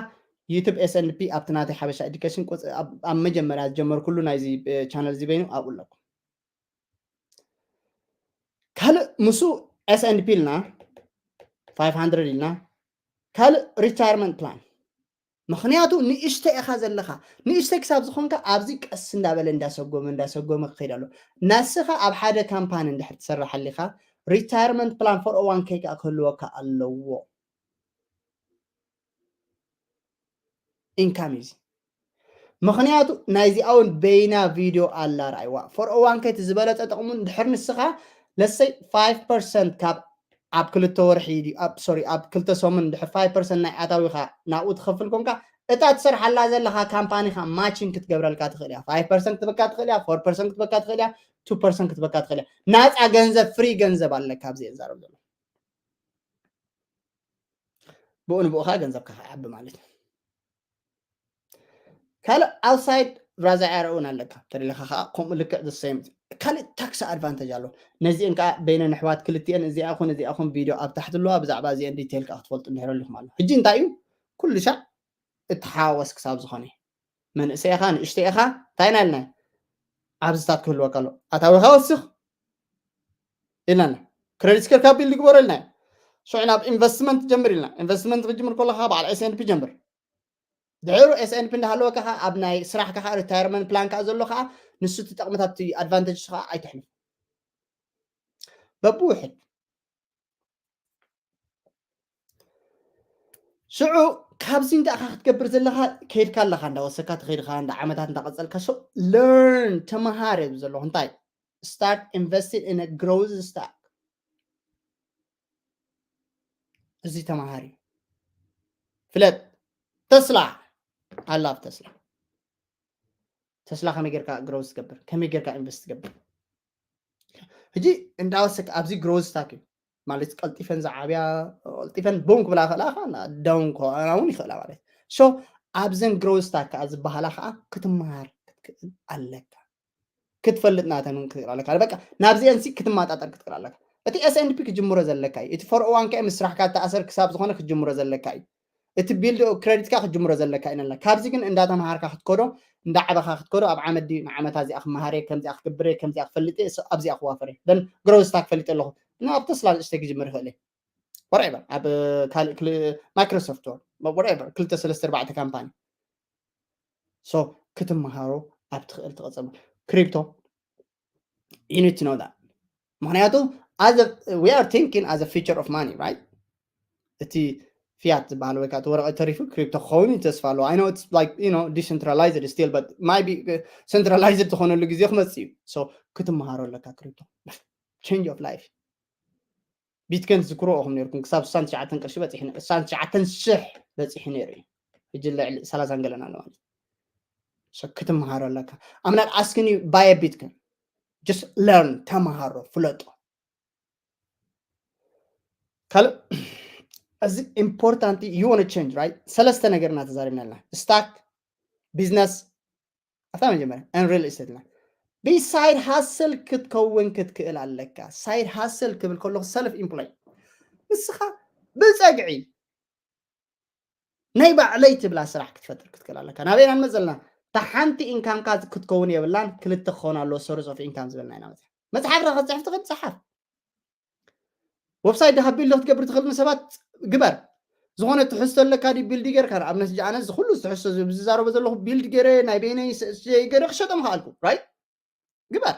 ዩቱብ S and P ኣብቲ ናተይ ሓበሻ ኤዱኬሽን ቁጽ-፣ ኣብ፣ ኣብ መጀመርያ ዝጀመርኩሉ ናይዚ፣ እ፣ ቻነል እዚ በይኑ ኣብኡ ኣለኩም። ካልእ ምስ S and P ኢልና፣ ፋይቭ ሃንድረድ ኢልና፣ ካልእ ሪታየርመንት ፕላን። ምኽንያቱ ንእሽተይ ኢኻ ዘለኻ። ንእሽተይ ክሳብ ዝኾንካ ኣብዚ ቀስ እንዳበለ እንዳሰጎመ፣ እንዳሰጎመ ክኸይድ ኣሎ። ናስኻ ኣብ ሓደ ካምፓኒ እንድሕር ትሰርሕ ኣሊኻ፣ ሪታየርመንት ፕላን ፎር ኦ ዋን ኬ ከኣ ክህልወካ ኣለዎ። ኢንካም እዩ እዚ። ምኽንያቱ ናይዚኣ እውን በይና ቪድዮ ኣላ፣ ረኣይዋ። ፎር ኦ ዋን ኬ እቲ ዝበለጸ ጥቕሙ እንድሕር ንስኻ ለሰይ ፋይቭ ፐርሰንት ካብ ኣብ ክልተ ወርሒ ድዩ፣ ኣብ፣ ሶሪ፣ ኣብ ክልተ ሰሙን እንድሕር ፋይቭ ፐርሰንት ናይ ኣታዊኻ ናብኡ ትኸፍል ኮንካ፣ እታ ትሰርሓላ ዘለኻ ካምፓኒኻ ማቺንግ ክትገብረልካ ትኽእል እያ። ፋይቭ ፐርሰንት ክትበካ ትኽእል እያ፣ ፎር ፐርሰንት ክትበካ ትኽእል እያ፣ ቱ ፐርሰንት ክትበካ ትኽእል እያ። ናጻ ገንዘብ፣ ፍሪ ገንዘብ ኣለካ ኣብዚ እየ ዝዛረብ ዘለኹ። ብኡ ንብኡ ከዓ ገንዘብካ ከዓ ይዓቢ ማለት እዩ። ካልእ outside ራዛ ዕረ እውን ኣለካ ተደለካ ከዓ ከምኡ ልክዕ the same ካልእ tax advantage ኣሎ። ነዚአን ከዓ በይነን ኣሕዋት ክልቲአን እዚኣ ኹን እዚኣ ኹን ቪድዮ ኣብ ታሕቲ ኣለዋ ብዛዕባ እዚአን detail ከዓ ክትፈልጡ እንድሕር ኣለኹም ኣሎ። ሕጂ እንታይ እዩ ኩሉ ሻዕ እትሓወስ ክሳብ ዝኾነ መንእሰይ ኢኻ ንእሽተይ ኢኻ እንታይ ኢና ኢልና ኣብዝታት ክህልወካ ኣሎ ኣታዊኻ ወስኽ ኢልና credit score ካ build ግበሮ ኢልና ሽዑ ናብ investment ጀምር ኢልና investment ክጅምር ከለካ በዓል S and P ጀምር ድሕሩ S and P እንዳሃለወካ ከዓ ኣብ ናይ ስራሕ ከዓ retirement plan ከዓ ዘሎ ከዓ ንሱ እቲ ጠቕምታት advantage ከዓ ኣይትሕልፍ በብውሕድ ሽዑ ካብዚ እንታይ ኢኻ ክትገብር ዘለኻ ከይድካ ኣለኻ እንዳወሰካ ትኸይድኻ እንዳ ዓመታት እንዳቐፀልካ so learn ተመሃር እየ ዘለኹ እንታይ start investing in a growth stock እዚ ተመሃር እዩ ፍለጥ ተስላ I love ተስላ ተስላ ከመይ ጌርካ growth ትገብር ከመይ ጌርካ invest ትገብር ሕጂ እንዳወሰክ ኣብዚ growth stock እዩ ማለት ቀልጢፈን ዝዓብያ ቀልጢፈን ቦም ክብላ ክእላ ከዓ ደውን ክኾና እውን ይኽእላ ማለት so ኣብዘን growth stock ከዓ ዝበሃላ ከዓ ክትመሃር ክትክእል ኣለካ ክትፈልጥ ናተን ክትክእል ኣለካ በቃ ናብዚአን ሲ ክትመጣጠር ክትክእል ኣለካ እቲ S and P ክጅምሮ ዘለካ እዩ እቲ four oh one K ምስ ስራሕካ ተኣሰር ክሳብ ዝኾነ ክትጅምሮ ዘለካ እዩ እቲ build credit ካ ክትጅምሮ ዘለካ ኢና ካብዚ ግን እንዳተምሃርካ ክትከዶ እንዳዓበኻ ክትከዶ ኣብ ዓመት ድዩ ንዓመታ እዚኣ ክመሃር እየ ከምዚኣ ክገብር እየ ከምዚኣ ክፈልጥ እየ ኣብዚኣ ክዋፈር እየ then growth stock ፈሊጠ ኣለኹ እና ኣብ ተስላ ንእሽተይ ክጅምር ይኽእል እየ whatever ኣብ ካልእ Microsoft whatever ክልተ ሰለስተ ኣርባዕተ ካምፓኒ so ክትመሃሮ ኣብ ትኽእል ትቐፀም crypto you need to know that ምክንያቱ we are thinking as a future of money right እቲ fiat ዝበሃል ወይ ከዓ ወረቐት ተሪፉ crypto ክኸውን ተስፋ ኣለዎ I know it's like you know decentralized still but might be centralized ዝኾነሉ ግዜ ክመፅእ እዩ so ክትመሃሮ ኣለካ crypto change of life Bitcoin ዝክሮ ኹም ነርኩም ክሳብ ስሳን ትሽዓተን ቅርሺ በፂሑ ስሳን ትሽዓተን ሽሕ በፂሑ ነይሩ እዩ ሕጂ ልዕሊ ሰላሳን ገለን ኣሎ ማለት so ክትመሃሮ ኣለካ I'm not asking you buy a Bitcoin just learn ተመሃሮ ፍለጦ ካልእ እዚ important you want change right ሰለስተ ነገር እናተዛሪብና ኣለና stock business ኣብታ መጀመርያ and real estate ና ብሳይድ ሃስል ክትከውን ክትክእል ኣለካ ሳይድ ሃስል ክብል ከለኩ ሰልፍ ኢምፕሎይ ንስኻ ብፀግዒ ናይ ባዕለይ ትብላ ስራሕ ክትፈጥር ክትክእል ኣለካ ናበይ ኢና ንመፅእ ዘለና እታ ሓንቲ ኢንካምካ ክትከውን የብላን ክልተ ክኸውን ኣለዎ source of income ዝብልና ኢና መፅእ መፅሓፍ ዳ ክትፅሕፍ ትኽእል ፀሓፍ website ዳካ build ክትገብር ትኽእል ንሰባት ግበር ዝኾነ ትሕዝቶ ኣለካ ዲ build ጌርካ ንኣብነት ጃ ኣነ ዝኩሉ ትሕዝቶ ዝዛረቦ ዘለኹ build ገይረ ናይ በይነይ ገይረ ክሸጦም ከኣልኩ right ግበር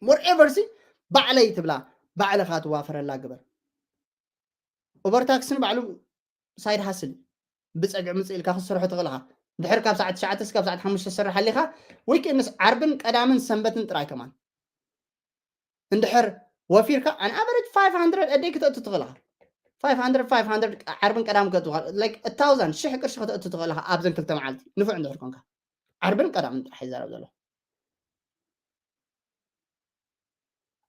whatever ሲ ባዕለይ ትብላ ባዕልኻ ትዋፈረላ ግበር ኡበር ታክሲ ንባዕሉ ሳይድ ሃስል ብፀግዒ ምፅእ ኢልካ ክትሰርሖ ትኽእልኻ ድሕር ካብ ሰዓት ትሽዓተ እስካብ ሰዓት ሓሙሽተ ትሰርሕ ኣሊኻ ዊክንስ ዓርብን ቀዳምን ሰንበትን ጥራይ ከማን እንድሕር ወፊርካ ኣን ኣቨሬጅ ፋይቭ ሃንድረድ ኣደይ ክተእቱ ትኽእልኻ ፋይቭ ሃንድረድ ፋይቭ ሃንድረድ ዓርብን ቀዳምን ክተእቱ like ታውዛንድ ሽሕ ቅርሺ ክተእቱ ትኽእልኻ ኣብዘን ክልተ መዓልቲ ንፉዕ እንድሕር ኮንካ ዓርብን ቀዳምን ጥራሕ ይዛረብ ዘለኹ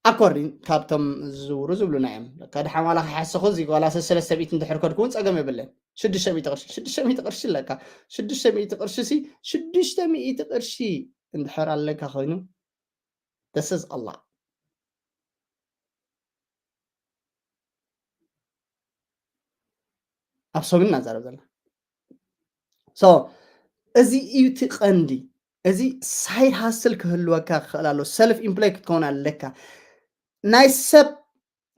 ኣኮርዲን ካብቶም ዝዝውሩ ዝብሉና እዮም ለካ ድሓን ዋላ ክሓሰኹ እዚ ዋላ ሰለስተ ሚእቲ እንድሕር ከድኩ እውን ፀገም የብለን ሽዱሽተ ሚእቲ ቅርሺ ሽዱሽተ ሚእቲ ቅርሺ ኣለካ ሽዱሽተ ሚእቲ ቅርሺ ሲ ሽዱሽተ ሚእቲ ቅርሺ እንድሕር ኣለካ ኮይኑ this is a lot ኣብ ሶምን እናዛረብ ዘለና so እዚ እዩ እቲ ቀንዲ እዚ ሳይድ ሃስል ክህልወካ ክኽእል ኣሎ ሰልፍ ኢምፕሎይ ክትከውን ኣለካ ናይ ሰብ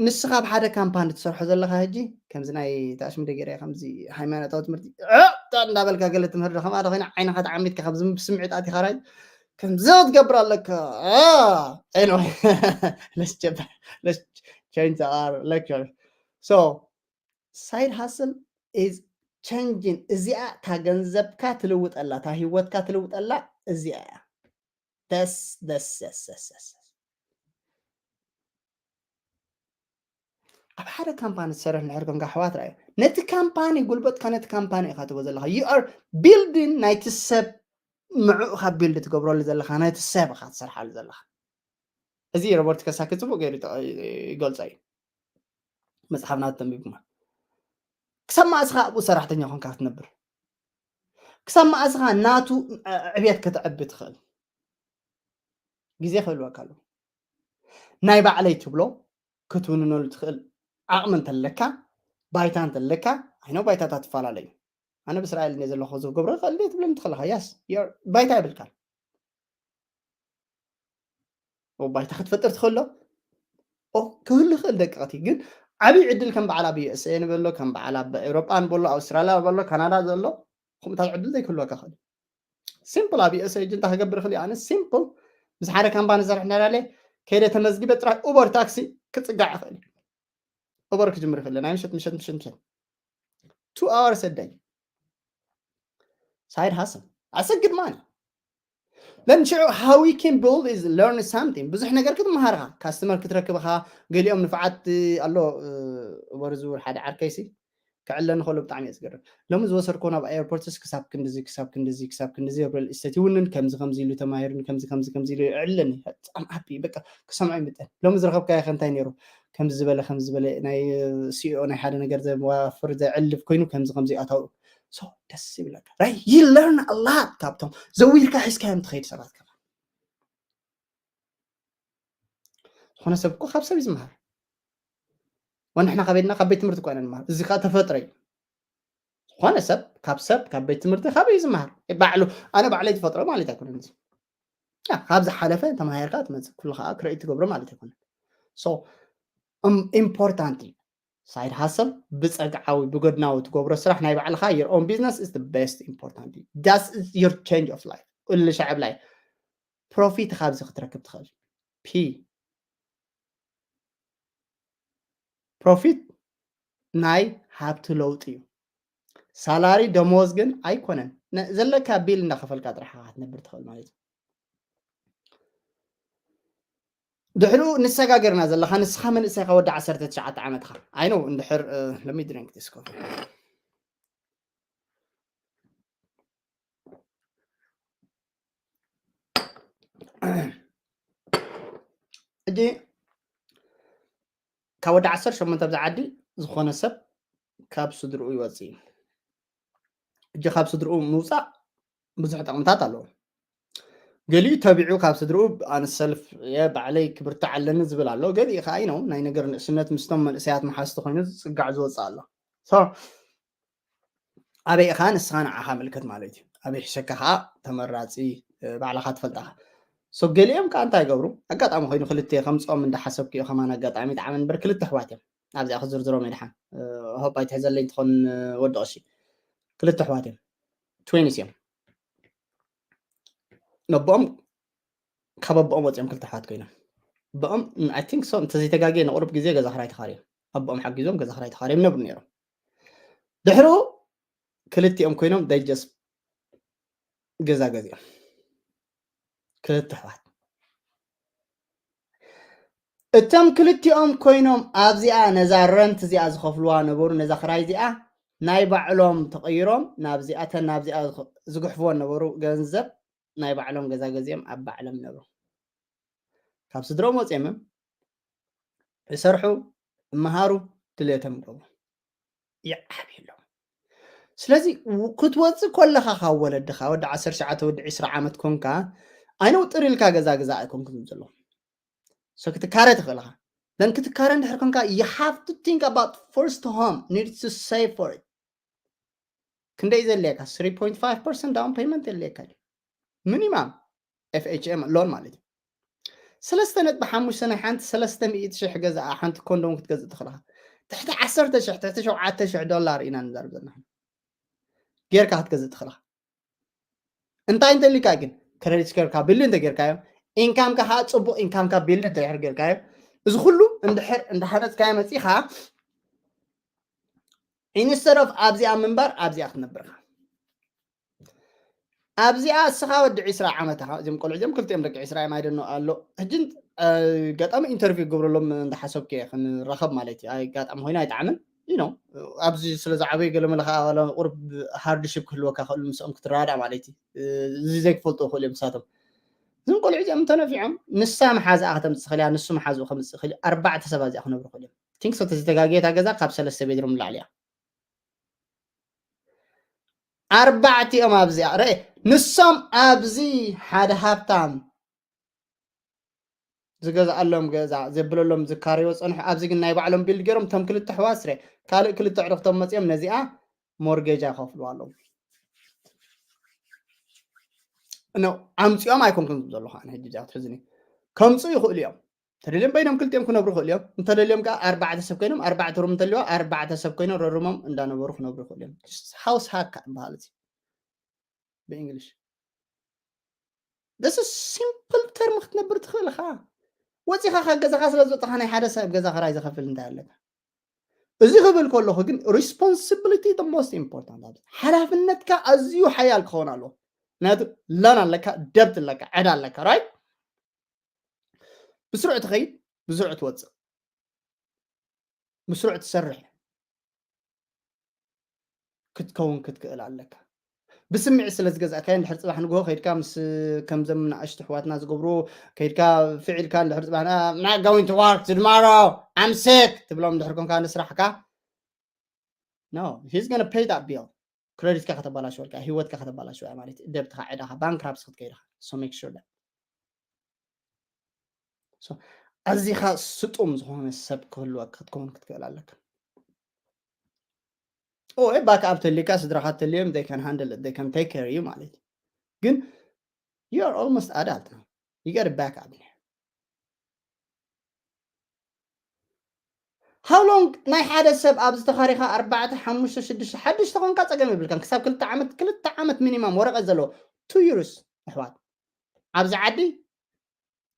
ንስኻ ኣብ ሓደ ካምፓኒ ትሰርሖ ዘለካ ሕጂ ከምዚ ናይ ታሽሚ ደገርያ ከምዚ ሃይማኖታዊ ትምህርቲ እንዳበልካ ገለ ትምህር ከምኣ ኮይና ዓይንካ ተዓሚትካ ካብዚ ስምዒት ኣቲኻ ራይ ከምዚ ክትገብር ኣለካ ሳይድ ሃስል is changing እዚኣ እታ ገንዘብካ ትልውጠላ እታ ህይወትካ ትልውጠላ እዚኣ እያ ደስ ደስ ደስ ደስ ደስ ኣብ ሓደ ካምፓኒ ትሰርሕ እንድሕር ኮንካ ኣሕዋት ራእዮ ነቲ ካምፓኒ ጉልበትካ ነቲ ካምፓኒ ኢካ ትቦ ዘለካ you are building ናይቲ ሰብ ንዕኡ ካብ build ትገብረሉ ዘለካ ነቲ ሰብ ኢካ ትሰርሓሉ ዘለካ እዚ ሮበርት ከሳኪ ፅቡቅ ገይሩ ይገልፆ እዩ መፅሓፍ ናቱ ተንቢብኩማ። ክሳብ መኣስኻ ኣብኡ ሰራሕተኛ ኮንካ ክትነብር? ክሳብ መኣስኻ ናቱ ዕብየት ከተዕቢ ትኽእል? ግዜ ክህልወካ ኣለዎ። ናይ ባዕለይ ትብሎ ክትውንነሉ ትኽእል ዓቕሚ እንተለካ፣ ባይታ እንተለካ፣ ኣይኖ ባይታታት ትፈላለዩ። ኣነ ብእስራኤል እየ ዘለኹ ዝገብሮ ይኽእል ድየ ትብለኒ ትኽእልኻ። ያስ፣ ባይታ የብልካን። ባይታ ክትፈጥር ትኽእሎ ክህሉ ይኽእል ደቀቕቲ፣ ግን ዓብዪ ዕድል ከም በዓል ኣብ ዩኤስኤ ንበሎ፣ ከም በዓል ኣብ ኤውሮጳ ንበሎ፣ ኣውስትራልያ በሎ፣ ካናዳ ዘሎ ከምኡታት ዕድል ዘይክህልወካ ይኽእል። ሲምፕል ኣብ ዩኤስኤ እንታይ ክገብር ይኽእል? ኣነ ሲምፕል ምስ ሓደ ካምፓኒ ሰርሕ እንዳላለ ከይደ ተመዝጊበ ጥራይ ኡበር ታክሲ ክፅጋዕ ይኽእል። ኡበር ክጅምር ይኽእል ናይ ምሸት ምሸት ምሸት ምሸት two hours a day side hustle. That's a good money. Then ሽዑ how we can build is learn something. ብዙሕ ነገር ክትመሃርኻ፣ ካስተመር ክትረክብኻ፣ ገሊኦም ንፍዓት ኣሎ ኡበር ዝውር ሓደ ዓርከይሲ ክዕለኒ ከሎ ብጣዕሚ እየ ዝገርም። ሎሚ ዝወሰድኮ ናብ ኤርፖርትስ ክሳብ ክንድዚ ክሳብ ክንድዚ ክሳብ ክንድዚ ኣብ ሪል ስቴት ይውንን ከምዚ ከምዚ ኢሉ ተማሂሩኒ ከምዚ ከምዚ ከምዚ ኢሉ ይዕለኒ። I'm happy በቃ ክሰምዖ ይምጠን። ሎሚ ዝረኸብካዮ ከ እንታይ ነይሩ? ከምዚ ዝበለ ከምዚ ዝበለ ናይ ሲኦ ናይ ሓደ ነገር ዘዋፍር ዘዕልፍ ኮይኑ ከምዚ ከምዚ ኣታው so ደስ ይብለካ። Right? You learn a lot ካብቶም ዘዊርካ ሒዝካዮም ትኸይድ ሰባት ከ ዝኾነ ሰብ እኮ ካብ ሰብ እዩ ዝመሃር። ወንሕና ካብ ቤትና ካብ ቤት ትምህርቲ እኮ ኢና ንመሃር። እዚ ከዓ ተፈጥሮ እዩ። ዝኾነ ሰብ ካብ ሰብ ካብ ቤት ትምህርቲ ካበይ እዩ ዝመሃር? ባዕሉ ኣነ ባዕለይ ተፈጥሮ ማለት ኣይኮነን። እዚ ካብ ዝሓለፈ ተማሂርካ ትመፅእ ኩሉ ከዓ ክረኢ ትገብሮ ማለት ኣይኮነን። So important እዩ። ሳይድ ሃስል ብፀግዓዊ ብጎድናዊ ትገብሮ ስራሕ ናይ ባዕልካ your own business is the best important እዩ። That is your change of life። እሉ ሻዕብ ላይ ፕሮፊት ካብዚ ክትረክብ ትኽእል። ፒ ፕሮፊት ናይ ሃብቲ ለውጢ እዩ። ሳላሪ ደሞዝ ግን ኣይኮነን። ዘለካ ቢል እንዳኸፈልካ ጥራሕ ክትነብር ትኽእል ማለት እዩ። ድሕሩ ንሰጋገርና ዘለካ ንስኻ መንእሰይካ ወዲ ዓሰርተ ትሽዓተ ዓመትካ I know እንድሕር let me drink this coffee እጂ ካብ ወዲ ዓሰርተ ሸሞንተ ኣብዚ ዓዲ ዝኾነ ሰብ ካብ ስድርኡ ይወፅእ እዩ። እጂ ካብ ስድርኡ ምውፃእ ብዙሕ ጠቕምታት ኣለዎ። ገሊኡ ተቢዑ ካብ ስድርኡ ኣነ ሰልፍ እየ ባዕለይ ክብርታዕ ኣለኒ ዝብል ኣሎ። ገሊኡ ከዓ ነው ናይ ነገር ንእስነት ምስቶም መንእሰያት መሓዝቲ ኮይኑ ዝፅጋዕ ዝወፅእ ኣሎ። ኣበይ ኢኻ ንስኻ ንዓኻ ምልከት ማለት እዩ። ኣበይ ሕሸካ ከዓ ተመራፂ ባዕልኻ ትፈልጣኻ። ሶ ገሊኦም ከዓ እንታይ ይገብሩ ኣጋጣሚ ኮይኑ ክልተ ከምፅኦም እንዳሓሰብክዮ ከማን ኣጋጣሚ ጣዕሚ እምበር ክልተ ኣሕዋት እዮም። ኣብዚኣ ክዝርዝሮም እየ ድሓን ሆፕ ኣይትሕዘለይ እንትኾን ወዲ ቀሺ ክልተ ኣሕዋት እዮም። ትዌንስ እዮም። ነቦኦም ካብ ኣቦኦም ወፂኦም ክልተ ኣሕዋት ኮይኖም ኣቦኦም I think so እንተዘይተጋግየ ንቁሩብ ግዜ ገዛ ክራይ ተኻርዮም ኣቦኦም ሓጊዞም ገዛ ክራይ ተኻርዮም ነብሩ ነይሮም። ድሕሩ ክልቲኦም ኮይኖም they just ገዛ ገዚኦም ክልተ ኣሕዋት እቶም ክልቲኦም ኮይኖም ኣብዚኣ ነዛ ረንት እዚኣ ዝኸፍልዋ ነበሩ ነዛ ክራይ እዚኣ ናይ ባዕሎም ተቐይሮም ናብዚኣተን ናብዚኣ ዝጉሕፍወን ነበሩ ገንዘብ ናይ ባዕሎም ገዛ ገዚኦም ኣብ ባዕሎም ነብሩ ካብ ስድሮም ወፂኦም እዮም ይሰርሑ ይመሃሩ ድሌቶም ይገብሩ ይዓብዩ ኣለዉ። ስለዚ ክትወፅእ ከለኻ ካብ ወለድኻ ወዲ ዓሰርተ ትሽዓተ ወዲ ዕስራ ዓመት ኮንካ ኣይነውጥር ኢልካ ገዛ ገዛ ኣይኮንኩም ዘለኹም። So ክትካረ ትኽእል ኢኻ። Then ክትካረ እንድሕር ኮንካ you have to think about first home needs to save for it. ክንደይ ዘድልየካ three point five percent down payment የድልየካ እዩ minimum F H M loan ማለት እዩ። ሰለስተ ነጥቢ ሓሙሽተ ናይ ሓንቲ ሰለስተ ሚእቲ ሽሕ ገዛ ሓንቲ ኮንዶም ክትገዝእ ትኽእል ኢኻ። ትሕቲ ዓሰርተ ሽሕ ትሕቲ ሸውዓተ ሽሕ ዶላር ኢና ንዛረብ ዘለና ጌርካ ክትገዝእ ትኽእል ኢኻ። እንታይ እንተሊካ ግን ክሬዲት ስኮርካ ቢልድ እንተጌርካዮ ኢንካምካ ከዓ ፅቡቅ ኢንካምካ ቢልድ እንተድሕር ጌርካዮ እዚ ኩሉ እንድሕር እንዳሃነፅካዮ መፂኻ instead of ኣብዚኣ ምንባር ኣብዚኣ ክትነብርካ ኣብዚኣ እስኻ ወዲ ዕስራ ዓመትኻ እዚም ቆልዑ እዚም ክልቲኦም ደቂ ዕስራ እዮም ኣይደኖ ኣሎ ሕጂ ጋጣሚ ኢንተርቪው ክገብረሎም እንዳሓሰብኩ እየ ክንራኸብ ማለት እዩ ኣጋጣሚ ኮይኑ ኣይጣዕምን you know ኣብዚ ስለ ዝዓበዩ ገለ መለ ከዓ ቁርብ ሃርድሽፕ ክህልወካ ክእሉ ምስኦም ክትረዳዳእ ማለት እዩ እዚ ዘይክፈልጡ ክእሉ እዮም ንሳቶም እዞም ቆልዑ እዚኦም እንተነፊዖም ንሳ መሓዝኣ ከተምፅእ ክእል እያ ንሱ መሓዝኡ ከምፅእ ክእል እዩ ኣርባዕተ ሰባት እዚኣ ክነብሩ ክእል እዮም ቲንክ ሶ ተዝተጋግየ እታ ገዛ ካብ ሰለስተ ቤድሩም ላዕሊ እያ። ኣርባዕቲኦም ኣብዚኣ ርእ ንሶም ኣብዚ ሓደ ሃብታም ዝገዝኣሎም ገዛ ዘብለሎም ዝካረይዎ ጸንሑ። ኣብዚ ግን ናይ ባዕሎም ቢልድ ገይሮም እቶም ክልተ ኣሕዋት ስረ ካልእ ክልተ ኣዕሩኽቶም መጺኦም ነዚኣ ሞርጌጃ ይኸፍልዋ ኣለዉ። ኖ ኣምጺኦም ኣይኮንኩን ዝብል ዘለኹ ኣነ ሕጂ እዚኣ ክትሕዝኒ ከምጽኡ ይኽእሉ እዮም። እንተደልዮም በይኖም ክልቲኦም ክነብሩ ይኽእሉ እዮም። እንተደልዮም ከዓ ኣርባዕተ ሰብ ኮይኖም ኣርባዕተ ሩም እንተልዋ ኣርባዕተ ሰብ ኮይኖም ረሩሞም እንዳነበሩ ክነብሩ ይኽእሉ እዮም። ሃውስ ሃካ ይበሃል እዚ ብእንግሊሽ። ደስ ሲምፕል ተርም ክትነብር ትኽእል ኢኻ። ወፂኻ ካብ ገዛኻ ስለ ዝወፅኻ ናይ ሓደ ሰብ ገዛ ክራይ ዝኸፍል እንታይ ኣለካ? እዚ ክብል ከለኹ ግን responsibility the most important። ሓላፍነትካ ኣዝዩ ሓያል ክኸውን ኣለዎ። ምክንያቱ ሎን ኣለካ፣ ደብት ኣለካ፣ ዕዳ ኣለካ፣ ራይት? ብስሩዕ ትኸይድ፣ ብስሩዕ ትወፅእ፣ ብስሩዕ ትሰርሕ ክትከውን ክትክእል ኣለካ። ብስምዒት ስለ ዝገዛእካዮ እንድሕር ፅባሕ ንግሆ ከይድካ ምስ ከምዘም ንኣሽቱ ኣሕዋትና ዝገብሩ ከይድካ ፍዒልካ እንድሕር ፅባሕ I'm not going to work tomorrow, I'm sick ትብሎም እንድሕር ኮንካ ንስራሕካ no, he's gonna pay that bill። ክረዲትካ ከተባላሽወልካ፣ ህይወትካ ከተባላሽወ ማለት እዩ። ደብትኻ ዕዳኻ ባንክራፕሲ ክትከይድኻ so make sure that ኣዚኻ ስጡም ዝኾነ ሰብ ክህልወካ ክትከውን ክትክእል ኣለካ። ኦ ባክ ኣፕ ተልካ ስድራኻ ተልዮም they can handle it, they can take care you ማለት እዩ። ግን you are almost adult now, you got back up now. How long ናይ ሓደ ሰብ ኣብ ዝተኻሪኻ ኣርባዕተ ሓሙሽተ ሽዱሽተ ሓድሽ ተኾንካ ጸገም የብልካን። ክሳብ ክልተ ዓመት ክልተ ዓመት ሚኒማም ወረቐት ዘለዎ two years ኣሕዋት ኣብዚ ዓዲ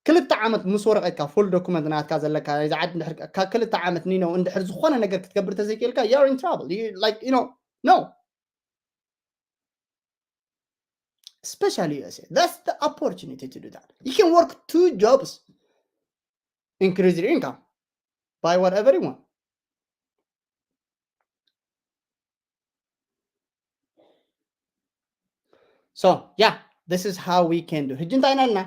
ክልተ ዓመት ምስ ወረቐትካ ፉል ዶኩመንት ናትካ ዘለካ ናይዚ ዓዲ እንድሕር ካብ ክልተ ዓመት ኒነው እንድሕር ዝኾነ ነገር ክትገብር ተዘይክእልካ you're in trouble. You, like, you know, no. Especially U S A. That's the opportunity to do that. You can work two jobs, increase your income, buy whatever you want. So yeah, this is how we can do. ሕጂ እንታይ ኢና ኢልና?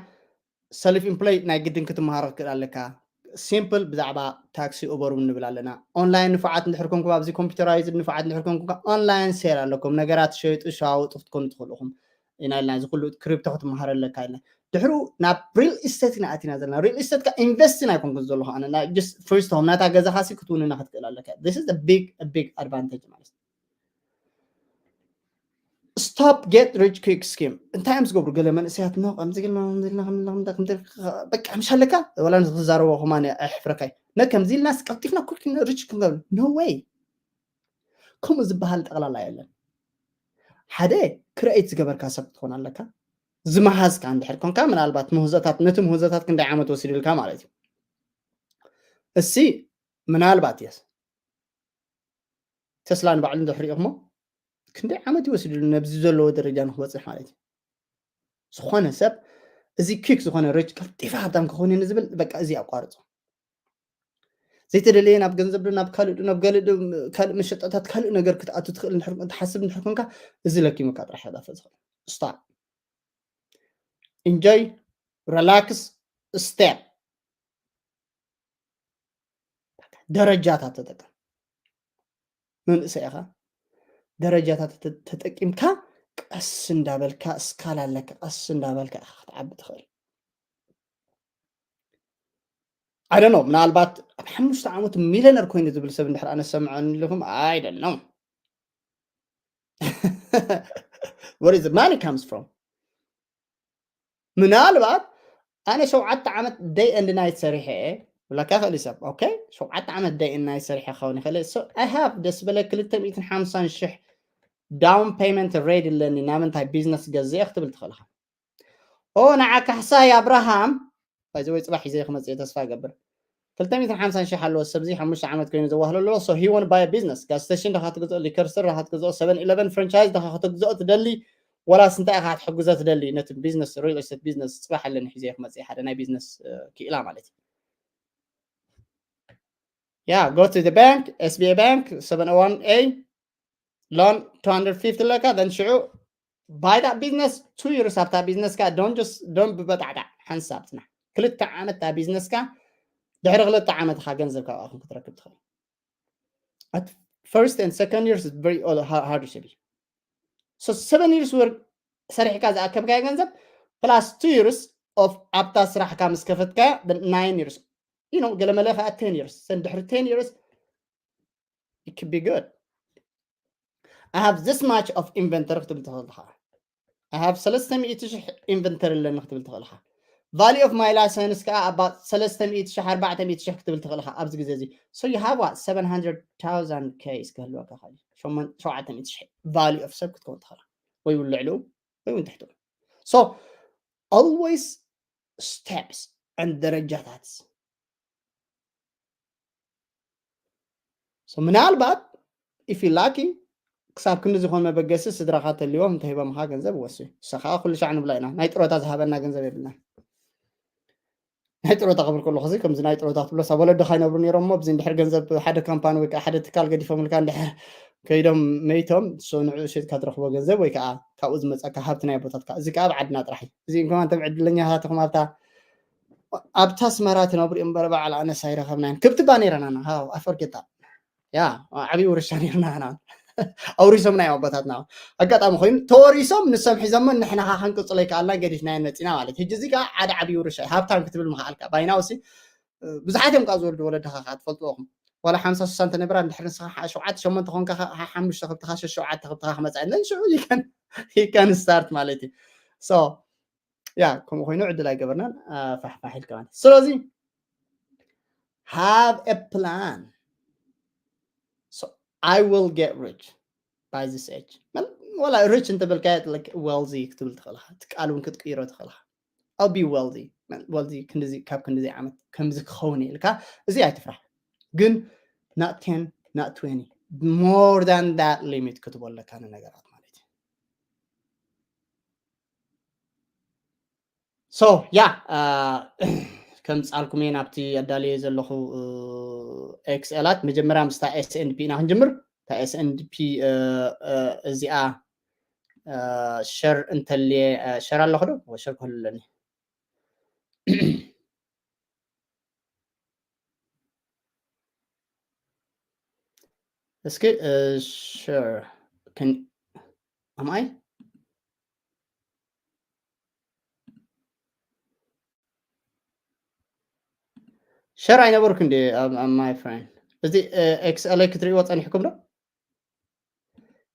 ሰልፍ ኢምፕሎይድ ናይ ግድን ክትመሃሮ ክትክእል ኣለካ። ሲምፕል ብዛዕባ ታክሲ ኡበር እውን ንብል ኣለና። ኦንላይን ንፉዓት እንድሕር ኮንኩም ኣብዚ ኮምፒውተራይዝ ንፉዓት እንድሕር ኮንኩም ኦንላይን ሴል ኣለኩም። ነገራት ሸይጡ ሸዋውጡ ክትኮኑ ትኽእሉ ኢኹም ኢና ኢልና። እዚ ኩሉ ክሪፕቶ ክትመሃር ኣለካ ኢልና። ድሕሩ ናብ ሪል ኢስቴት ኢና ኣቲና ዘለና። ሪል ኢስቴት ካ ኢንቨስት ኢና ኣይኮንኩን ዘለኹ ኣነ። ና just first home ናታ ገዛኻ ሲ ክትውንና ክትክእል ኣለካ። This is a big, a big advantage ማለት እዩ። Stop get rich quick scheme እንታይ እዮም ዝገብሩ ገለ መንእሰያት ኖ ከምዚ ገለ ከምዚ ገለ ከምዚ ገለ ከምዚ ገለ በቃ ምሽ ኣለካ ወላ ንክዛረቦ ከማን ኣሕፍረካይ ነ ከምዚ ኢልና ቀልጢፍና ኩክ ሪች ክንገብር no way። ከምኡ ዝበሃል ጠቕላላ የለን። ሓደ ክርኤት ዝገበርካ ሰብ ክትኾን ኣለካ። ዝመሃዝካ እንድሕር ኮንካ ምናልባት ምህዞታት ነቲ ምህዞታት ክንደይ ዓመት ወሲዱልካ ማለት እዩ። እሲ ምናልባት የስ ተስላ ንባዕሉ እንድሕር ኢኹሞ ክንደይ ዓመት ይወስድሉ ነብዚ ዘለዎ ደረጃ ንክበፅሕ ማለት እዩ። ዝኾነ ሰብ እዚ ኪክ ዝኾነ ሪች ቀልጢፈ ሃብታም ክኸውን እየ ዝብል በቃ እዚ ኣቋርፆ። ዘይተደለየ ናብ ገንዘብ ዶ ናብ ካልእ ዶ ናብ ገለ ዶ ካልእ መሸጣታት ካልእ ነገር ክትኣቱ ትኽእል እንድሕር ትሓስብ እንድሕር ኮንካ እዚ ለኪሙካ ጥራሕ ክጠፍእ ዝኽእል። Stop. Enjoy, relax, step. ደረጃታት ተጠቀም። መንእሰይ ኢኻ። ደረጃታት ተጠቂምካ ቀስ እንዳበልካ እስካል ኣለካ ቀስ እንዳበልካ ኢኻ ክትዓቢ ትኽእል። I don't know ምናልባት ኣብ ሓሙሽተ ዓመት ሚሊዮነር ኮይኑ ዝብል ሰብ እንድሕር ኣነ ሰምዖ ኣለኹም I don't know where is the money comes from። ምናልባት ኣነ ሸውዓተ ዓመት day and night ሰሪሐ እየ ብለካ ይኽእል ሰብ okay ሸውዓተ ዓመት day and night ሰሪሐ ክኸውን ይኽእል so I have ደስ በለ ክልተ ሚእትን ሓምሳን ሽሕ down payment ready ኣለኒ ናብ ምንታይ ቢዝነስ ገዝእ ክትብል ትኽእል ኢኻ። ኦ ንዓ ካሕሳይ ኣብርሃም ባይዘወይ ፅባሕ ሒዘ ክመፅእ ተስፋ እገብር። ክልተ ሚእትን ሓምሳን ሽሕ ኣለዎ ሰብዚ ሓሙሽተ ዓመት ኮይኑ ዘዋህሎ ኣለዎ so he want buy business gas station ዳኻ ትግዝኦ liquor store ዳኻ ትግዝኦ seven eleven franchise ዳኻ ክትግዝኦ ትደሊ ወላስ እንታይ ኢኻ ክትሕግዞ ትደሊ ነቲ ቢዝነስ ሪል ስቴት ቢዝነስ ፅባሕ ኣለኒ ሒዘ ክመፅእ ሓደ ናይ ቢዝነስ ክኢላ ማለት እዩ። Yeah, go to the bank, S B A Bank, seven oh one A, loan two hundred fifty ኣለካ then ሽዑ buy that business two years ኣብታ ቢዝነስካ don't just don't ብበጣዕጣዕ ሓንሳብ ፅናሕ ክልተ ዓመት እታ ቢዝነስካ ድሕሪ ክልተ ዓመት ኢኻ ገንዘብ ካብኣኹም ክትረክብ ትኽእል። At first and second years is very hardship እዩ። So seven years work ሰሪሕካ ዝኣከብካዮ ገንዘብ plus two years of ኣብታ ስራሕካ ምስ ከፈትካያ nine years, you know, ገለመለ ከዓ ten years ሰን ድሕሪ ten years it could be good. I have this much of inventory ክትብል ትኽእል ኢኻ። I have ሰለስተ ሚእቲ ሺሕ inventory ኣለኒ ክትብል ትኽእል ኢኻ። Value of my license ከዓ about ሰለስተ ሚእቲ ሺሕ ኣርባዕተ ሚእቲ ሺሕ ክትብል ትኽእል ኢኻ ኣብዚ ግዜ እዚ። So you have what, seven hundred thousand case ክህልወካ ይኽእል እዩ። ሸውዓተ ሚእቲ ሺሕ value of ሰብ ክትከውን ትኽእል ኢኻ፣ ወይ እውን ልዕሊኡ ወይ እውን ትሕትኡ። So always steps and ደረጃታት። So ምናልባት if you lucky ክሳብ ክንዲ ዝኾን መበገሲ ስድራኻ ተልዎም እንተሂቦምኻ ገንዘብ ወሲ ንስኻ ኩሉ ሻዕ ንብላ ኢና። ናይ ጥሮታ ዝሃበና ገንዘብ የብልና። ናይ ጥሮታ ክብል ከለኹ እዚ ከምዚ ናይ ጥሮታ ትብሎ ሳብ ወለድኻ ይነብሩ ነይሮም እሞ ብዚ እንድሕር ገንዘብ ሓደ ካምፓኒ ወይ ከዓ ሓደ ትካል ገዲፎምልካ እንድሕር ከይዶም መይቶም ንዑ ሸጥካ ትረኽቦ ገንዘብ ወይ ከዓ ካብኡ ዝመፀካ ሃብቲ ናይ ኣቦታትካ እዚ ከዓ ኣብ ዓድና ጥራሕ እዩ። እዚ እንከማ እንቶም ዕድለኛታት ኢኹም ኣብታ ኣብታ ኣስመራ ትነብሩ እዮም በረ በዓል ኣነስ ኣይረኸብናን ክብትባ ነይረና ኢና። ሃው ኣፈርጌታ ያ ዓብዪ ውርሻ ነይርና ኢና። ኣውሪሶምና እዮም ኣቦታትና። ኣጋጣሚ ኮይኑ ተወሪሶም ንሶም ሒዞሞ ንሕና ኸዓ ክንቅፅሎ ይከኣልና ገዲፍናዮ መፂና ማለት እዩ። ሕጂ እዚ ከዓ ሓደ ዓብዪ ውርሻ እዩ። ሃብታም ክትብል ምኽኣልካ ባይናውሲ ብዙሓት እዮም ከዓ ዝወልዱ ወለድኻ ከዓ ትፈልጥዎ ኢኹም። ዋላ ሓምሳ ሽሳ እንተነበራ እንድሕር ንስኻ ሸውዓተ ሸሞንተ ኮንካ ሓሙሽተ ከብትኻ ሸውዓተ ከብትኻ ክመፃ እለን ሽዑ ይከን ይከን ስታርት ማለት እዩ። So ያ ከምኡ ኮይኑ ዕድል ኣይገበርናን። ፋሕፋሕ ኢልካ ማለት ስለዚ have a plan. So I will get rich by this age. ወላ rich እንተበልካ wealthy ክትብል ትኽእል ኢኻ። እቲ ቃል እውን ክትቅይሮ ትኽእል ኢኻ። I'll be wealthy. Wealthy ክንድዚ ካብ ክንድዚ ዓመት ከምዚ ክኸውን ኢልካ እዚ ኣይትፍራሕ። ግን not ten, not twenty, more than that limit ክትቦለካ ንነገራት ማለት እዩ። So yeah, ከም ጻልኩም እየ ናብቲ ኣዳልየ ዘለኹ ኤክስኤላት መጀመርያ ምስታ S and P ኢና ክንጅምር። እታ S and P እዚኣ ሸር እንተልየ ሸር ኣለኹ ዶ ሸር ክህሉ ኣለኒ። እስኪ ሸር ክን ኣምኣይ ሸር ኣይነበርኩ እንዴ? My friend፣ እዚ ኤክስኤል ክትሪእዎ ጸኒሕኩም ዶ?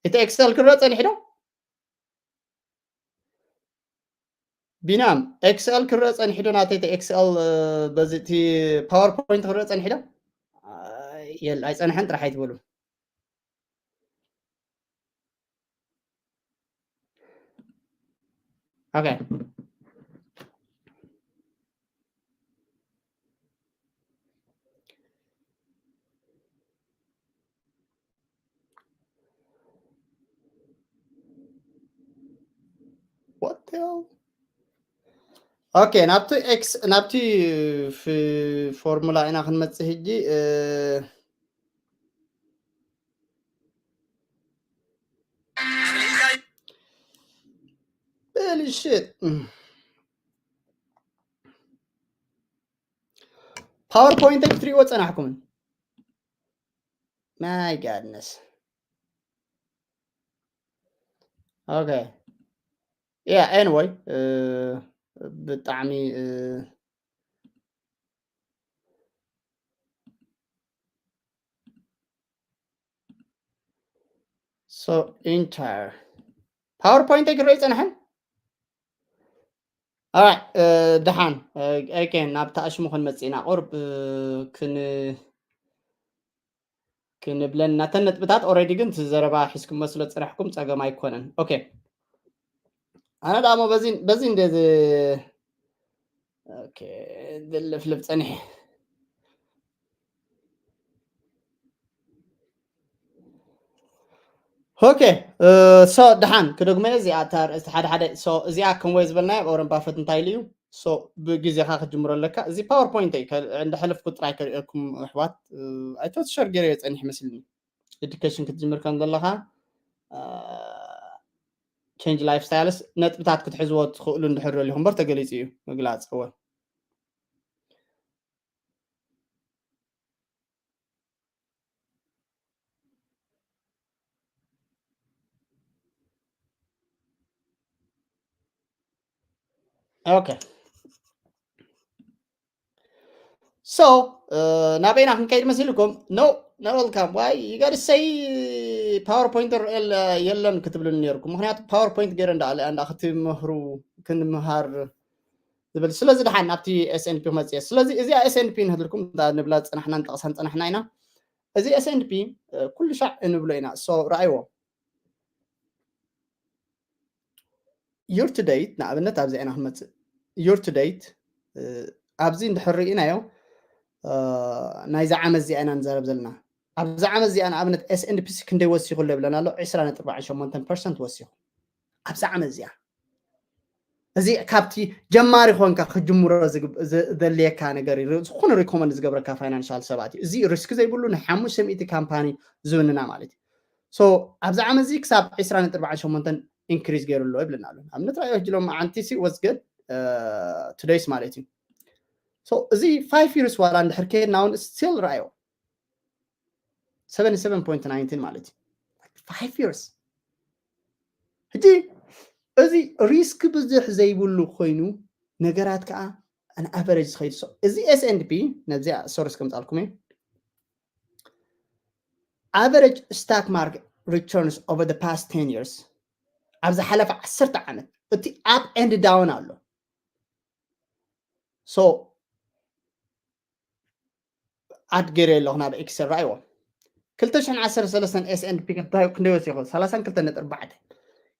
እቲ ኤክስኤል ክረአ ጸኒሕ ዶ? ቢናም፣ ኤክስኤል ክረአ ጸኒሕ ዶ? ናተይ እቲ ኤክስኤል በዚ እቲ ፓወርፖይንት ክረአ ጸኒሕ ዶ? የል ኣይጸንሐን ጥራሕ ኣይትበሉ። Okay. What the hell? Okay, ናብቲ ኤክስ ናብቲ ፎርሙላ ኢና ክንመጽእ ሕጂ። Bullshit. ፓወርፖይንት ክትሪእዎ ጸናሕኩምን? My goodness. Okay. Yeah, anyway, ብጣዕሚ So entire ፓወርፖይንት ክረይ ጸንሐን። Alright, ደሓን። Okay, ናብታ ኣሽሙ ክንመጽእ ኢና። ቁርብ ክን ክንብለን ናተን ነጥብታት already ግን እቲ ዘረባ ሒዝኩሞ ስለ ዝጸናሕኩም ጸገም ኣይኮነን። Okay. ኣነ ደኣ እሞ በዚ በዚ እንደ Okay፣ ዝልፍልፍ ጸኒሐ። Okay, so ደሓን ክደግመ እዚኣ እታ ኣርእስቲ ሓደ ሓደ። So እዚኣ ከም ወይ ዝበልናዮ ኦረን ባፈት እንታይ ኢሉ እዩ? So ብግዜኻ ክትጅምሮ ኣለካ። እዚ ፓወርፖይንት እዩ። እንዳሐለፍኩ ጥራይ ከርእየኩም ኣሕዋት። ኣይቶት ሸር ገይረ ጸኒሕ መስልኒ። ኤዱኬሽን ክትጅምር ከም ዘለኻ ቸንጅ ላይፍ ስታይልስ ነጥብታት ክትሕዝዎ ትኽእሉ እንድሕር ደሊኹም እምበር ተገሊጹ እዩ ምግላጽ። እወ። Okay. So ናበይና ክንከይድ መሲልኩም? No, not welcome. Why? You gotta say PowerPoint የለን ክትብሉን ነርኩም። ምክንያቱ PowerPoint ገይረ እንዳ ኣለ እንዳ ክትምህሩ ክንምሃር ዝብል። ስለዚ ደሓን ናብቲ S&P ክመጽእ እየ። ስለዚ እዚኣ S&P ንህልኩም ንብላ ዝጸናሕና ንጠቕሳ ንጸናሕና ኢና። እዚ S&P ኩሉ ሻዕ እንብሎ ኢና። So ረኣይዎ። Year to date ንኣብነት ኣብዚኣ ኢና ክንመጽእ። Year to date ኣብዚ እንድሕር ርኢናዮ ናይዚ ዓመት እዚኣ ኢና ንዛረብ ዘለና። ኣብዚ ዓመት እዚኣ ንኣብነት S&P ክንደይ ወሲኹ ኣሎ ይብለና ኣሎ? ዕስራ ነጥቢ ኣርባዕተ ሸሞንተ ፐርሰንት ወሲኹ ኣብዚ ዓመት እዚኣ። እዚ ካብቲ ጀማሪ ኮንካ ክጅምሮ ዘድልየካ ነገር እዩ። ዝኾነ ሪኮመንድ ዝገብረካ ፋይናንሻል ሰባት እዩ። እዚ ሪስክ ዘይብሉ ንሓሙሽተ ሚእቲ ካምፓኒ ዝውንና ማለት እዩ። So ኣብዚ ዓመት እዚ ክሳብ ዕስራ ነጥቢ ኣርባዕተ ሸሞንተ ኢንክሪዝ ገይሩ ኣሎ ይብለና ኣሎ። ኣብነት ራእዮ ሕጂ ሎም መዓንቲ ሲ was good today's ማለት እዩ። So እዚ five years ዋላ እንድሕር ከይድና እውን ስቲል ራእዮ seventy seven point nineteen ማለት እዩ። Five years። ሕጂ እዚ ሪስክ ብዙሕ ዘይብሉ ኮይኑ ነገራት ከዓ an average ዝኸይድ። So እዚ S&P ነዚኣ ሶርስ ከምፃልኩም እዩ። Average stock market returns over the past ten years ኣብ ዝሓለፈ ዓሰርተ ዓመት እቲ up and down ኣሎ። So ኣድ ገይረ ኣለኹ ናብ ኤክሰል ራእይዎ። ክልተ ሽሕን ዓሰርተ ሰለስተን S&P ክንደይ ወሲኹ? ሰላሳን ክልተ ነጥቢ ኣርባዕተ።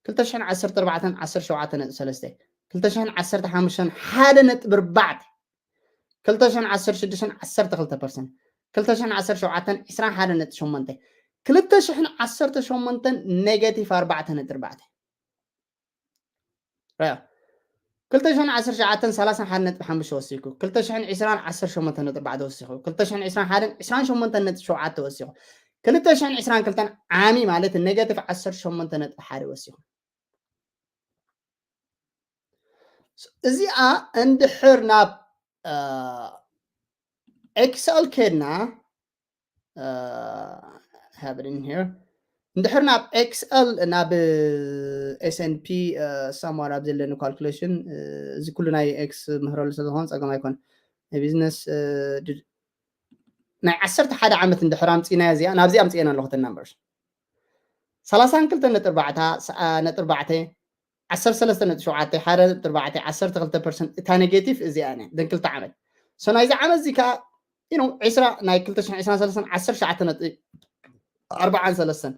ክልተ ሽሕን ዓሰርተ ኣርባዕተን ዓሰርተ ሸውዓተ ነጥቢ ሰለስተ። ክልተ ሽሕን ዓሰርተ ሓሙሽተን ሓደ ነጥቢ ኣርባዕተ። ክልተ ሽሕን ዓሰርተ ሽዱሽተን ዓሰርተ ክልተ ፐርሰንት። ክልተ ሽሕን ዓሰርተ ሸውዓተን ዕስራን ሓደ ነጥቢ ሸሞንተ። ክልተ ሽሕን ዓሰርተ ሸሞንተን ኔጋቲቭ ኣርባዕተ ነጥቢ ኣርባዕተ። ክልተ ሽሕን ዓሰርተ ሸውዓተን ሰላሳን ሓደ ነጥቢ ሓሙሽተ ወሲኹ። ክልተ ሽሕን ዕስራን ዓሰርተ ሸሞንተ ነጥቢ ኣርባዕተ ወሲኹ። ክልተ ሽሕን ዕስራን ሓደን ዕስራን ሸሞንተ ነጥቢ ሸውዓተ ወሲኹ። ክልተ ሽሕን ዕስራን ክልተን ዓሚ ማለት ኔጋቲቭ ዓሰርተ ሸሞንተ ነጥቢ ሓደ ወሲኹ። እዚኣ እንድሕር ናብ ኤክስኤል ከድና have it in here እንድሕር ናብ ኤክስኤል ናብ S&P somewhere ኣብ ዘለኒ ካልኩሌሽን እዚ ኩሉ ናይ ኤክስ ምህረሉ ስለዝኾነ ፀገም ኣይኮነ ናይ ቢዝነስ ናይ ዓሰርተ ሓደ ዓመት እንድሕር ኣምፂና እዚኣ ናብዚ ኣምፅኤና ኣለኹ ተን ናምበርስ ሰላሳን ክልተ ነጥቢ ኣርባዕተ ነጥቢ ኣርባዕተ ዓሰርተ ሰለስተ ነጥቢ ሸውዓተ ሓደ ነጥቢ ኣርባዕተ ዓሰርተ ክልተ ፐርሰንት እታ ኔጌቲቭ እዚኣ እያ ደን ክልተ ዓመት so ናይዚ ዓመት እዚ ከዓ you know ዕስራ ናይ ክልተ ሽሕን ዕስራን ሰለስተን ዓሰርተ ሸውዓተ ነጥቢ ኣርባዓን ሰለስተን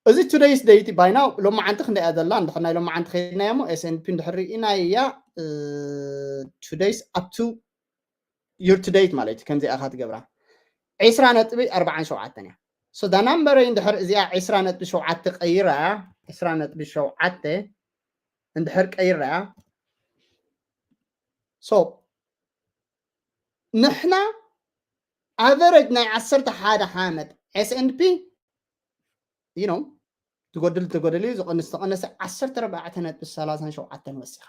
እዚ today's date by now ሎማዓንቲ ክንደይ እያ ዘላ እንድሕር ናይ ሎማዓንቲ ከይድናዮ እሞ S&P እንድሕር ርኢናያ today's up to year to date ማለት እዩ ከምዚኣ ኢኻ ትገብራ ዕስራ ነጥቢ ኣርባዓን ሸውዓተን እያ so ዳ ናምበረይ እንድሕር እዚኣ ዕስራ ነጥቢ ሸውዓተ ቀይራ ዕስራ ነጥቢ ሸውዓተ እንድሕር ቀይራ so ንሕና ኣቨረጅ ናይ ዓሰርተ ሓደ ዓመት S&P you know ትጎድል ትጎድል እዩ ዝቐንስ ተቐነሰ ዓሰርተ ኣርባዕተ ነጥቢ ሰላሳን ሸውዓተን ወሲኻ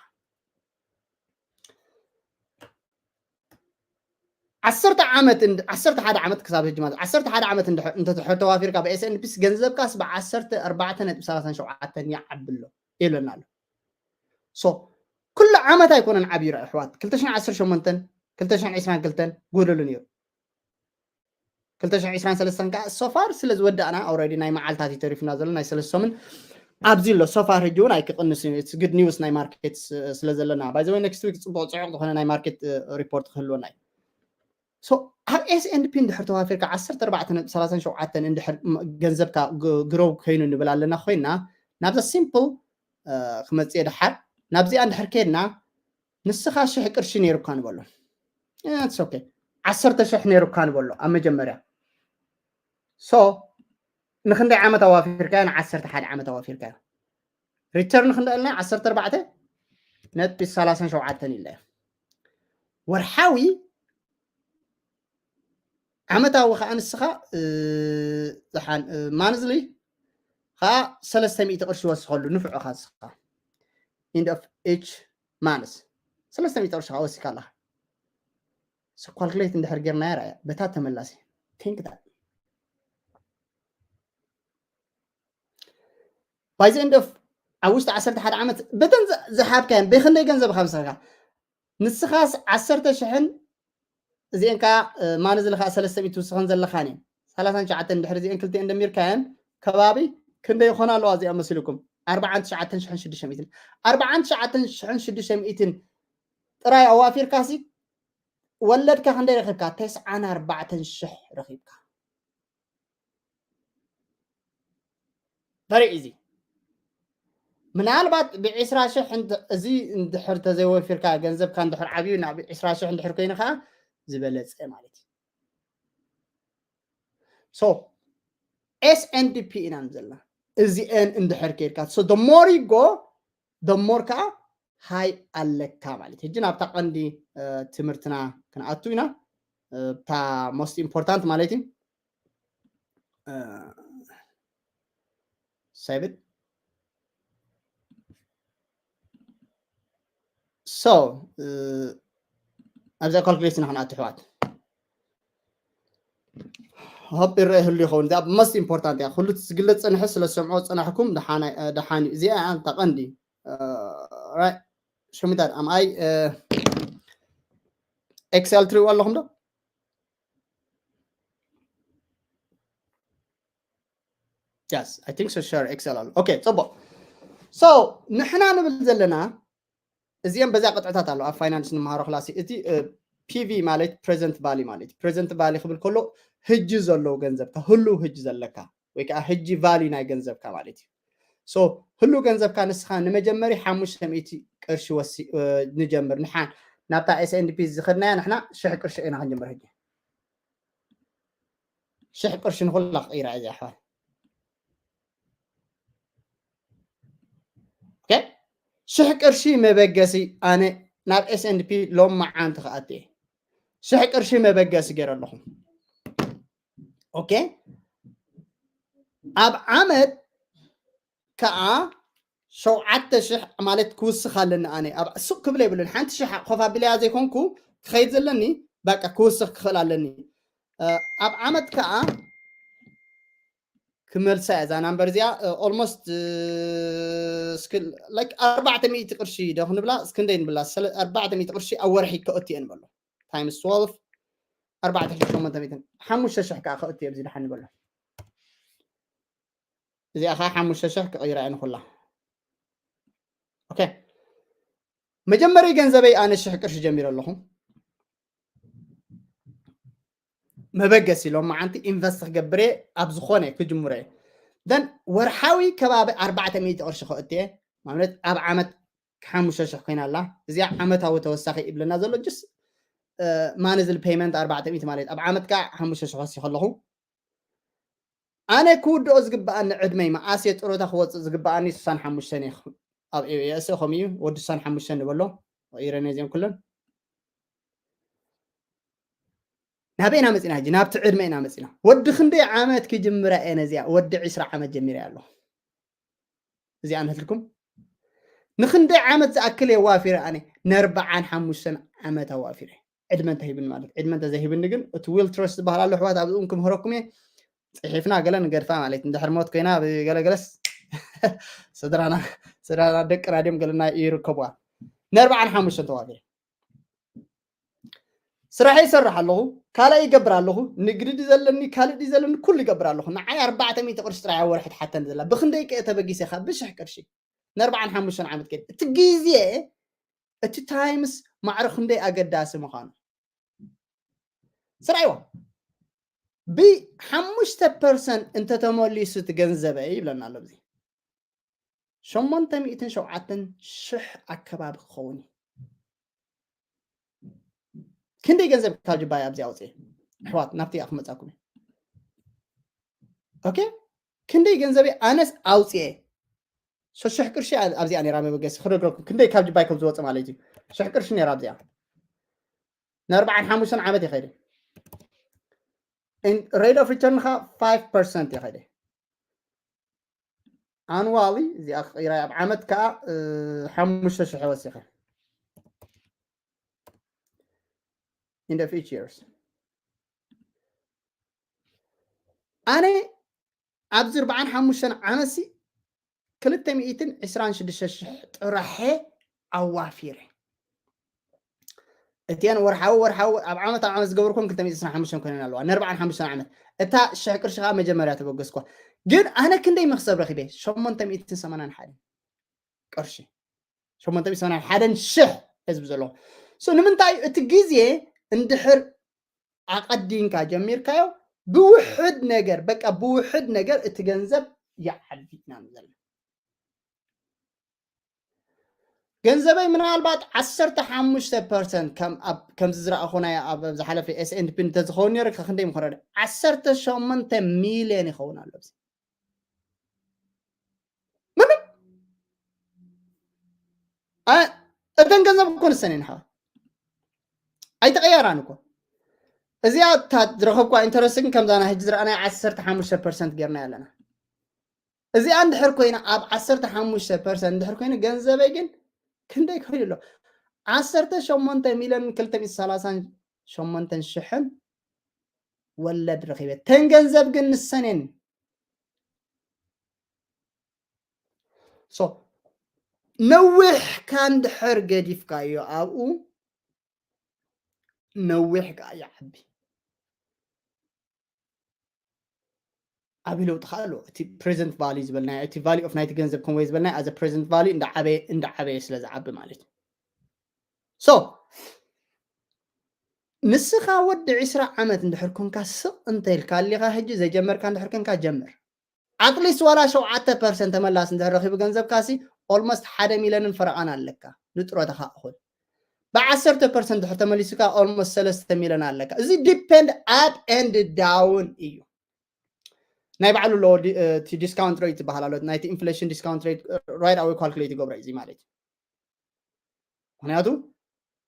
ዓሰርተ ዓመት ዓሰርተ ሓደ ዓመት ክሳብ ሕጂ ማለት ዓሰርተ ሓደ ዓመት እንተትሕር ተዋፊርካ ብ S&P ገንዘብካስ ብ ዓሰርተ ኣርባዕተ ነጥቢ ሰላሳን ሸውዓተን ይዓቢ ኣሎ ይብለና ኣሎ so ኩሉ ዓመት ኣይኮነን ዓብዩ ኣሕዋት ክልተ ሽሕን ዓሰርተ ሸሞንተን ክልተ ሽሕን ዕስራን ክልተን ጎደሉ ነይሩ ክልተ ሽሕን ዕስራን ሰለስተን ከዓ so far ስለ ዝወዳእና already ናይ መዓልታት እዩ ተሪፍና ዘሎ ናይ ሰለስተ ሰሙን ኣብዚ ኣሎ so far ሕጂ እውን ኣይክቕንስ እዩ it's good news ናይ ማርኬት ስለ ዘለና by the way next week ፅቡቕ ፅዑቕ ዝኾነ ናይ ማርኬት ሪፖርት ክህልወና እዩ so ኣብ S&P እንድሕር ተዋፊርካ ዓሰርተ ኣርባዕተ ነጥቢ ሰላሳን ሸውዓተን እንድሕር ገንዘብካ ግሮው ኮይኑ ንብል ኣለና ኮይና ናብዛ ሲምፕል ክመፅእ ደሓር ናብዚኣ እንድሕር ከድና ንስኻ ሽሕ ቅርሺ ነይሩካ ንበሎ okay ዓሰርተ ሽሕ ነይሩካ ንበሎ ኣብ መጀመርያ so ንክንደይ ዓመት ኣዋፊርካዮ ንዓሰርተ ሓደ ዓመት ኣዋፊርካዮ ሪተርን ክንደልና ዓሰርተ ኣርባዕተ ነጥቢ ሰላሳን ሸውዓተን ኢለ ወርሓዊ ዓመታዊ ከዓ ንስኻ ዝሓን ማንዝሊ ከዓ ሰለስተ ሚእቲ ቅርሺ ወስኸሉ ንፍዑኻ ንስኻ end of each month ሰለስተ ሚእቲ ቅርሺ ከዓ ወሲካ ኣለኻ so calculate እንድሕር ጌርናዮ ራያ በታ ተመላሲ think that by the end of ኣብ ውሽጢ ዓሰርተ ሓደ ዓመት በተን ዝሃብካየን ብክንደይ ገንዘብ ካብ ዝሰርካ ንስኻስ ዓሰርተ ሽሕን እዚአን ከዓ ማነ ዝለካ ሰለስተ ሚእቲ ትውስኸን ዘለኻን እየን። ሰላሳን ትሽዓተን ድሕሪ እዚአን ክልቲአን ደሚርካየን ከባቢ ክንደይ ይኾና ኣለዋ እዚኣ መሲልኩም? ኣርባዓን ትሽዓተን ሽሕን ሽዱሽተ ሚእትን። ኣርባዓን ትሽዓተን ሽሕን ሽዱሽተ ሚእትን ጥራይ ኣዋፊርካሲ ወለድካ ክንደይ ረኺብካ? ተስዓን ኣርባዕተን ሽሕ ረኺብካ። Very easy። ምናልባት ብዒስራ ሽሕ እዚ እንድሕር ተዘይወፊርካ ገንዘብካ እንድሕር ዓብዩ ናብ ዒስራ ሽሕ እንድሕር ኮይኑ ከዓ ዝበለፀ ማለት እዩ። So S and P ኢና ዘለና እዚአን እንድሕር ከይድካ so the more you go the more ከዓ ሃይ ኣለካ ማለት ሕጂ ናብታ ቀንዲ ትምህርትና ክንኣቱ ኢና እታ most important ማለት እዩ። Save it. So ኣብዛ calculation ንክንኣቱ ኣሕዋት ሆፕ ይረአ ይህሉ ይኸውን እዚኣ most important እያ ኩሉ ዝግለፅ ፀንሐ ስለ ዝሰምዖ ፀናሕኩም ደሓን እዩ እዚኣ እያ እንታ ቀንዲ ሽሚታት ኣምኣይ ኤክሰል ትሪእዎ ኣለኹም ዶ Yes, I think so. Share Excel ኣሎ okay ፅቡቅ so ንሕና ንብል ዘለና እዚኦም በዚኣ ቅጥዕታት ኣሎ ኣብ finance ንምሃሮ ክላሲ እቲ P V ማለት present value ማለት present value ክብል ከሎ ህጂ ዘለዉ ገንዘብካ ህሉ ህጂ ዘለካ ወይ ከዓ ህጂ value ናይ ገንዘብካ ማለት እዩ so ህሉ ገንዘብካ ንስኻ ንመጀመሪ ሓሙሽተ ሚእቲ ቅርሺ ወሲ ንጀምር ንሓን ናብታ S and P ዝኸድናያ ንሕና ሽሕ ቅርሺ ኢና ክንጀምር ህጂ ሽሕ ቅርሺ ንኩላ ክቕይራ እያ እዚኣ ኣሕዋት ሽሕ ቅርሺ መበገሲ ኣነ ናብ S and P ሎም መዓንቲ ክኣት እየ ሽሕ ቅርሺ መበገሲ ገይረ ኣለኹ okay ኣብ ዓመት ከዓ ሸውዓተ ሽሕ ማለት ክውስኽ ኣለኒ ኣነ ኣብ ሱቅ ክብል የብሉን ሓንቲ ሽሕ ኮፍ ኣቢለያ ዘይኮንኩ ክኸይድ ዘለኒ በቃ ክውስኽ ክኽእል ኣለኒ ኣብ ዓመት ከዓ ክመልሳ እያ እዛ ናምበር እዚኣ almost like ኣርባዕተ ሚእቲ ቅርሺ ዶ ክንብላ እስክንደይ ንብላ ኣርባዕተ ሚእቲ ቅርሺ ኣብ ወርሒ ከእትየ ንበሎ times twelve ኣርባዕተ ሽሕን ሸሞንተ ሚእትን ሓሙሽተ ሽሕ ከዓ ከእትየ ኣብዚ ድሓን ንበሎ እዚኣ ከዓ ሓሙሽተ ሽሕ ክቕይራ እየ ንኩላ okay መጀመርያ ገንዘበይ ኣነ ሽሕ ቅርሺ ጀሚረ ኣለኹ መበገሲ ኢሎም መዓንቲ ኢንቨስት ክገብር እየ ኣብ ዝኾነ ክጅምሮ እየ ደን ወርሓዊ ከባቢ ኣርባዕተ ሚእቲ ቅርሺ ከእትየ ማለት ኣብ ዓመት ሓሙሽተ ሽሕ ኮይና ኣላ እዚኣ ዓመታዊ ተወሳኺ ይብለና ዘሎ ጅስ ማንዝል ፔይመንት ኣርባዕተ ሚእቲ ማለት ኣብ ዓመት ከዓ ሓሙሽተ ሽሕ ወሲኸ ኣለኹ ኣነ ክውድኦ ዝግበኣኒ ዕድመይ መኣስ እየ ጥሮታ ክወፅእ ዝግበኣኒ ስሳን ሓሙሽተን እየ ኣብ ኤስኦ ከምኡ እዩ ወዲ ስሳን ሓሙሽተን ንበሎ ኢረን እዚኦም ኩለን ናበይ ኢና መፂና ሕጂ ናብቲ ዕድመ ኢና መፂና ወዲ ክንደይ ዓመት ክጅምራ እየ ነዚኣ ወዲ ዕስራ ዓመት ጀሚረ ኣለኹ እዚኣ ንህልኩም ንክንደይ ዓመት ዝኣክል እየ ዋፊረ ኣነ ነርባዓን ሓሙሽተን ዓመት ኣዋፊረ ዕድመ እንተሂብኒ ማለት ዕድመ እንተዘይሂብኒ ግን እቲ ዊል ትረስት ዝበሃል ኣሎ ኣሕዋት ኣብዚኡም ክምህረኩም እየ ፅሒፍና ገለ ንገድፋ ማለት እንድሕር ሞት ኮይና ብገለገለስ ስድራና ስድራና ደቅና ድዮም ገለና ይርከብዋ ንኣርባዓን ሓሙሽተን ተዋፊረ ስራሕ ይሰርሕ ኣለኹ ካልእ ይገብር ኣለኹ ንግዲ ድዩ ዘለኒ ካልእ ድዩ ዘለኒ ኩሉ ይገብር ኣለኹ ንዓይ ኣርባዕተ ሚእቲ ቅርሺ ጥራይ ኣብ ወርሒ ትሓተኒ ዘላ ብክንደይ ከ ተበጊሰ ኢኻ ብሽሕ ቅርሺ ንኣርባዓን ሓሙሽተን ዓመት ከይድ እቲ ግዜ እቲ ታይምስ ማዕረ ክንደይ ኣገዳሲ ምዃኑ ስራይዋ ብሓሙሽተ ፐርሰንት እንተተመሊሱ እቲ ገንዘበይ ይብለና ኣሎ እዚ ሸሞንተ ሚእትን ሸውዓተን ሽሕ ኣከባቢ ክኸውን እዩ ክንደይ ገንዘብ ካብ ጅባይ ኣብዚ ኣውፅእ ኣሕዋት ናብቲ እያ ክመፃኩም ኦኬ ክንደይ ገንዘብ ኣነስ ኣውፅኤ ሸሽሕ ቅርሺ ኣብዚኣ ነራ መበገሲ ክነግረኩም ክንደይ ካብ ጅባይ ከም ዝወፅ ማለት እዩ ሽሕ ቅርሺ ነራ ኣብዚኣ ንኣርባዓን ሓሙሽተን ዓመት ይኸይደ rate of return ኻ five percent ይኸይደ ኣንዋሊ እዚኣ ክቕይራ ኣብ ዓመት ከዓ ሓሙሽተ ሽሕ ወሲኸ in the future years ኣነ ኣብዚ ኣርባዓን ሓሙሽተን ዓመትሲ ክልተ ሚእትን ዕስራን ሽዱሽተ ሽሕ ጥራሐ ኣዋፊረ እቲአን ወርሓዊ ወርሓዊ ኣብ ዓመት ኣብ ዓመት ዝገብርኩን ክልተ ሚእቲ ዕስራን ሓሙሽተን ኮይነን ኣለዋ፣ ንኣርባዓን ሓሙሽተን ዓመት። እታ ሽሕ ቅርሺ ከዓ መጀመርያ ተበገስኳ። ግን ኣነ ክንደይ መክሰብ ረኺበ? ሸሞንተ ሚእትን ሰማንያን ሓደን ቅርሺ። ሸሞንተ ሚእትን ሰማንያን ሓደን ሽሕ ህዝቢ ዘለዎ። So ንምንታይ እቲ ግዜ እንድሕር ኣቐዲምካ ጀሚርካዮ፣ ብውሕድ ነገር፣ በቃ ብውሕድ ነገር እቲ ገንዘብ ይዓቢ ኢና ንዘለ። ገንዘበይ ምናልባት ዓሰርተ ሓሙሽተ ፐርሰንት ከም ኣብ፣ ከምዚ ዝረኣኹናዮ ኣብ ዝሓለፈ S and P እንተዝኸውን ነይሩ፣ ክንደይ ምኾነ? ዓሰርተ ሸሞንተ ሚልዮን ይኸውን ኣሎ። ምንም። አ-፣ እተን ገንዘብ እኮ ንሰን እየን፣ ሓዋ። ኣይተቐየራን እኮ። እዚኣ እታ ዝረኸብኳ ኢንተረስት ግን ከምዛ ናይ ሕጂ ዝረኣናዮ ዓሰርተ ሓሙሽተ ፐርሰንት ጌርና ኣለና። እዚኣ እንድሕር ኮይና፣ ኣብ ዓሰርተ ሓሙሽተ ፐርሰንት እንድሕር ኮይኑ፣ ገንዘበይ ግን ክንደይ ኮይኑ ኣሎ? ዓሰርተ ሸሞንተ ሚልዮን ክልተ ሚእቲ ሰላሳን ሸሞንተን ሽሕን ወለድ ረኺበ። ተን ገንዘብ ግን ንሰን እየን። So ነዊሕካ እንድሕር ገዲፍካዮ ኣብኡ፣ ነዊሕ ከዓ ይዓቢ። ዓቢ ለውጢ ከዓ ኣለዎ። እቲ ፕሬዘንት ቫልዩ ዝበልናዮ፣ እቲ ቫልዩ ኦፍ ናይቲ ገንዘብ ከምኡ ዝበልናዮ፣ ኣዘ ፕሬዘንት ቫልዩ እንዳዓበየ እንዳዓበየ ስለ ዝዓቢ ማለት እዩ። So ንስኻ ወዲ ዕስራ ዓመት እንድሕር ኮንካ፣ ስቕ እንተ ኢልካ ኣሊኻ፣ ሕጂ ዘጀመርካ እንድሕር ኮንካ፣ ጀምር። ኣትሊስት ዋላ ሸውዓተ ፐርሰንት ተመላስ እንድሕር ረኺቡ ገንዘብካሲ፣ ኦልሞስት ሓደ ሚልዮንን ፈረቓን ኣለካ። ንጥሮታኻ እኹል። ብዓሰርተ ፐርሰንት እንድሕር ተመሊሱካ፣ ኦልሞስት ሰለስተ ሚልዮን ኣለካ። እዚ ዲፔንድ ኣፕ ኤንድ ዳውን እዩ። ናይ ባዕሉ ኣለዎ፣ ዲ-፣ እቲ ዲስካውንት ሬት ዝበሃል ኣሎ። ናይቲ ኢንፍሌሽን ዲስካውንት ሬት ራይት ኣወይ ካልኩሌት ይገብሮ እዩ፣ እዚ ማለት እዩ። ምክንያቱ፣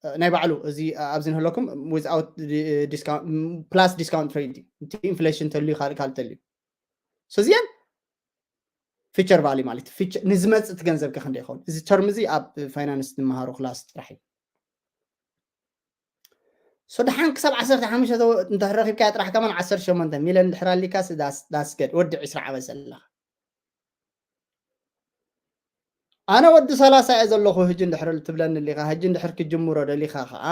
እ፣ ናይ ባዕሉ እዚ፣ እ፣ ኣብዚ ንህለኩም ዊዝኣውት ዲ-፣ ዲስካውንት፣ ም፣ ፕላስ ዲስካውንት ሬት እዩ። እቲ ኢንፍሌሽን ተልዩ፣ ካልእ ካልእ ተልዩ። So እዚአን ፊቸር ቫልዩ ማለት እዩ። ፊቸ-፣ ንዝመጽእ እቲ ገንዘብ ከ ክንደይ ይኸውን? እዚ ተርም እዚ ኣብ ፋይናንስ ንመሃሮ ክላስ ጥራሕ እዩ። So ደሓን ክሳብ ዓሰርተ ሓሙሽተ እንተ ረኺብካያ ጥራሕ ከማን ዓሰርተ ሸሞንተ ሚልዮን እንድሕር ኣሊካስ ዳስ፣ ዳስ ገድ ወዲ ዕስራ ዓመት ዘለኻ። ኣነ ወዲ ሰላሳ እየ ዘለኹ፣ ህጂ እንድሕር ትብለኒ ኣሊኻ፣ ህጂ እንድሕር ክጅምሮ ደሊኻ ኸዓ፣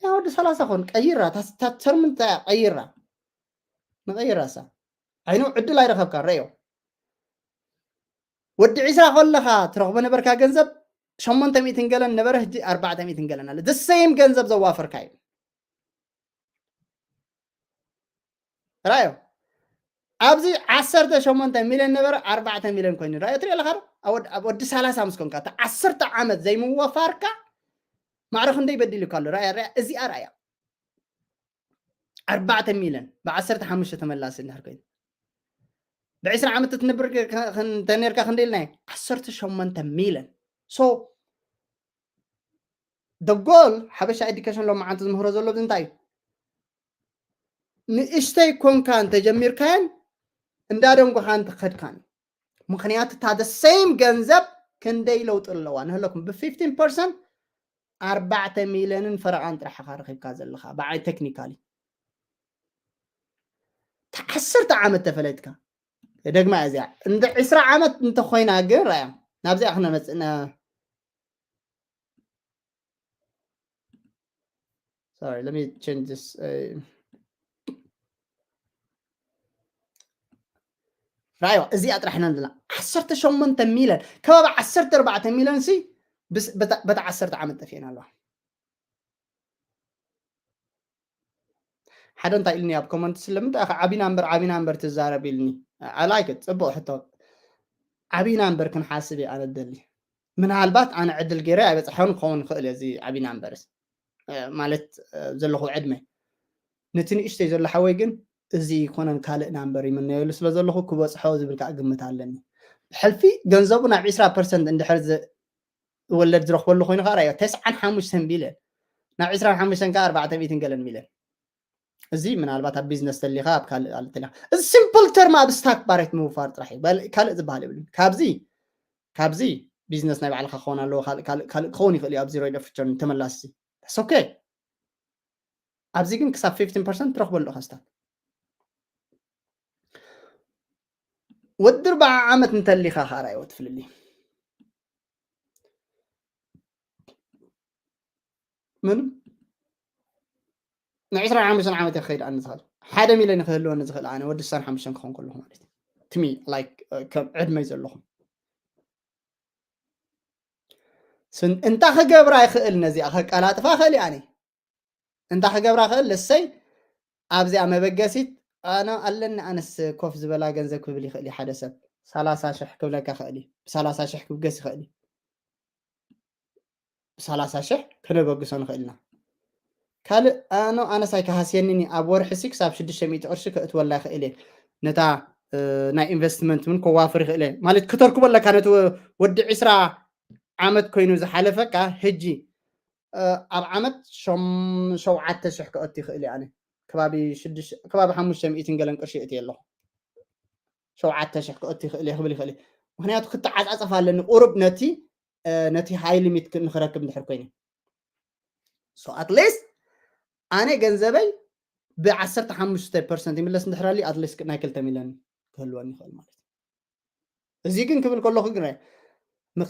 ያ ወዲ ሰላሳ ኾን ቀይራ፣ እታ፣ እታ ተርም እንታይ እያ? ቀይራ። ንቐይራ እሳ። ዓይኑ ዕድል ኣይረኸብካን፣ ረእዮ። ወዲ ዕስራ ከለኻ ትረኽቦ ነበርካ ገንዘብ ሸሞንተ ሚእትን ገለን ነበረ፣ ህጂ ኣርባዕተ ሚእትን ገለን ኣለ። The same ገንዘብ ዘዋፈርካ እዩ። ራዮ። ኣብዚ ዓሰርተ ሸሞንተ ሚልዮን ነበረ፣ ኣርባዕተ ሚልዮን ኮይኑ። ራዮ፣ ትሪኦ ኣለኻ ዶ? ኣብ ወዲ፣ ኣብ ወዲ ሰላሳ ምስ ኮንካ፣ እታ ዓሰርተ ዓመት ዘይምውፋርካ ማዕረ ክንደይ በዲሉካ ኣሎ። ራዮ፣ ራዮ፣ እዚኣ ራያ። ኣርባዕተ ሚልዮን ብዓሰርተ ሓሙሽተ ተመላሲ እንድሕር ኮይኑ። ብዕስራ ዓመት እትነብር ከ-፣ ከ-፣ እንተነርካ ክንደይ ኢልናዮ? ዓሰርተ ሸሞንተ ሚልዮን። So፣ the goal፣ ሓበሻ ኤዱኬሽን ሎማዓንቲ ዝምህሮ ዘሎ እንታይ እዩ? ንእሽተይ ኮንካ እንተጀሚርካዮን እንዳደንጎኻ እንተኸድካን። ምኽንያቱ እታ the same ገንዘብ ክንደይ ለውጢ ኣለዋ? ንህለኩም ብ ፊፍቲን ፐርሰንት ኣርባዕተ ሚልዮንን ፈረቓን ጥራሕ ኢኻ ረኺብካ ዘለኻ፣ ብዓይ ቴክኒካሊ። እታ ዓሰርተ ዓመት ተፈለጥካ። ደግማ እዚኣ። እንደ ዕስራ ዓመት እንተኾይና ግን፣ ራያ፣ ናብዚኣ ክነመጽእ ነ-፣ Sorry, let me change this, uh, ራዮ፣ እዚኣ ጥራሕ ኢና ዘለና። ዓሰርተ ሸሞንተ ሚልዮን፣ ከባቢ ዓሰርተ ኣርባዕተ ሚልዮን ሲ ብስ-፣ በታ፣ በታ ዓሰርተ ዓመት ጠፊኤን ኣለዋ። ሓደ እንታይ ኢልኒ ኣብ ኮመንት፣ ስለምንታይ ኢኻ ዓቢ ናምበር፣ ዓቢ ናምበር ትዛረብ ኢልኒ። I like it፣ ጽቡቕ ሕቶ። ዓቢ ናምበር ክንሓስብ እየ ኣነ ደሊ። ምናልባት ኣነ ዕድል ገይረ ኣይበጽሖን ክኸውን ይኽእል እየ፣ እዚ ዓቢ ናምበርስ፣ እ፣ ማለት፣ እ፣ ዘለኹ ዕድመ። ነቲ ንእሽተይ ዘሎ ሓወይ ግን እዚ ይኮነን ካልእ ናምበር ይምነየሉ ስለ ዘለኹ ክበጽሖ ዝብል ከኣ ግምት ኣለኒ። ብሕልፊ ገንዘቡ ናብ ዕስራ ፐርሰንት እንድሕር ዝ-፣ ወለድ ዝረኽበሉ ኮይኑ ከኣ ራዮ፣ ተስዓን ሓሙሽተን ቢልዮን። ናብ ዕስራን ሓሙሽተን ከኣ ኣርባዕተ ሚእትን ገለን ሚልዮን። እዚ ምናልባት ኣብ ቢዝነስ ተሊኻ ኣብ ካልእ፣ ካልእ ተሊኻ። እዚ ሲምፕል ተርም ኣብ ስታክ ማርኬት ምውፋር ጥራሕ እዩ። በል-፣ ካልእ ዝበሃል የብሉን። ካብዚ፣ ካብዚ ቢዝነስ ናይ ባዕልኻ ክኸውን ኣለዎ። ካልእ፣ ካልእ፣ ካልእ ክኸውን ይኽእል እዩ። ኣብዚ ሬት ኦፍ ሪተርን ተመላሲ። That's okay። ኣብዚ ግን ክሳብ ፊፍቲን ፐርሰንት ትረኽበሉ ኢኻ ስታክ። ወዲ ኣርባዓ ዓመት እንተሊኻ ኻራ ይወት ፍልልይ። ምንም ንዕስራን ሓሙሽተን ዓመት እየ ክኸይድ ኣነ ዝኽእል ሓደ ሚልዮን ክህልወኒ ዝኽእል ኣነ ወዲ ዕስራን ሓሙሽተን ክኾን ከለኹ ማለት እዩ ትሚ ላይክ ከም ዕድመይ ዘለኹም እንታ ክገብራ ይኽእል ነዚኣ ከቀላጥፋ ክእል ኣነ እንታ ክገብራ ክእል ለሰይ ኣብዚኣ መበገሲት ኣነ ኣለኒ ኣነስ ኮፍ ዝበላ ገንዘብ ክብል ይኽእል እዩ ሓደ ሰብ ሰላሳ ሽሕ ክብለካ ክእል እዩ ብሰላሳ ሽሕ ክብገስ ይኽእል እዩ ብሰላሳ ሽሕ ክነበግሶ ንኽእል ኢና ካልእ ኣነ ኣነስ ኣይከሃስየንን ኣብ ወርሒ ሲ ክሳብ ሽዱሽተ ሚእቲ ቅርሺ ከእትወላ ይኽእል እየ ነታ ናይ ኢንቨስትመንት እውን ከዋፍር ይኽእል እየ ማለት ክተርክቦ ኣለካ ነቲ ወዲ ዕስራ ዓመት ኮይኑ ዝሓለፈካ ሕጂ ኣብ ዓመት ሸውዓተ ሽሕ ክእቱ ይኽእል እየ ኣነ ከባቢ ሓሙሽተ ሚእትን ገለን ቅርሺ እእትየ ኣለኹ ሸውዓተ ሽሕ ክእቱ ይኽእል እየ ክብል ይኽእል እየ ምክንያቱ ክተዓፃፀፍ ኣለኒ ቁሩብ ነቲ ነቲ ሃይ ሊሚት ንክረክብ እንድሕር ኮይኑ so at least ኣነ ገንዘበይ ብ ዓሰርተ ሓሙሽተ ፐርሰንት ይምለስ እንድሕር ኣሊ at least ናይ ክልተ ሚልዮን ክህልወኒ ይኽእል ማለት እዩ እዚ ግን ክብል ከለኹ ግን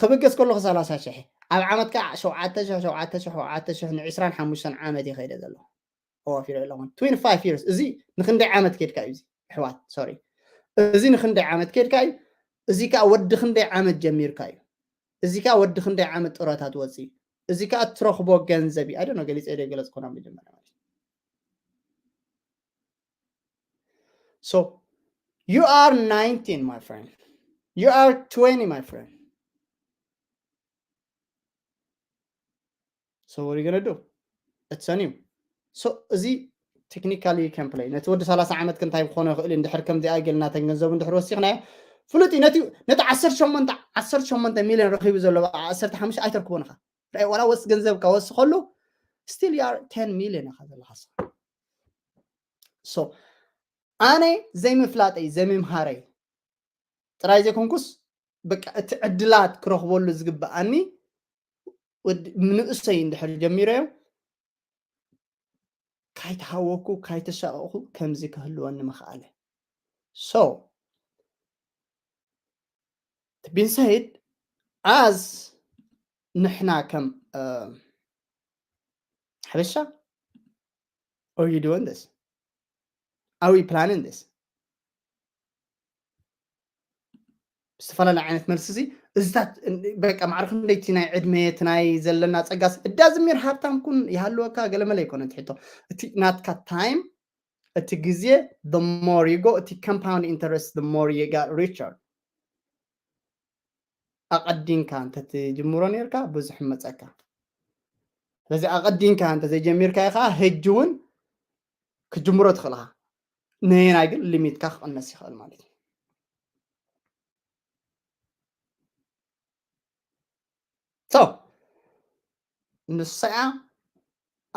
ክብገስ ከለኹ ሰላሳ ሽሕ ኣብ ዓመት ከዓ ሸውዓተ ሽሕ ሸውዓተ ሽሕ ሸውዓተ ሽሕ ን ዕስራን ሓሙሽተን ዓመት ይኸይደ ዘለኹ ኣዋፊረ ኣለኹ twenty five years እዚ ንክንደይ ዓመት ከድካ እዩ እዚ ኣሕዋት sorry እዚ ንክንደይ ዓመት ከድካ እዩ እዚ ከዓ ወዲ ክንደይ ዓመት ጀሚርካ እዩ እዚ ከዓ ወዲ ክንደይ ዓመት ጡረታ ትወፅእ እዩ እዚ ከዓ እትረኽቦ ገንዘብ እዩ ኣይደ ገሊፀ ደ ገለፅ ኮና መጀመርያ ማለት so you are nineteen my friend you are twenty my friend so what are you gonna do it's on you so እዚ technically can play ነቲ ወዲ ሰላሳ ዓመት ክንታይ ክኾነ ይኽእል እንድሕር ከምዚኣ ገልና ተን ገንዘቡ እንድሕር ወሲኽናዮ ፍሉጥ እዩ ነቲ ነቲ ዓሰርተ ሸሞንተ ዓሰርተ ሸሞንተ ሚልዮን ረኺቡ ዘሎ ዓሰርተ ሓሙሽተ ኣይተርክቦን ኢኻ ራይ ዋላ ወስ ገንዘብካ ወስ ከሉ still you are ten ሚልዮን ኢኻ ዘለኻ so ኣነ ዘይምፍላጠይ ዘይምምሃረይ ጥራይ ዘይኮንኩስ በቃ እቲ ዕድላት ክረኽበሉ ዝግብኣኒ ንእሰይ እንድሕር ጀሚረዮ ካይተሃወኩ ካይተሻቀኹ ከምዚ ክህልወኒ ምኽኣለ so to be said as ንሕና ከም ሓበሻ are you doing this are we planning this ዝተፈላለየ ዓይነት መልሲ እዚ እዚታት በቃ ማዕረ ክንደይ እቲ ናይ ዕድመ እቲ ናይ ዘለና ፀጋስ እዳ ዝሚር ሃብታም ኩን ይሃልወካ ገለመለ ይኮነ ትሕቶ እቲ ናትካ ታይም እቲ ግዜ the more you go እቲ compound interest the more you got richer ኣቐዲንካ እንተትጅምሮ ነርካ ብዙሕ መፀካ ስለዚ ኣቐዲንካ እንተዘይጀሚርካ ከዓ ህጂ እውን ክጅምሮ ትኽእልካ ነየናይ ግን ሊሚትካ ክቕነስ ይኽእል ማለት እዩ so ንሳኣ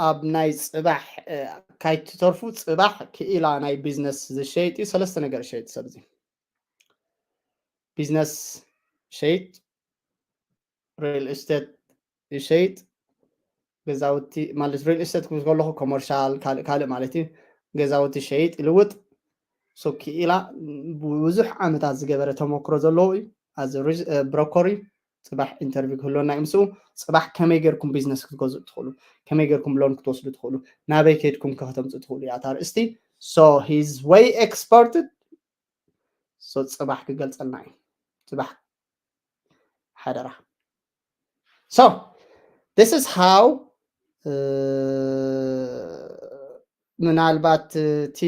ኣብ ናይ ፅባሕ ካይትተርፉ ፅባሕ ክኢላ ናይ ቢዝነስ ዝሸይጥ እዩ ሰለስተ ነገር ሸይጥ ሰብዚ ቢዝነስ ሸይጥ ሪል ስቴት ይሸይጥ ገዛውቲ ማለት ሪል ስቴት ክብል ከለኹ ኮመርሻል ካልእ ካልእ ማለት እዩ ገዛውቲ ሸይጥ ይልውጥ ሶ ክኢላ ብዙሕ ዓመታት ዝገበረ ተመክሮ ዘለዎ እዩ ኣዚ ብሮኮር እዩ ፅባሕ ኢንተርቪው ክህልወና እዩ ምስኡ ፅባሕ ከመይ ገርኩም ቢዝነስ ክትገዝኡ ትኽእሉ ከመይ ገርኩም ሎን ክትወስዱ ትኽእሉ ናበይ ከድኩም ከተምፁ ትኽእሉ እያ ኣርእስቲ so he's way experted so ፅባሕ ክገልፀልና እዩ ፅባሕ ሓደራ so this is how ምናልባት እቲ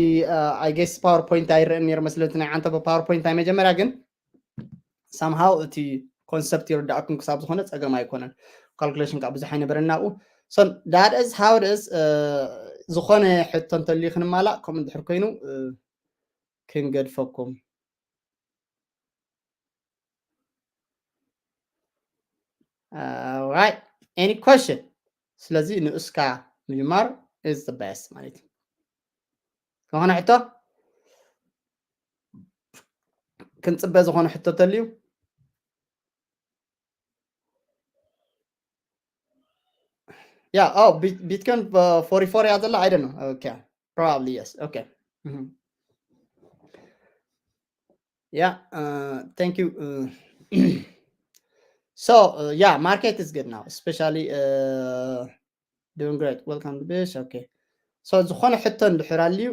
I guess ፓወርፖይንት ኣይረአን ነይሩ መስለቲ ናይ ዓንተቦ ፓወርፖይንት ናይ መጀመርያ ግን somehow እቲ ኮንሰፕት ይርዳእኩም ክሳብ ዝኾነ ፀገም ኣይኮነን ካልኩሌሽን ከዓ ብዙሕ ኣይነበረና ኣብኡ so that is how it is ዝኾነ ሕቶ እንተልዩ ክንማላእ ከምኡ እንድሕር ኮይኑ ክንገድፈኩም Alright. Any question? ስለዚ ንኡስካ ምጅማር is the best ማለት እዩ ዝኾነ ሕቶ ክንፅበ ዝኾነ ሕቶ ተልዩ yeah oh bitcoin forty-four እያ ዘላ I don't know okay probably yes okay mm -hmm. yeah uh, thank you uh, so uh, yeah market is good now especially uh, Doing great. Welcome to this. Okay. So ዝኾነ ሕቶ እንድሕር ኣልዩ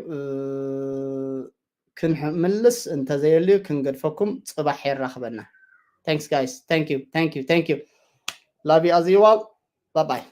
ክንምልስ፣ እንተዘየልዩ ክንገድፈኩም፣ ፅባሕ የራኽበና። Thanks guys. Thank you. Thank you. Thank you. Love you as you all. Bye bye.